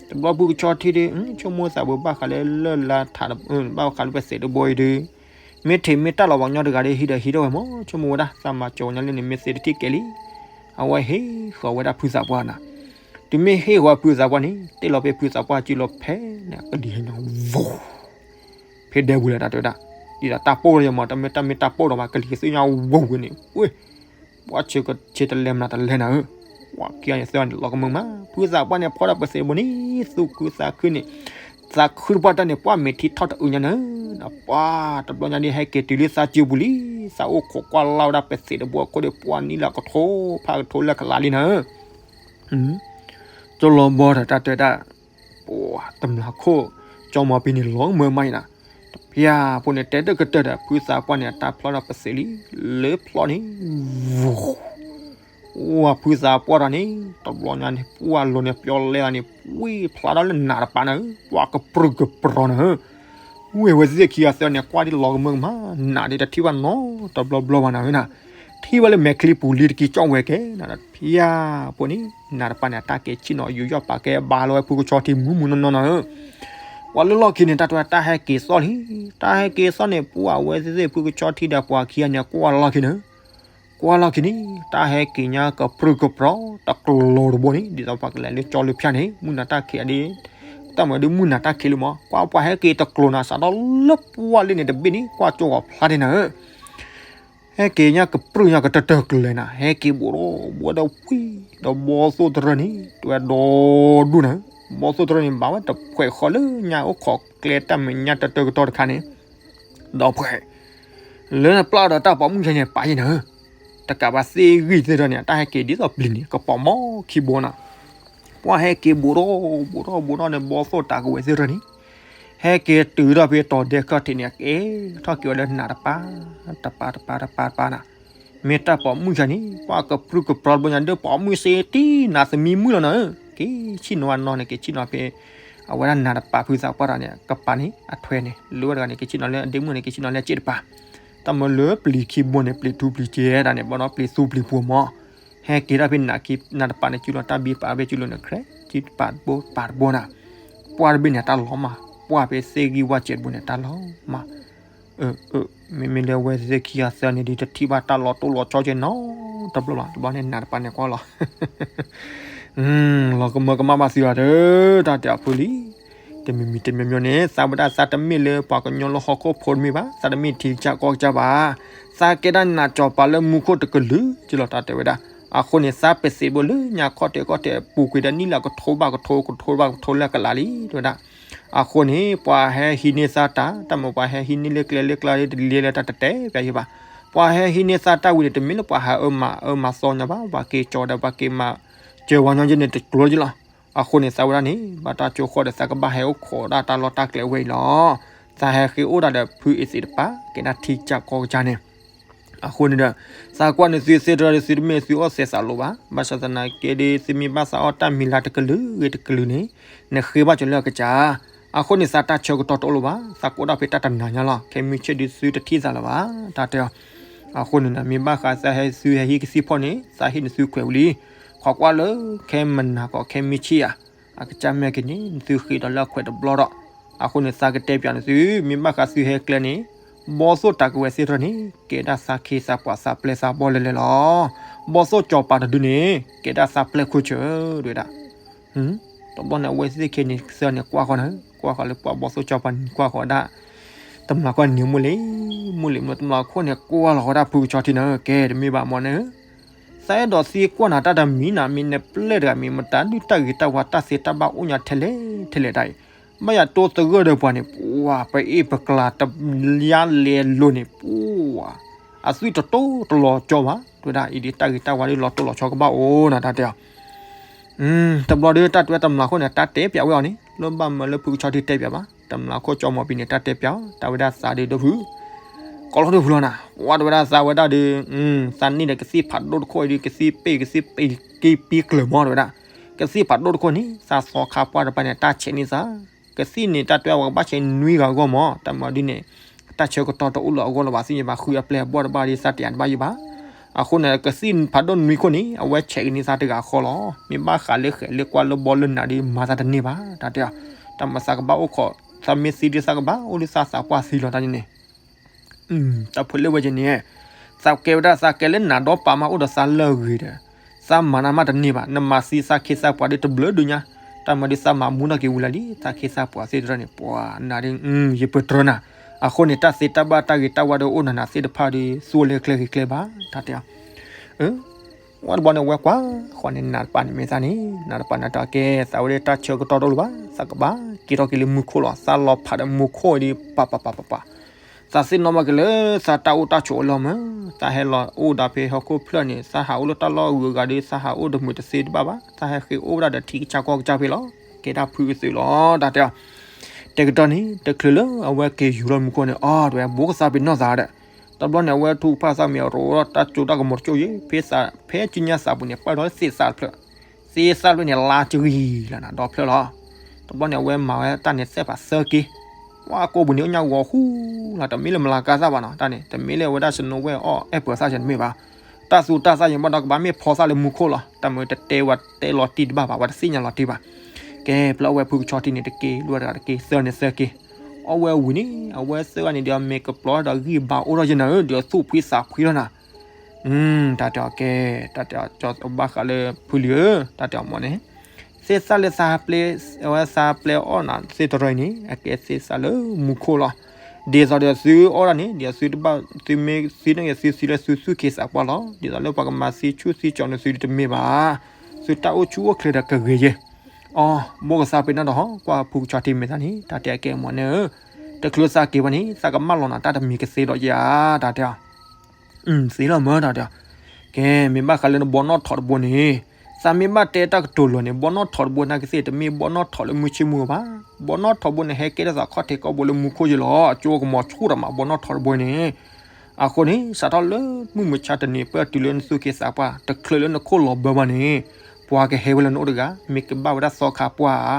တဘျီဖုကဆီထံဒီး ဆိကမိၣ်သးဝဲဘၣ်ဃးလၢလၢလါထး, ဘၣ်ဃးလၢပသ့းတဘိအံၤဒီး, မ့ၢ်ထံးမ့ၢ်တၢ်လီၤပှၤကညီတဂၤဒီး ဟံးဒီးဟံးထီၣ်ဝဲမး ဆိကမိၣ်ဝဲဒၣ် သးမၤစၢၤဝဲညီလၢန့ၣ် မ့ၢ်သ့တထံၣ်ကဲလံ, အဝဲဟ့ၣ်ဃီၤဝဲဒၣ်ဖုသးပှၢ်နၤ, တုၤမ့ၢ်ဟ့ၣ်ဃီၤဖုသးပှၢ်န့ၣ် တ့ၢ်လီၤဖဲဖုသးပှၢ်စုလီၤဖဲန့ၣ် ကလံၤဟဲညီဝိ ဖဲဒဲပူၤလဲၣ် တၢ်တဲဝဲဒၣ်, ဒ်သိးတၢ်ပိၢ်ဒီးယမး တမ့ၢ်တၢ်မ့ၢ်တၢ်ပိၢ်ဒီးမး ကလံၤကသ့ၣ်ညါဝိဝဲန့ၣ်, ဝ့ၢ်, ပှၤဆၢကဆ့တလဲမနၤတလဲနၤဧၢ, ပှၤခံဂၤန့ၣ်သၢဂၤန့ၣ် လီၤကမၢမး ဖုသးပှၢ်န့ၣ် ဖီၣ်ဒီးပသ့းတဘိန့ၣ် သူၣ်ခုသးခုန့ၣ်, သးခုတပှၢ်တၢ်န့ၣ် ပှၢ်မ့ၢ်ထံထီၣ်တအုးညါနၤ, ပှၤတဘျီညါဒ်ဟဲက့ၤတုၤလၢသးစုပူၤလံ, သးအိၣ်ခိးကွၢ်လၢ်ဝဲဒၣ်ပသ့းတဘိအခိၣ်ဒီး ပှၢ်နံၤလၢကထိ ဖးကထိလၢကလးလံနၤ ကၠီလီၤဘီဒီးတၢ်တဲဒၣ်, ပှၤတမျးခိၣ်, ကၠီမီၤပံၤန့ၣ်လီၤမၢမးအံၤနၤ, တဖၣ်ဖိန့ၣ် တဲတကတၢၢ်ဒီး ဖုသးပှၢ်န့ၣ် အတၢ်ဖျီဒီးပသ့းလံ, လၢဖျီန့ၣ်, ဝါဖုသးပှၢ်တၢ်န့ၣ် တဘျီညါန့ၣ် ပှၢ်လိၤန့ၣ် ပျီလဲအီၤန့ၣ် ဝံၣ်ဖျါထီၣ်လၢနးတပၤနၤဧၢ, ပှၢ်ကပြုၢ်ကပြီၤနၤဧၢ ဝ့ၢ်ဝဲသ့ၣ်ခံဂၤသၢန့ၣ် ကွၢ်ဒ်လီၤကမၢကမၣ်, နးဒ်တထံၣ်ဘၣ်နီတဘျီဘျီဘၣ်နၤဧၢနၤ, ထံၣ်ဘၣ်လၢမဲာ်ချံပူၤလံတကံၢ်ကၠီၣ်ဝဲကဲနၤ, တဖၣ်ဖိန့ၣ် နးတပၤန့ၣ် အတၢ်ကဲဆ့ၣ်နီၤ ယူးယီၣ်ပာ်ကဲဘါလီၤဝဲဖုကဆီထံမူးမူးနီၢ်နီၢ်နၤဧၢ, ပှၤလၢလီၢ်ခံန့ၣ် တၢ်တဲတၢ်ဟဲက့ၤသီၣ်လံ, တၢ်ဟဲက့ၤသီၣ်န့ၣ် ပှၢ်ဝဲသ့ၣ်သ့ၣ်ဖုကဆီထံဒီးပှၤခံဂၤန့ၣ် ကွၢ်လီၢ်ခံန့ၣ် ကွၢ်လီၢ်ခံန့ၣ် တၢ်ဟဲက့ၤညါကပြုၢ်ကပြီၤ တကျိၤတဘိန့ၣ် ဒ်သိးပှၤကလဲၤလၢကၠီလၢဖၠၣ်န့ၣ် မုၢ်နၤတၢ်ခံးဒ်, တၢ်မၤဒ်မုၢ်နၤတၢ်ခံးလံမး ကွၢ်ပှၤဟဲက့ၤတကျိၤနၤ စးထီၣ်လၢပှၢ်လံန့ၣ်တဘ့ၣ်န့ၣ် ကွၢ်ကၠီဂီၤဖျါဒ်နၤဧၢ, ဟဲက့ၤညါကပြုၢ်ညါကတၢၢ်တၢၢ်ကျဲၤနၤ ဟဲက့ၤဘိးဒီးဘိးဒီးဝံၤ ဒီးဘီသိၣ်တရၢန့ၣ် တဝဲဒီဒူၣ်နၤဧၢ, ဘီသိၣ်တရၢန့ၣ် ဘၣ်ဝဲတဖှဲးဃီလၢညါအိၣ်ခိးကျဲတၢ်မဲာ်ညါတၢၢ်တၢၢ်ကတီၢ်တခါန့ၣ် ဒီးဖှဲး လၢနပျၢ်ဒီးတၢ်ပိာ်မုၣ်ယဲန့ၣ် ပာ်ယဲန့ၣ်ဧၢ, တကးဘၣ်သ့ၣ်ဂံၢ်သ့ၣ်ထီၣ်န့ၣ် အတၢ်ဟဲက့ၤဒ်သိးပျံၤန့ၣ် ကပိာ်မီခံဘိနီၤ, ပှၢ်ဟဲက့ၤဘူးထီၣ်ဘူးထီၣ်ဘူးထီၣ်န့ၣ် ဘီသိၣ်တၢ်ကဝဲၤသ့ၣ်ထီၣ်န့ၣ် ဟဲက့ၤတုၤထီၣ်ဖဲတီၤဒဲခၢၣ်ထံးန့ၣ် ကဲထီၣ်က့ၤဝဲလၢနးတပၤ တပၤတပၤတပၤတပၤနီၤ, မ့ၢ်တၢ်ပိာ်မုၣ်ယဲန့ၣ် ပှၢ်ကပြုၢ်ကပြီတဘိညါဒၢ ပိာ်မုၣ်စ့တံၢ်နးသမံမုၣ်လီၤနီၤဧၢ, က့ၤဆ့ၣ်နီၤဝဲနီၤန့ၣ် က့ၤဆ့ၣ်နီၤဖဲ အဝဲဒၣ်နးတပၤဖုသးပှၢ်တၢ်န့ၣ် ကပၤန့ၣ် အထွဲန့ၣ် လၢဝဲတဂၤန့ၣ် က့ၤဆ့ၣ်နီၤလၢအဒ့မုၣ်န့ၣ် က့ၤဆ့ၣ်နီၤလၢအစ့ၣ်တပၤ, တၢ်မၢလၢပျံၤခံဘိန့ၣ် ပျံၤထူပျံၤစဲတၢ်န့ၣ် ဘီဒီးပျံၤသူပျံၤပှိၤမး, ဟဲက့ၤတၢ်ဖဲနးခံ နးတပၤန့ၣ် စုလီၤတၢ်ဘံပာ်ဝဲစုလီၤန့ၣ် ခြဲး စုတပၤတဘိတပၤတဘိနီၤ, ပှၢ်တဘ့ၣ်န့ၣ် တၢ်လီၤမၢ်, ပှၢ်ဖဲသ့ၣ်ဂံၢ်ဝၢ်စဲးတဘိန့ၣ် တၢ်လီၤမၢ် မ့မ့ၢ်လၢအဝဲသ့ၣ်ခံဂၤသၢန့ၣ်ဒီး တထံၣ်ဘၣ်တၢ်လီၤတိၢ်လီၤဆီကဲနီတဘျီဘၣ်, တဘျီန့ၣ်နးတပၤန့ၣ်ကွၢ်လီၤ, လီၤကမၢကမၣ်ဘၣ်သံလီၤဒီး တၢ်တဲအီၤဖုလံ, တမံၤမံၤတမံၤမံၤန့ၣ် သးဝဲဒၣ်သးတမ့ၢ်လၢပှၤကညီလၢဟီၣ်ခိၣ်ဖိတမ့ၢ်ဘၣ်, သးတမ့ၢ်ထံကစၢ်ကီၢ်ကစၢ်ဘၣ်, သးကဲဒၣ်နးစီၤပၤလၢမူခိၣ်တကလုာ်ကလီၤ တၢ်တဲဝဲဒၣ်, အဃိန့ၣ် သးပသံးဘိလၢညါခီၣ်တဲာ်ခီၣ်တဲာ် ပူၤကွံာ်ဒီးနံၣ်လၢကထိဘၣ်ကထိ ကထိဘၣ်ကထိလၢကလးလံ တဲဝဲဒၣ် အဃိန့ၣ် ပှၤဟဲဟံးန့ၢ်သးတၢ် တၢ်မၢပှၤဟဲဟံးန့ၢ်လၢကျဲလၢကျါလၢတလံၤလၢတၢ်တတဲပျးယံၤဘၣ်, ပှၤဟဲဟံးန့ၢ်သးတၢ်ဝံၤန့ၣ် တမ့ၢ်လၢပှၤဟးအၢမၤအၢမၤသီညါဘၣ်, ပှၤက့ၤကၠီဒီးပှၤက့ၤမၤစၢၤဝဲညီယဲန့ၣ်တကျိၤကလီၤ, အဃိန့ၣ် သးဝဲဒၣ်န့ၣ် ဘၣ်တၢ်ကၠိဃီဒီးသးကဘၣ်ဟဲအိၣ်ခိးဒၣ်တၢ်လီၢ်တၢ်ကျဲဝဲအံၤလီၤ, သးဟဲဃ့အိၣ်ဒၣ်ဒီးဖုအ့သံးတပၤ ကဲဒၣ်ထံကစၢ်ကီၢ်ကစၢ်န့ၣ် အဃိန့ၣ်ဒီး သးကွၢ်န့ၣ်သုသ့ၣ်တဖၣ်ဒီးသုတမ့ၢ်သုအီၣ်စဲးသးလိၤဘၣ်, ဘၣ်ဆၣ်သနာ်က့ဒီး သုမ့ၢ်ဘၣ်သးအီၣ်တၢ်မံၤလၢတကလုာ်ဂ့ၤတကလုာ်န့ၣ် နဃ့ဘၣ်ကၠီၤလၢအကစၢ်, အဃိန့ၣ် သးတၢ်ဆၢကတီၢ်တအိၣ်လၢၤဘၣ်, သးကအိၣ်ဒၣ်ဖဲတၢ်တနၤညါလီၤ, ခဲမုၢ်ဆ့ၣ်ဒုးသုတထံၣ်သးလၢၤဘၣ်, တၢ်တဲအီၤ, အဃိန့ၣ် မ့ၢ်ဘၣ်ဃးသးဟဲသုဟဲဟံးကသံၣ်ဖီၣ်န့ၣ် သးဟ့ၣ်နသုခွဲးဝံၤလံ, ခိးကွၢ်လၢ ခဲမနၤကီးခဲမုၢ်ဆ့ၣ်ဧါ အကစၢ်မ့ၢ်က့ၤန့ၣ် နသုဃ့ဒီးလၢအခွဲးတဘျီဒီး, အဃိန့ၣ် သးကတဲပၠးနသု, မ့ၢ်ဘၣ်ဃးသုဟဲကျဲန့ၣ် ဘီသိၣ်တၢ်ကဝဲၤသ့ၣ်တဖၣ်န့ၣ် ကဲဒၣ်သးခ့သးပှၤသးပျဲၢ်သးဘီလဲၤလဲၤလီၤ, ဘီသိၣ်စီၤပၤတဒုန့ၣ် ကဲဒၣ်သးပျဲၢ်ခိၣ်ဆၢ, တဲဝဲဒၣ်, တဘျီန့ၣ် အဝဲသ့ၣ်ခဲန့ၣ် သၢန့ၣ်ကွၢ်ဃီန့ၣ် ကွၢ်ဃီလၢပှၤဘီသိၣ်စီၤပၤန့ၣ်ကွၢ်ဃီဒၣ်, တမျးခိၣ်န့ၣ်မုၢ်လံ, မုၢ်လံမုၢ် တမျးခိၣ်န့ၣ် ကွၢ်လီၤဃီဒၣ်ဖုကဆီထံန့ၣ် ကဲတမ့ၢ်ဘၣ်မ့ၢ်န့ၣ် သးအဲၣ်ဒိးသံကွၢ်နၤတၢ်တမံၤနၤ မ့ၢ်နပျဲၢ်တဂၤမ့ၢ်မတၤဒုးတၢ်ဂ့ၤတၢ်ဝါတၢ်သ့တၢ်ဘၣ်အိၣ်ညါထဲလဲၣ်ထဲလဲၣ်တၢ်အံၤ, ဘၣ်ယၤတိသဂၢၢ်ဒီးပှၤန့ၣ် ပှၤ ပအ့ၣ်ပကျါတယါလဲၤလိၤန့ၣ် ပှၤ အသွံၣ်တတိၢ်တလီၤကၠီဘၣ် တဲဝဲဒၣ်အံၤဒ်တၢ်ဂ့ၤတၢ်ဝါဒ်လီၤတိၢ်လီၤဆီကဘၣ်အိၣ်နၤတၢ်တဲအီၤ တဘျီဒီးတၢ်တဲဝဲတမျးခိၣ်န့ၣ် တၢ်တဲပၠးဝဲအီၤန့ၣ် လၢဘၣ်မၢလၢဖုကဆီထံတဲပၠးဘၣ် တမျးခိၣ်ကၠီမီၤပံၤန့ၣ် တၢ်တဲပၠးအီၤ တၢ်ဝဲဒၣ်သးဒုးဒိၣ်ဖု ကိးလီၤဒိၣ်ဖုလီၤနၤ ဝဲတဲဝဲဒၣ်သးဝဲဒၣ်ဒီး သးန့ၢ်ဒီးကသံၣ်ဖးဒိၣ်တခိၣ်အံၤဒီး ကသံၣ်ပ့ၢ်က့ၤပံကျၢၤမီၤတဲဝဲဒၣ် ကသံၣ်ဖးဒိၣ်တခိၣ်န့ၣ် သးသီခါပှၢ်တပၤန့ၣ် တၢ်ဆဲးန့ၢ်သး ကသံၣ်န့ၣ် တၢ်တဲဝဲကဘၣ်ဆဲးနွံဂၤအဂီၢ်မီၤ တၢ်မၤဒ်န့ၣ် တၢ်ဆၢကတီၢ်တအိၣ်လၢအဂီၢ်လၢၤဘၣ် သ့ၣ်ညါဘၣ် ဃုအပျဲၢ်အဘီၣ်တဘၣ်ဒီး သးတယၤတဘၣ်ယံၤဘၣ် အဃိန့ၣ် ကသံၣ်ဖးဒိၣ်နွံခိၣ်န့ၣ် အဝဲဆဲးကန့ၢ်သးတဂၤဃီလီၤ မ့ၢ်ဘၣ်ဃးလၢဃဲးလၢကွၢ်လၢဘီလၢနၤဒီး မၤသးတန့ၢ်ဘၣ် တၢ်တဲအီၤ တၢ်မၤသးကဘၣ်အိၣ်ခိး သးမ့ၢ်သံဒ်သးကဘၣ်အိၣ်လၢသးသးပှၢ်သံလီၤတၢ်န့ၣ်န့ၣ် တၢ်ဖိလၢဝဲက့ၤန့ၣ် သးကဲဝဲဒၣ်သးကဲလၢနၤဒီပာ်မးအိၣ်ဒီးသးလၢအဂ့ၤဒီး သးမၤနၤမးတန့ၢ်ဘၣ် နမၤသံသးခ့သးပှၤဒီးတဘျုးဒုးညါ တၢ်မၤဒ်သးမၤမူထီၣ်က့ၤဝံၤလၢ်လံ သးခ့သးပှၤသ့ၣ်တဖၣ်န့ၣ် ပှၤနၤဒ် ယပတြၢနၤ အဃိန့ၣ် တၢ်သ့တၢ်ဘၣ်တၢ်ဂ့ၤတၢ်ဝါဒီးအိၣ်နၤနၤသ့ၣ်တဖၣ်ဒီး သူၣ်လၢကျဲဂ့ၤကျဲဘၣ် တၢ်တဲအီၤ ဝဲတဘျီန့ၣ် ဝဲကွၢ်ဃီန့ၣ် နးတပၤန့ၣ်မ့ၢ်သးန့ၣ် နးတပၤနးတဲအီၤကဲ သးဝဲဒၣ်တၢ်ဆၢကတီၢ်တအိၣ်လၢၤဘၣ် သးကဘၣ်က့ၤထီၣ်က့ၤလၢမူခိၣ်လီၤ သးလီၤဖးဒီးမူခိၣ်အံၤဒီး ပၤပၤပၤပၤပၤ သးသ့ၣ်နီၣ်ဘၣ်က့ၤလၢ သးတၢ်အိၣ်တၢ်ဆိးအလီၢ်မး သးဟဲလီၤအိၣ်ဒီးဖဲဟီၣ်ခိၣ်ဖျၢၣ်န့ၣ် သးဟးအိၣ်လၢတၢ်လီၢ်အဂုၤအဂၤဒီး သးဟးအိၣ်တမှံၤတသ့တဘၣ်ဘၣ် သးဟဲဃ့အိၣ်ဝဲဒၣ်ဒီးထံကစၢ်ကီၢ်ကစၢ်ဖဲလီၤ ကဲဒၣ်ဖုအသုးလီၤ တၢ်တဲအီၤ တဲကတီၢ်န့ၣ် တချုးလၢအဝဲက့ၤယူၤထီၣ်မူခိၣ်န့ၣ် အီၤတဝဲ ဘိကစၢ်ပ့ၤနီၣ်သးဒီး တဘျီန့ၣ် အဝဲထုကဖၣ်သးမ့ၢ်အရိးထီၣ်တၢ်ကၠိတၢ်ကမီၤတကၠိယ့ၣ် ဖဲသး ဖဲကညါသးပူၤန့ၣ် ပာ်ထီၣ်သ့ၣ်သၣ်တဖျၢၣ် သ့ၣ်သၣ်တဖျၢၣ်န့ၣ် လါကဂံၢ်လၢနၤဒီဖျၢၣ်လီၤ တဘျီန့ၣ် အဝဲမၤဝဲတၢ်န့ၣ်သ့ၣ်ဖးသၢက့ ပှၤကိးပူၤန့ၣ် အိၣ်ညါဂီၤဟူလီၤ တမ့ၢ်လၢမလၤကါသၣ်ဘၣ်နီၤ တၢ်န့ၣ် တမ့ၢ်လၢအဝဲဒၣ် Snow White အီၣ်အဲၣ်ပၢၤသၣ်စဲတမ့ၢ်ဘၣ် တၢ်သူတၢ်သၣ်ယံၤဘၣ်ဒီးကဘၣ်မ့ၢ်ဖီသၣ်လၢမူခိၣ်လီၤ တၢ်မ့ၢ်တတဲဝဲတဲလီၤတံၢ်တဘၣ်ဘၣ် ဝဲတသ့ၣ်ညါလီၤတံၢ်ဘၣ် ကဲ ပျၢ်အီၣ်ဝဲဖုကဆီထံန့ၣ်တက့ၢ် လွဲၢ်တဂၤတက့ၢ် သၢန့ၣ်သၢက့ၢ် အီၣ်ဝဲဝံၤန့ၣ် အဝဲသၢဂၤန့ၣ်ဒီး မ့ၢ်ကပျီဒီးဂံၢ်ဘါအိၣ်ထီၣ်ယဲၢ်နၤဧၢ ဒီးသူၣ်ဖှံသးဖှံထီၣ်နၤ တၢ်တဲအီၤကဲ တၢ်တဲအီၤ ကၠီဘၣ်ဃးလၢဖုလံၤဧၢ တၢ်တဲအီၤမ့ၢ်န့ၣ် သ့ၣ်သၣ်လၢသးပျဲ အဝဲသးပျဲအီၣ်နၤသ့ၣ်တရီန့ၣ် အကဲသ့ၣ်သၣ်လၢမူခိၣ်လီၤ ဒ်သိးဒီးသုအီၣ်ဒၣ်န့ၣ် ဒ်သုတဘၣ် သုမ့ၢ်သံန့ၣ် သုသံလၢသုသူၣ်က့ၤသးပှၢ်လီၤ ဒ်သိးလၢပှၤကမၤသံဆူၣ်သံကၠီနသုတမ့ၢ်ဘၣ် သုတၢ်အိၣ်ဆူၣ်အိၣ်ချ့ဒီးကဂ့ၤယဲၢ် အီ ဘိကစၢ်ပ့ၤနီၣ်ဒီးဟီ ကွၢ်ဖုကဆီထံမ့ၢ်သးန့ၣ် တၢ်တဲအကဲမ့ၢ်န့ၣ်ဧၢ တချုးသးက့ၤဘၣ်န့ၣ် သးကမၢလီၤနၤတၢ်တမံၤကသ့ဒီးယၤ တၢ်တဲအီၤ သ့လီၤမၢ တၢ်တဲအီၤ, ကဲ မ့ၢ်ဘၣ်ဃးလၢနဘီနီၣ်ထိးတဘိန့ၣ် သးမ့ၢ်ဘၣ်တဲတၢ်ကတိၤလၢာ်န့ၣ် ဘီနီၣ်ထိးတဘိနာ်ကသ့ၣ် တမ့ၢ်ဘီနီၣ်ထိးလၢမုၢ်ဆ့ၣ်မုၢ်ဘၣ်, ဘီနီၣ်ထိးတဘိန့ၣ် ဟဲကဲထီၣ်သးခီၣ်ထံးကီၢ်ဘိလၢမူခိၣ်ယဲလီၤ, အကၠိကမီၤဆူၣ်ဒီးမး ဘီနီၣ်ထိးတဘိန့ၣ် အဃိန့ၣ် စးထီၣ်လၢမုၢ်မဆါတနံၤ ပၢၢ်တုၤလၢနသူၣ်က့သးပှၢ် တချုးလၢနခိၣ်လီၤဘၢဘၣ်န့ၣ် ပှၤကဟဲဝဲလၢနအိၣ်တဂၤ မ့ၢ်ကဘၣ်ဝဲဒၣ်သီခါပှၢ်ဧါ,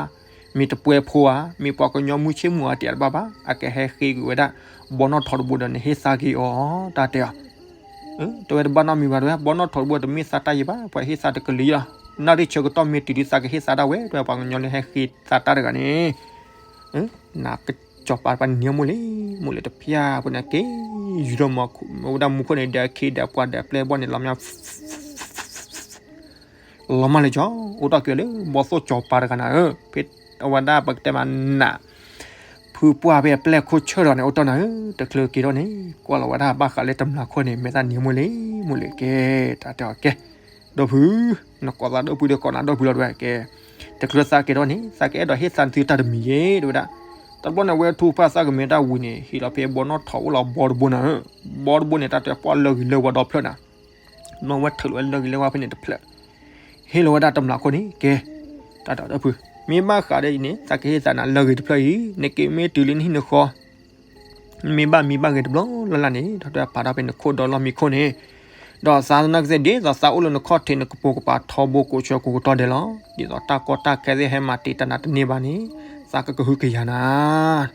မ့ၢ်တပှဲၤဖိဧါ, မ့ၢ်ပှၤကညီမုၢ်ဆ့ၣ်မုၢ်ဧါ တယၤတဘၣ်ဘၣ်, အကဟဲဃ့က့ၤဝဲဒၣ် ဘီနီၣ်ထိးတဘိဒီးနဟ့ၣ်သးက့ၤအီၤ တၢ်တဲအီၤ တဲဝဲတဘၣ်နီတမံၤဘၣ်တဲဝဲ ဘီနီၣ်ထိးတဘိတမ့ၢ်သးတၢ်ယံၤဘၣ် ပှၤဟ့ၣ်သးတကလုာ်လီၤ, နၣ်ရံၣ်ဆၢကတီၢ်မ့ၢ်တုၤဒ်သးကဟ့ၣ်သးဒၣ်ဝဲ တဲဝဲပှၤကညီလၢဟဲဃ့သးတၢ်တဂၤန့ၣ် နကစီၤပၤတပၤန့ၣ်နံၤမိၢ်လံၤ, မိၢ်လံၤတဖျၢၣ်ဖိန့ၣ်က့ၤ ယူၤထီၣ်မၤဝဲဒၣ်မူခိၣ်န့ၣ် ဒီးအခ့ဒီးပှၤဒီးပျဲၢ်ဘီၣ်န့ၣ် လီၤမၢ် လီၤမၢ်လၢကၠီ အိၣ်တ့ၢ်က့ၤလၢ ဘီၣ်သိၣ်ကၠီၤပၤတဂၤနၤဧၢ, ဖဲအဝဲဒၣ်ပကတဲမးနး ဖုပှၢ်ဖဲအပျဲၢ်ခိၣ်ဆၢထီၣ်န့ၣ် အိၣ်တ့ၢ်နၤဧၢ, တချုးက့ၤထီၣ်န့ၣ် ကွၢ်လီၤဝဲဒၣ်ဘၣ်ဃးလၢတမျးခိၣ်န့ၣ် မဲာ်သၣ်နံၤမိၢ်လံၤ မိၢ်လံၤကဲ တၢ်တဲအီၤကဲ ဒီပုၢ် နကိးသးဒီပုၢ်ဒီးကိးနၤဒီပုၢ်လီၤတဲဝဲကဲ, တချုးသးက့ၤထီၣ်န့ၣ် သးကအဲၣ်ဒိးဟ့ၣ်သးသုတၢ်တမံၤယဲ တဲဝဲဒၣ်, တဘျီန့ၣ် အဝဲထူၣ်ဖၣ်သးကမဲာ်တၢ်ဝံၤန့ၣ် ဟ့ၣ်လီၤဖဲဘီနီၣ်ထိးအိၣ်လီၤဘီတဘိနၤဧၢ, ဘီတဘိန့ၣ် တၢ်တဲပှၢ်လၢဂ့ၤလၢဝါဒီဖျၢၣ်နၤ, ဘျီဝဲထုးလီၤဝဲလၢဂ့ၤလၢဝါဖဲန့ၣ်တဖျၢၣ် ဟ့ၣ်လီၤဝဲဒၣ်တမျးခိၣ်န့ၣ် ကဲ, တၢ်တဲဒီပုၢ် မ့ၢ်ဘၣ်ဃးဒီးအံၤန့ၣ် သးကဟ့ၣ်သးနၤလၢဂ့ၤတဖျၢၣ်အံၤ နက့ၤမ့ၢ်တုၤလၢနဟံၣ်နဃီ မ့ၢ်ဘၣ်မံဘၣ်ဂ့ၤတဘျီလၢ်လၢ်န့ၣ် ဒီးတၢ်ပာ်ထီၣ်ဖဲနခိၣ်ဒီလီၢ်မံခိၣ်န့ၣ်, ဒီးသးနာ်က့ၤဒ်သိးသးအိၣ်လၢနခီၣ်ထံးနကပိာ်ကပၤထီဘိကိးဆၢကိးကတီၢ်ဒဲးလီၤ. ဒ်သိးတၢ်ကီတၢ်ခဲသ့ၣ်ဟဲမၤတံာ်တာ်နၤတန့ၢ်ဘၣ်န့ၣ် သးကကဟုကယာ်နၤ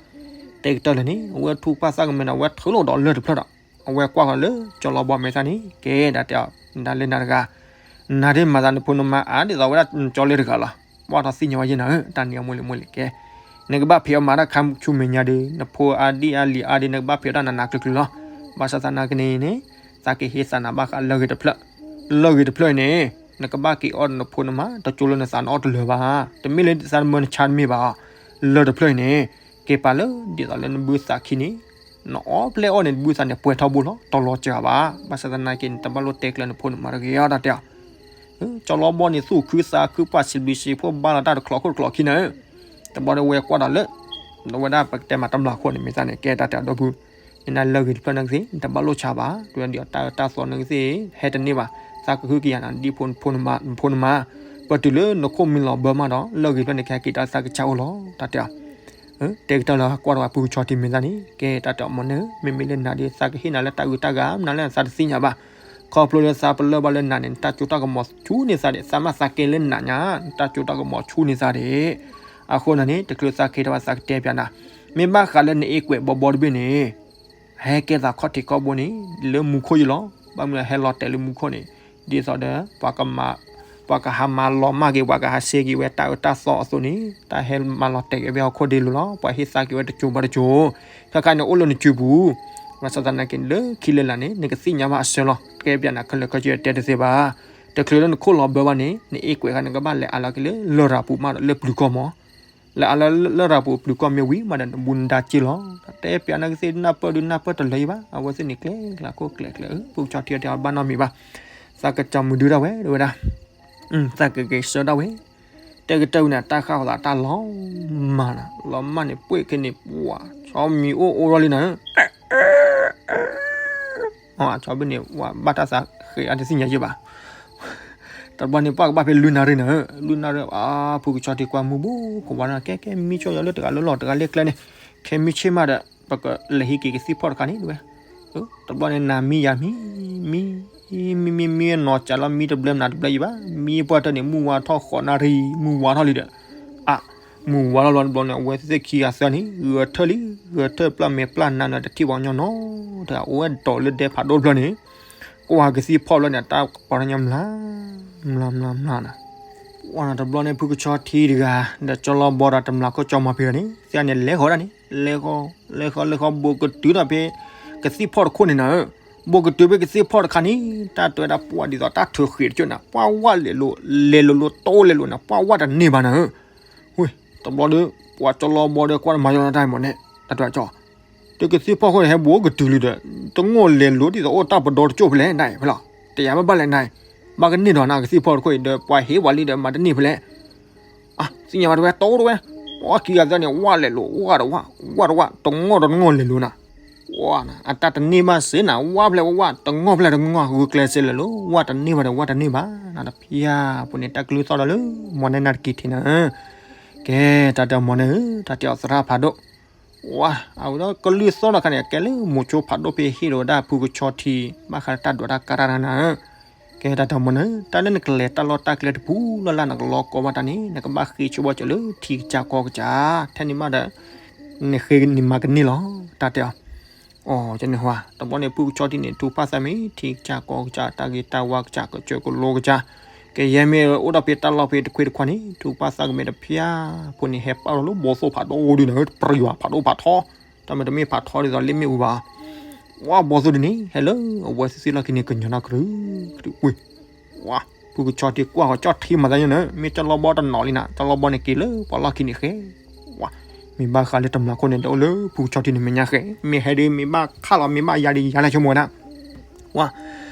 တဲကတၢၢ်လၢာ်န့ၣ် အဝဲထူၣ်ဖၣ်သးကမဲာ်ဒီး အဝဲထုးလီၤဒီးလၢၢ်တဖျၢၣ်ဒီး အဝဲကွၢ်ဃီၤလၢကၠီလီဘီမဲာ်သၣ်န့ၣ် ကဲဒၣ်တဲအီၤ နဒၣ်လၢနၤတဂၤ နၤဒ်မၤသးနဖိနမါအါဒ်သိးဝဲဒၣ်နကၠီလၢတဂၤလီၤ. ပှၢ်ထီၣ်သ့ၣ်ညါဝဲယဲနၤဧၢ တၢ်နံၤအမိၢ်လံၤမိၢ်လံၤကဲ, နကဘၣ်ဖံးအီၣ်မၤတၢ်ခါဆူမဲာ်ညါဒီး နဖိအါဒံၣ်အါလံၤအါဒံး နကဘၣ်ဖံးအီၣ်တၢ်နးနးကျုၤကျုၤလီၤ. ဘၣ်ဆၣ်သနာ်က့န့ၣ် သးကဟ့ၣ်သးနၤဘၣ်ဃးလၢဂ့ၤတဖျၢၣ်, လၢဂ့ၤတဖျၢၣ်အံၤန့ၣ် နကဘၣ်က့ၤအီၣ်နဖိနမါ တကၠိလၢနသးနအီၣ်တလၢာ်ဘၣ်, တမ့ၢ်လၢသးမၢနဆါတမ့ၢ်ဘၣ်, လၢၢ်တဖျၢၣ်အံၤန့ၣ် က့ၤပာ်လၢဒ်သိးလၢနဘုသးခံန့ၣ် နအီၣ်ဖျဲၣ်အီၣ်န့ၣ် နဘုသးန့ၣ်ပှဲၤထီဘိလီၤ တလီၤစှၤဘၣ်. ဘၣ်ဆၣ်သနာ်က့န့ၣ် တဘၣ်လိၣ်တဲကျၢၤနဖိနမါတဂ့ၤအီၤ တၢ်တဲအီၤ ကၠီလီဘီန့ၣ် သူၣ်ခုသးခုပှၢ်စံးဘျုးစံးဖှိၣ်ဘါလီၤတၢ်တချီးခိၣ်တချီးခံနၤဧၢ, တဘျီဒီးဝဲကွၢ်ဒီးလၢ ဝဲဒၣ်ပကတဲမးတမျးခိၣ်န့ၣ် မဲာ်သၣ်န့ၣ် ကဲတၢ်တဲအီၤဒီပုၢ်, နလၢဂ့ၤတဖျၢၣ်နာ်က့ တဘၣ်လိၣ်ဆါဘၣ်, တုၤဒ်တၢ်အၢတၢ်သီနာ်က့ ဟဲတန့ၢ်ဘၣ်, သးကဟုကယာ်နၤဒ်ဖိနမါ, ပတုၤလၢနခိၣ်မံလီၤဘၢမးဒီး လၢဂ့ၤတဖျၢၣ်န့ၣ် ကဟဲက့ၤတၢ်သးကဆါအိၣ်လီၤ တၢ်တဲအီၤ တဲကတၢၢ်လၢကွၢ်ဒီးပှၤဖုကဆီထံမဲာ်သၣ်န့ၣ် ကဲတၢ်တဲအီၤမ့ၢ်န့ၣ် မ့မ့ၢ်လၢနၤဒီး သးကဟ့ၣ်နၤလၢတၢ်အုးတၢ်ဂၤ မနုၤလၢသးတသ့ၣ်ညါဘၣ်, ခီဖျိလၢသးပလၢၢ်ဘၣ်လၢနၤန့ၣ် နတၢ်စိတၢ်ကမီၤဆူၣ်န့ၢ်သးဒံး, သးမ့ၢ်သးကဲလၢနၤညါ နတၢ်စိတၢ်ကမီၤဆူၣ်န့ၢ်သးဒံး, အဃိန့ၣ် တချုးသးက့ၤထီၣ်ဘၣ်သးကတဲပျးနၤ, မ့ၢ်ဘၣ်ဃးလၢနအ့ၣ်ကွဲးဘီဘီတဘ့ၣ်န့ၣ် ဟဲကဲသးခီၣ်ထံးခီၣ်ဘိန့ၣ် လၢမူခိၣ်ယဲလီၤ, ဘၣ်မနုၤဟဲလီၤတဲာ်လၢမူခိၣ်န့ၣ် ဒ်သိးဒီး ပှၤကဟးမၤလီၤမၢ်က့ၤ ပှၤကဟးဆှဲက့ၤဝဲတၢ်အၢတၢ်သီအသိးန့ၣ် တၢ်ဟဲမၤလီၤတဲာ်က့ၤဝဲဟီၣ်ခိၣ်ဒ့လိၤလီၤ, ပှၤဟ့ၣ်သးက့ၤဝဲတစိၤဘၣ်တစိၤ, ခဲခါန့ၣ်အိၣ်လၢနစုပူၤ, ဘၣ်ဆၣ်သနာ်က့ လၢခံလၢလာ်န့ၣ် နကသ့ၣ်ညါဘၣ်အဆၢလီၤ, တဲပျးနၤခဲလၢာ်ခဲဆ့တဲတသ့ဘၣ်, တချုးလၢနခိၣ်လီၤဘၢဘၣ်န့ၣ် နအ့ၣ်ကွဲးခါန့ၣ် ကဘၣ်လဲၤအးလီၤက့ၤလၢလရာ်ပူၤမးဒီးလၢပျုၤကီၢ်မး လဲၤအးလီၤလၢလရာ်ပူၤပျုၤကီၢ်မ့ၢ်ဝံၤမးဒီး နဘူးနဒါက့ၢ်လီၤ, တဲပျးနၤကသ့ၣ်နၢ်ပၢၢ်ဒုးနၢ်ပၢၢ်တလၢအံၤဘၣ်, အဝဲသ့ၣ်န့ၣ်ကျဲကျဲခိၣ်ကျဲကျဲဧၢ, ဖုကဆီထံအီၤတဲအီၤဘၣ်နီတမံၤဘၣ်, သးကစီၤမုၢ်ဒုဒၣ်ဝဲ တဲဝဲဒၣ်, သးကက့ၤဆၢဒၣ်ဝဲ, တဲကတၢၢ်ဝဲန့ၣ် တၢ်ဃၣ်ဃီၤသးတၢ်လီၤမၢ်နၤ, လီၤမၢ်န့ၣ် ပှ့ၢ်ခဲန့ၣ် ပှၤဆီမံၤအိၣ်အိၣ်ထီၣ်လံနၤ ဆီဘ့ၣ်န့ၣ် ပှၤဘၣ်တၢ်သးဃ့အါတသ့ၣ်ညါယဲၢ်ဘၣ်, တဘျီန့ၣ် ပှၤကဘၣ်ဖဲလွံၢ်နၣ်ရံၣ်နၤ, လွံၢ်နၣ်ရံၣ် အါ ဖုကဆီထံကွၢ်မုၢ်ဘူးကဝါနၤ ကဲကဲ မံဆိယီၤလၢတဂၤလၢလီၢ်တဂၤလၢကျဲန့ၣ်, ခဲမုၢ်ဆ့ၣ်မးဒီး ပကလဲၤဟံးက့ၤကသံၣ်ဖီၣ်တခါန့ၣ် တဲဝဲ, တဘျီန့ၣ် နၤမံယၤမံ, မံ မံ မံ မံနီၤကးလီၤ မံတဘျဲမနုၤတဘျဲယံၤဘၣ်, မံပှၢ်တၢၢ်န့ၣ် မုၢ်ဝါထီၣ်ဃိးနၣ်ရံၣ် မုၢ်ဝါထီၣ်လံဒီး, အါ မုၢ်ဝါထီၣ်လီၤတဘျီန့ၣ် အဝဲသ့ၣ်ခံဂၤသၢန့ၣ် ဂဲၤထၢၣ်လံ, ဂဲၤထၢၣ်ပျၢ်မဲာ်ပျၢ်နါန့ၣ် တထံၣ်ပှၤကညီနီတဂၤ အိၣ်ဝဲဒိးလၢဒဲဖးဒိၣ်တဖျၢၣ်န့ၣ်, ကွၢ်ကသံၣ်ဖီၣ်တဘျီန့ၣ် တၢ်ပှၤကညီမျး, မျးမျးမျးနၤ, ကွၢ်နၤတဘျီန့ၣ် ဖုကဆီထံတဂၤ ဒီးကၠီလီၤဘီဒီးတမျးခိၣ်ကၠီမၤဖံးန့ၣ် သ့ၣ်န့ၣ်လဲၤဃီဒၣ်န့ၣ် လဲၤဃီ လဲၤဃီ လဲၤဃီ ဘိးကတုၤဒီးဖဲ ကသံၣ်ဖီၣ်တခိၣ်န့ၣ်နၤ, ဘိးကတုၤဖဲကသံၣ်ဖီၣ်တခါန့ၣ် တၢ်တဲဝဲဒၣ်ပှၢ်ဒ်သိးတၢ်ထုးဃ့တကၠိၢ်နၤ ပှၢ်ဝဲလဲၤလိၤ လဲၤလိၤလိၤတိလဲၤလိၤနၤ ပှၢ်ဝဲတန့ၢ်ဘၣ်နၤဧၢ, ဝ့ၢ် တဘျီဒီး ပှၤကၠီလီၤဘီဒီးကွၢ်တမၤယီၤလီၤတၢ်မးန့ၣ် တၢ်တဲကၠီ တကသံၣ်ဖီၣ်ခိၣ်န့ၣ် ဟဲဘိးကတုၤလံဒီး တငိၢ်လဲၤလိၤဒ်သိးအိၣ်တၢ်ပဒီတကၠိၢ်ဖဲလဲၣ်နၤအံၤဖဲလဲၣ်, တယၤမ့ၢ်ဘၣ်လဲၣ်နၤအံၤ, ဘၣ်ကန့ၢ်ဒီးနၤကသံၣ်ဖီၣ်တခိၣ်အံၤဒီး ပှၤဟ့ၣ်ဝဲလံဒီးမၤတန့ၢ်ဖဲလဲၣ် အါ သ့ၣ်ညါဝဲတဝဲ တိၢ်တဝဲ, ပ ဝါခံဂၤသၢန့ၣ် ဝါလဲၤလိာ် ဝါတဝါ ဝါတဝါ တငီၢ်တငီၢ်လဲၤလိာ်နၤ, ဝါနၤ အတၢ်တန့ၢ်ဘၣ်စ့ၢ်နၤ ဝါဖျဲၣ်ဝါ တငီၢ်ဖျဲၣ်တငီၢ် ဂုာ်ကျဲးစ့လဲၤလိာ် ဝါတန့ၢ်ဘၣ်ဒီး ဝါတန့ၢ်ဘၣ်နၤ တဖၠၣ်ဖိန့ၣ် တၢ်ကလုၢ်သီၣ်ဒီးလၢ မီၢ်နဲၣ်နၢ်တက့ၤထံးနၤ, ကဲ တၢ်တဲအီၤမီၢ်နဲၣ်ဧၢ တၢ်တဲအီၤသရၣ်ဖးဒိၣ် ဝါ အဝဲဒၣ်ကလုၢ်သီၣ်တခါန့ၣ် အကဲလၢမိၤဆိဖးဒိၣ်ဖဲဟ့ၣ်လီၤဝဲဒၣ်ဖုကဆီထံ ဘၣ်ဃးလၢတၢ်ဒိးတၢ်ကါတၢ်နၤဧၢ, ကဲတၢ်တဲမီၢ်န့ၣ် တၢ်လၢနကလဲၤတၢ်လီၢ်တၢ်ကျဲတပူၤလၢ်လၢ် နကလီၤကီဘၣ်တၢ်န့ၣ် နကဘၣ်ဃ့ဆိဘၣ်စၢၤလၢထံကစၢ်ကီၢ်ကစၢ်, ထဲန့ၣ်မးဒီး နဃ့နမၤကန့ၢ်လီၤ တၢ်တဲအီၤ အီၤန့ၣ်ဟါ တဘျီန့ၣ် ဖုကဆီထံန့ၣ် ထုကဖၣ်သးမ့ၢ်ထံကစၢ်ကီၢ်ကစၢ် တၢ်ဂ့ၤတၢ်ဝါကစၢ် ကစၢၢ်ကလိကစၢ်, ကယဲၢ်မ့ၢ်အိၣ်ဒီးဖဲတၢ်လီၢ်ဖဲတခွ့တခွါန့ၣ် ထုကဖၣ်သးကမဲာ်တဖၠၣ်ဖိန့ၣ် ဟဲပာ်လီၤလၢဘီသိၣ်ဖးဒိၣ်ဒုနၤ တပရံၤဘၣ် ဖးဒိၣ်ဖးထီ, တၢ်မ့ၢ်တမ့ၢ်ဖးထီဒ်သိးလ့ၣ်မ့ၣ်အူဘၣ် ဝါဘီသိၣ်ဒုန့ၣ် ဟဲလၢအဝဲသ့ၣ်သ့ၣ်လီၢ်ခံန့ၣ် ကညီနီၢ်ကရူၢ်ကရူၢ်ကွံာ်, ဝါ ဖုကဆီထံကွၢ်ဃီၤကၠီၣ်ထံမၤသးညါန့ၣ် မ့ၢ်ကၠီၣ်လီၤဘီတနီၤလံနၤ ကၠီၣ်လီၤဘီန့ၣ်က့ၤလၢပှၤလီၢ်ခံန့ၣ်ဃဲ, ဝါ မ့ၢ်ဘၣ်ဃးလၢတမျးခိၣ်န့ၣ် တအိၣ်လၢဖုကဆီထံန့ၣ်မဲာ်ညါဃဲ မ့ၢ်ဟဲဒုးမ့ၢ်ဘၣ်ခးလီၤ မ့ၢ်ဘၣ်ယၤဒုးယၤလၢဆိကမိၣ်ဝဲဒၣ်, ဝါ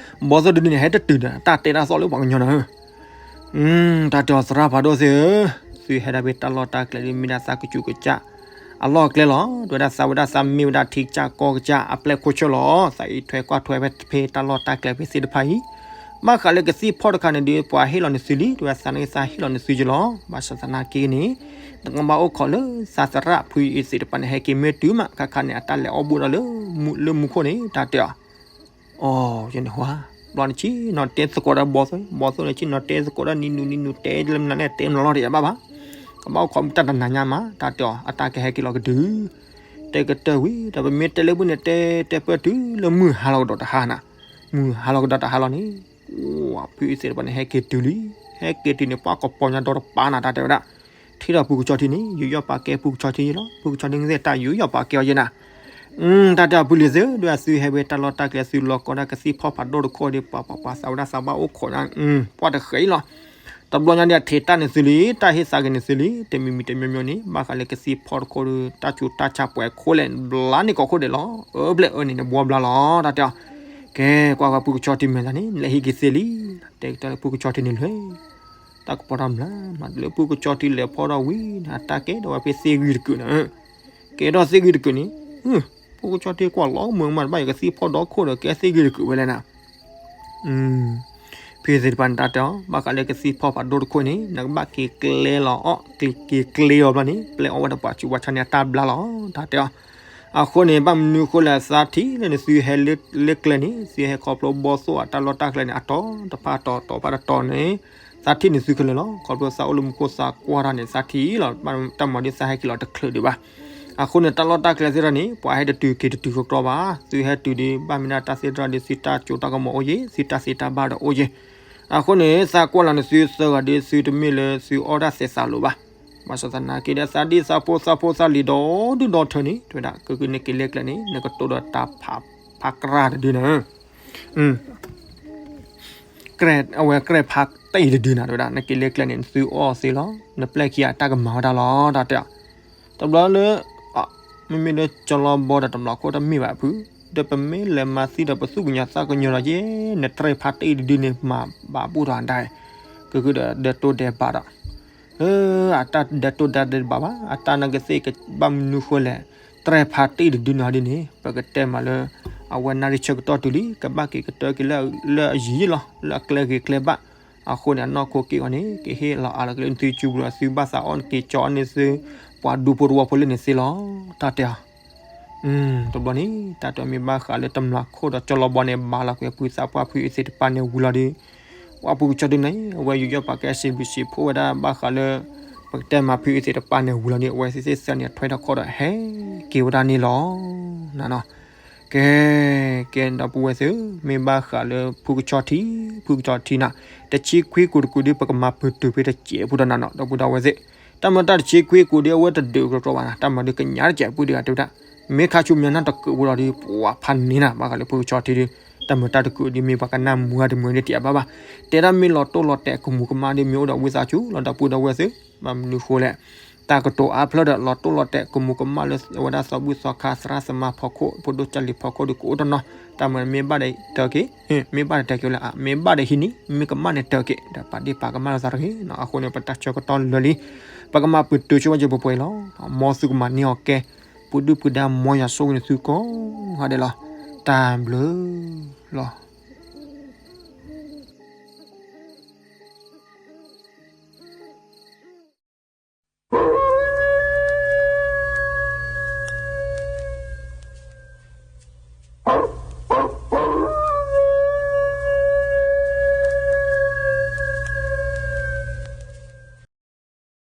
ဘီသိၣ်ဒုန့ၣ် ဟဲတတုၤဒီး တၢ်တဲတၢ်သီၣ်လၢပှၤကညီနၤဧၢ တၢ်တဲအီၤသရၣ်ဖးဒိၣ်သ့ၣ်ဧၢ, သုဟဲဒၣ်ဖဲတၢ်လီၢ်တၢ်ကျဲဒုး မ့ၢ်ဒၣ်သးကစူးကစၢ် အလီၢ်အကျဲလီၤ, တဝဲဒၣ်သးဝဲဒၣ်သးမ့ၢ်ဝဲဒၣ်ထံကစၢ်ကီၢ်ကစၢ် အပျဲၢ်ခိၣ်ဆၢၣ်လီၤ, သးအံးထွဲကွၢ်ထွဲဖဲတၢ်လီၢ်တၢ်ကျဲဖဲသ့ၣ်တဖၣ်အံၤ, ဘၣ်ဃးလၢကသံၣ်ဖီၣ်တခါန့ၣ်ဒုး ပှၤဟ့ၣ်လီၤနသုလံ, တဝဲသးန့ၣ်သးဟ့ၣ်လီၤနသုက့လီၤ, ဘၣ်ဆၣ်သနာ်က့န့ၣ် နကဘၣ်အိၣ်ခိးလၢသးသရၣ်ဖုအံၤသ့ၣ်တဖၣ်န့ၣ် ဟဲက့ၤမ့ၢ်တုၤမး ခါခါန့ၣ် အတၢ်လဲၤအီၣ်ဘူးဒီးလၢ လၢမူခိၣ်န့ၣ် တၢ်တဲအီၤ အီၤ ယန့ၣ်ဟါ, ဘျီန့ၣ်ဆ့ၣ်နီၤတဲသကိးဒီးဘီသိၣ်, ဘီသိၣ်န့ၣ်ဆ့ၣ်နီၤတဲသကိးဒီးနံၤနုၤနံၤနုၤ တဲလၢမနုၤန့ၣ် တဲမနုၤလီၤတယၤဘၣ်ဘၣ်, ကဘၣ်အိၣ်ခိးမူတၢ်တနၤညါမး တၢ်တဲအီၤ အတၢ်ကဟဲက့ၤလီၤကဒု, တဲကတၢၢ်ဝံၤ ဒီးပမ့ၢ်တဲလၢဘုန့ၣ် တဲ တဲပၢၢ်တုၤလၢမုၢ်ဟါလီၤကဒီးတဟါနၤ, မုၢ်ဟါလီၤကဒီးတဟါလီၤန့ၣ် ဖုအံၤသ့ၣ်တဖၣ်န့ၣ် ဟဲက့ၤတုၤလံ, ဟဲက့ၤတုၤန့ၣ် ပှၤကပီၤညါဒီတပၤနၤ တၢ်တဲဝဲဒၣ်, ထံၣ်ဒီးဖုကဆီထံန့ၣ် ယူးယီၣ်ပာ်ကဲဖုကဆီထံယ့လီၤ, ဖုကဆီထံန့ၣ်သ့ၣ်တၢ်ယူးယီၣ်ပာ်ကဲအီၤယ့နၤ တၢ်တဲအီၤဖုလံၤသ့ၣ် ဒ်သုဟဲဝဲတၢ်လီၢ်တၢ်ကျဲ သုလီၤကီဒၣ်ကသံၣ်ဖီၣ်ဖးဒိၣ်တခိၣ်ဒီး ပှၤပှၤပှၤသးဝဲဒၣ်သးဘၣ်အိၣ်ခိးညါ, ပှၤတဃဲအံၤလီၤ, တဘျီညါဒ်အထံးတၢ်န့ၣ်သုလံ, တၢ်ဟ့ၣ်သးက့ၤန့ၣ်သုလံ, တမံၤမံၤတမံၤမံၤန့ၣ် ဘၣ်ဃးလၢကသံၣ်ဖီၣ်တခိၣ်ဒီး တၢ်စူၤတၢ်ဆါပှဲၤခိၣ်လဲၣ် ဘျါန့ၢ်ကိးခိၣ်ဒဲးလီၤ, အၢဘျဲၣ်အၢန့ၣ်န့ၣ် ဘှီဘျါလီၤ တၢ်တဲအီၤ, ကဲ ကွၢ်ကွၢ်ဖုကဆီထံမဲာ်သးန့ၣ် နလဲၤဟံးက့ၤသ့လံ, တဲကတၢၢ်လၢဖုကဆီထံန့ၣ်လွဲၢ် တၢ်ကပီၤတၢ်မျၢ်မး လၢဖုကဆီထံလဲၤဖီၣ်ထီၣ်ဝံၤန့ၣ် အတၢ်ကဲထီၣ်ဝဲဖဲသ့ၣ်ဂံၢ်တကုာ်န့ၣ်, ကဲထီၣ်သ့ၣ်ဂံၢ်တကုာ်န့ၣ်, ဖုကဆီထံကွၢ်လီၤမုာ်မးတဘၣ် ယကသံၣ်ဖီၣ်ဒီခိၣ်ဒီးကဲသ့ၣ်ဂံၢ်တကုာ်ဝဲလဲၣ်နၤ, ဖုသ့ၣ်တဖၣ်န့ၣ် တၢ်တဲအီၤ ဘၣ်ဃးလၢကသံၣ်ဖီၣ်ဖးဒိၣ်တခိၣ်န့ၣ် နကဘၣ်က့ၤကျဲလီၤအီၣ် က့ၤကျဲအီၤဘျီန့ၣ် ပျဲအီၣ်ဝဲတပှၤစူးပှၤဆါန့ၣ် အတၢ်ဘျါလီၤ တၢ်တဲအီၤ, အဃိန့ၣ် ဘၣ်မနုၤဃိလဲၣ်သးထံၣ်လၢနသုဟဲလၢကျဲန့ၣ် သုဟဲခီဖျိဘီသိၣ်အတၢ်လီၢ်တၢ်ကျဲန့ၣ် အတီၤတဖၣ်တီၤတီၤဖၣ်တတီၤန့ၣ် သးထံၣ်န့ၣ်သုခဲလၢာ်လီၤ, ခီဖျိသးအိၣ်လၢမူခိၣ်သးကွၢ်တၢ်န့ၣ် သးထံၣ်လီၤ, တၢ်မၤဒ်သးဟဲက့ၤလီၤတချုးဒံးဘၣ်, အဃိန့ၣ် တၢ်လီၢ်တၢ်ကျဲသ့ၣ်တဖၣ်န့ၣ် ပှၤဟဲတတုၤက့ၤတတုၤကကြီဘၣ်, သုဟဲတုၤဒီး ဘၣ်မ့ၢ်ဒၣ်တၢ်သ့ၣ်တဖၣ်ဒီး သုတၢ်စိတၢ်ကမီၤအိၣ်ယ့ၢ်, သုတၢ်သ့တၢ်ဘၣ်ဒီးအိၣ်ယ့ၢ်, အဃိန့ၣ် သးကွၢ်လီၤန့ၣ်သုသၢဂၤဒီး သုတမ့ၢ်လၢသုအီၣ်တၢ်သဲးသးလိာ်ဘၣ်, ဘၣ်ဆၣ်သနာ်က့ဒီး သးဒ်သးဖိသးဖိသးလံၤဒီဒူၣ်ဒီထၢန့ၣ် တဝဲဒၣ် ကကနက့ၤလၢကျဲန့ၣ် နကတိၤဒီးတၢ်ဖးဖးကြၢ်တဒုန့ၣ် အဝဲကြဲးဖးတံၢ်တဒုနၤ တဝဲဒၣ် နက့ၤလၢကျဲန့ၣ် နသုအီၣ်သ့လီၤ, နပျဲၢ်ခံဂၤတၢ်ကမၤဝဲဒၣ်လီၤ တၢ်တဲအီၤ, တဘျီလၢ မ့မ့ၢ်လၢကၠီလီဘီဒီးတမျးခိၣ်တမ့ၢ်ဘၣ်ဖု, ဒီးပမ့ၢ်လဲၤမၤသံဒီးပသူၣ်ကညီၤသးကညီၤဒီးယဲ, နကြဲးဖးတံၢ်တဒုန့ၣ် မၤဘၣ်ဘူၣ်ထီၣ်အဒၣ်, ကကုဒီးဒဲတိၢ်ဒဲးဘးဒီး အတၢ်ဒဲတိၢ်ဒဲးဘးဘၣ်, အတၢ်နာ်ကသ့ၣ်ကဘၣ်မနုၤဃိလဲၣ်, ကြဲးဖးတံၢ်တဒုန့ၣ်ဒ်န့ၣ် ပကတဲမးလၢ အဝဲနၣ်ရံၣ်ဆၢကတီၢ်တုၤလံ ကဘၣ်က့ၤကတၢၢ်က့ၤလၢအယံၤလီၤ လၢအကျဲဂ့ၤကျဲဘၣ်, အဃိန့ၣ် အနီၢ်ခိက့ၢ်ဂီၤန့ၣ် ကဟ့ၣ်လီၤအါလီၤက့ၤလၢနသုစုပူၤဒီး သုဘၣ်သးအီၣ်က့ၤကၠီအီၣ်န့ၢ်သု ပှၤဒူဖိတဝီဖိလၢန့ၣ်သ့လီၤ တၢ်တဲအီၤ တဘျီန့ၣ် တၢ်တဲမ့ၢ်ဘၣ်ဃးလၢတမျးခိၣ်ဒီးကၠီလီဘီန့ၣ် ဘၣ်လီၤကွံာ်ဖုသးပှၢ်ဖုအံၤသ့ၣ်တဖၣ်န့ၣ်ဝံၤလီၤဒီး ပှၤဖုကဆီဒုန့ၣ် အဝဲယူးယီၣ်ပာ်ကဲစံးဘျုးစံးဖှိၣ်ဝဲဒၣ်ဘၣ်ဃးလၢ ပကတဲမးဖုအံၤသ့ၣ်တဖၣ်န့ၣ်ဝံၤလီၤဒီး အဝဲသ့ၣ်သ့ၣ်သၢန့ၣ် ထွဲထီၣ်ခီၣ်ဒီးဟဲက့ၤဝဲဒၣ်န့ၣ်လီၤ. နနီၤ ကဲ ကဲဒီပုၢ်ဝဲၢ်သ့ၣ်ဧၢ, မ့ၢ်ဘၣ်ဃးလၢဖုကဆီထံ, ဖုကဆီထံနၤ, တဆံခွံကူာ်တကူာ်ဒီး ပကမၤပတုာ်ဖဲတစဲးဖိဒီးနနီၤ ဒီပုၢ်ဒီဝဲၢ်သ့ၣ်, တၢ်မၤတၢ်တဆံခွံကူာ်ဒီး အဝဲတဒုးကတြီဘၣ်နၤ, တၢ်မၤဒီးကညးတစဲးပုၢ်ဒီးအတဝဲဒၣ်, မ့ၢ်ခါဆူမဲာ်ညါတကုာ်ဖိလီၤဒီး ပှၤဖးန့ၢ်နၤ ဘၣ်ဃးလၢဖုကဆီထံဒီး တၢ်မၤတၢ်တကုာ်ဒီး မ့ၢ်ပှၤကနၣ်မုာ်တမုာ်ဒီးတယံာ်ဘၣ်ဘၣ်, တဲဒၣ်မ့ၢ်လီၤတိၢ်လီၤတဲာ်ကမူးကမၣ်ဒီး မ့ၢ်အိၣ်ဒီးဝံသးစူၤလီၤ ဒီပုၢ်ဒီဝဲၢ်သ့ၣ်, ဘၣ်မနုၤဃိလဲၣ် တၢ်ကတိၤအါဖျၢၣ်ဒီး လီၤတိၢ်လီၤတဲာ်ကမူးကမၣ်လၢအဝဲဒၣ်သီဘူၣ်သီခါ သရၣ်သမါဖီခိၣ် ဖိဒိၣ်ကၢ်လံၤဖီခိၣ်ဒီးကအိၣ်တနီၤ, တၢ်မၤမ့ၢ်ဘၣ်ဒီးတၢ်က့ၤ, မ့ၢ်ဘၣ်ဒီးတၢ်က့ၤလၢအ မ့ၢ်ဘၣ်ဒီးဟံးန့ၢ် မ့ၢ်ကမၣ်န့ၣ်တၢ်က့ၤ ဒီးပာ်ဒ့ၣ်ပာ်ကမၣ်လိာ်သးတဂ့ၤနီၤ, အဃိန့ၣ် ပတၢ်ဆၢကတီၢ်လၢာ်လံ, ပကမၤပတုာ်ဆိဝဲက့ၤပှဲၤပှဲၤလီၤ. မ်သုကမၤန့ၢ်အီၤကဲ, ပှၤဒုၣ်ပှၤဒါမ်ယွၤဆိၣ်ဂ့ၤန့ၢ်သုကိးဂၤဒဲးလီၤ. တၢ်ဘျုးလီၤ.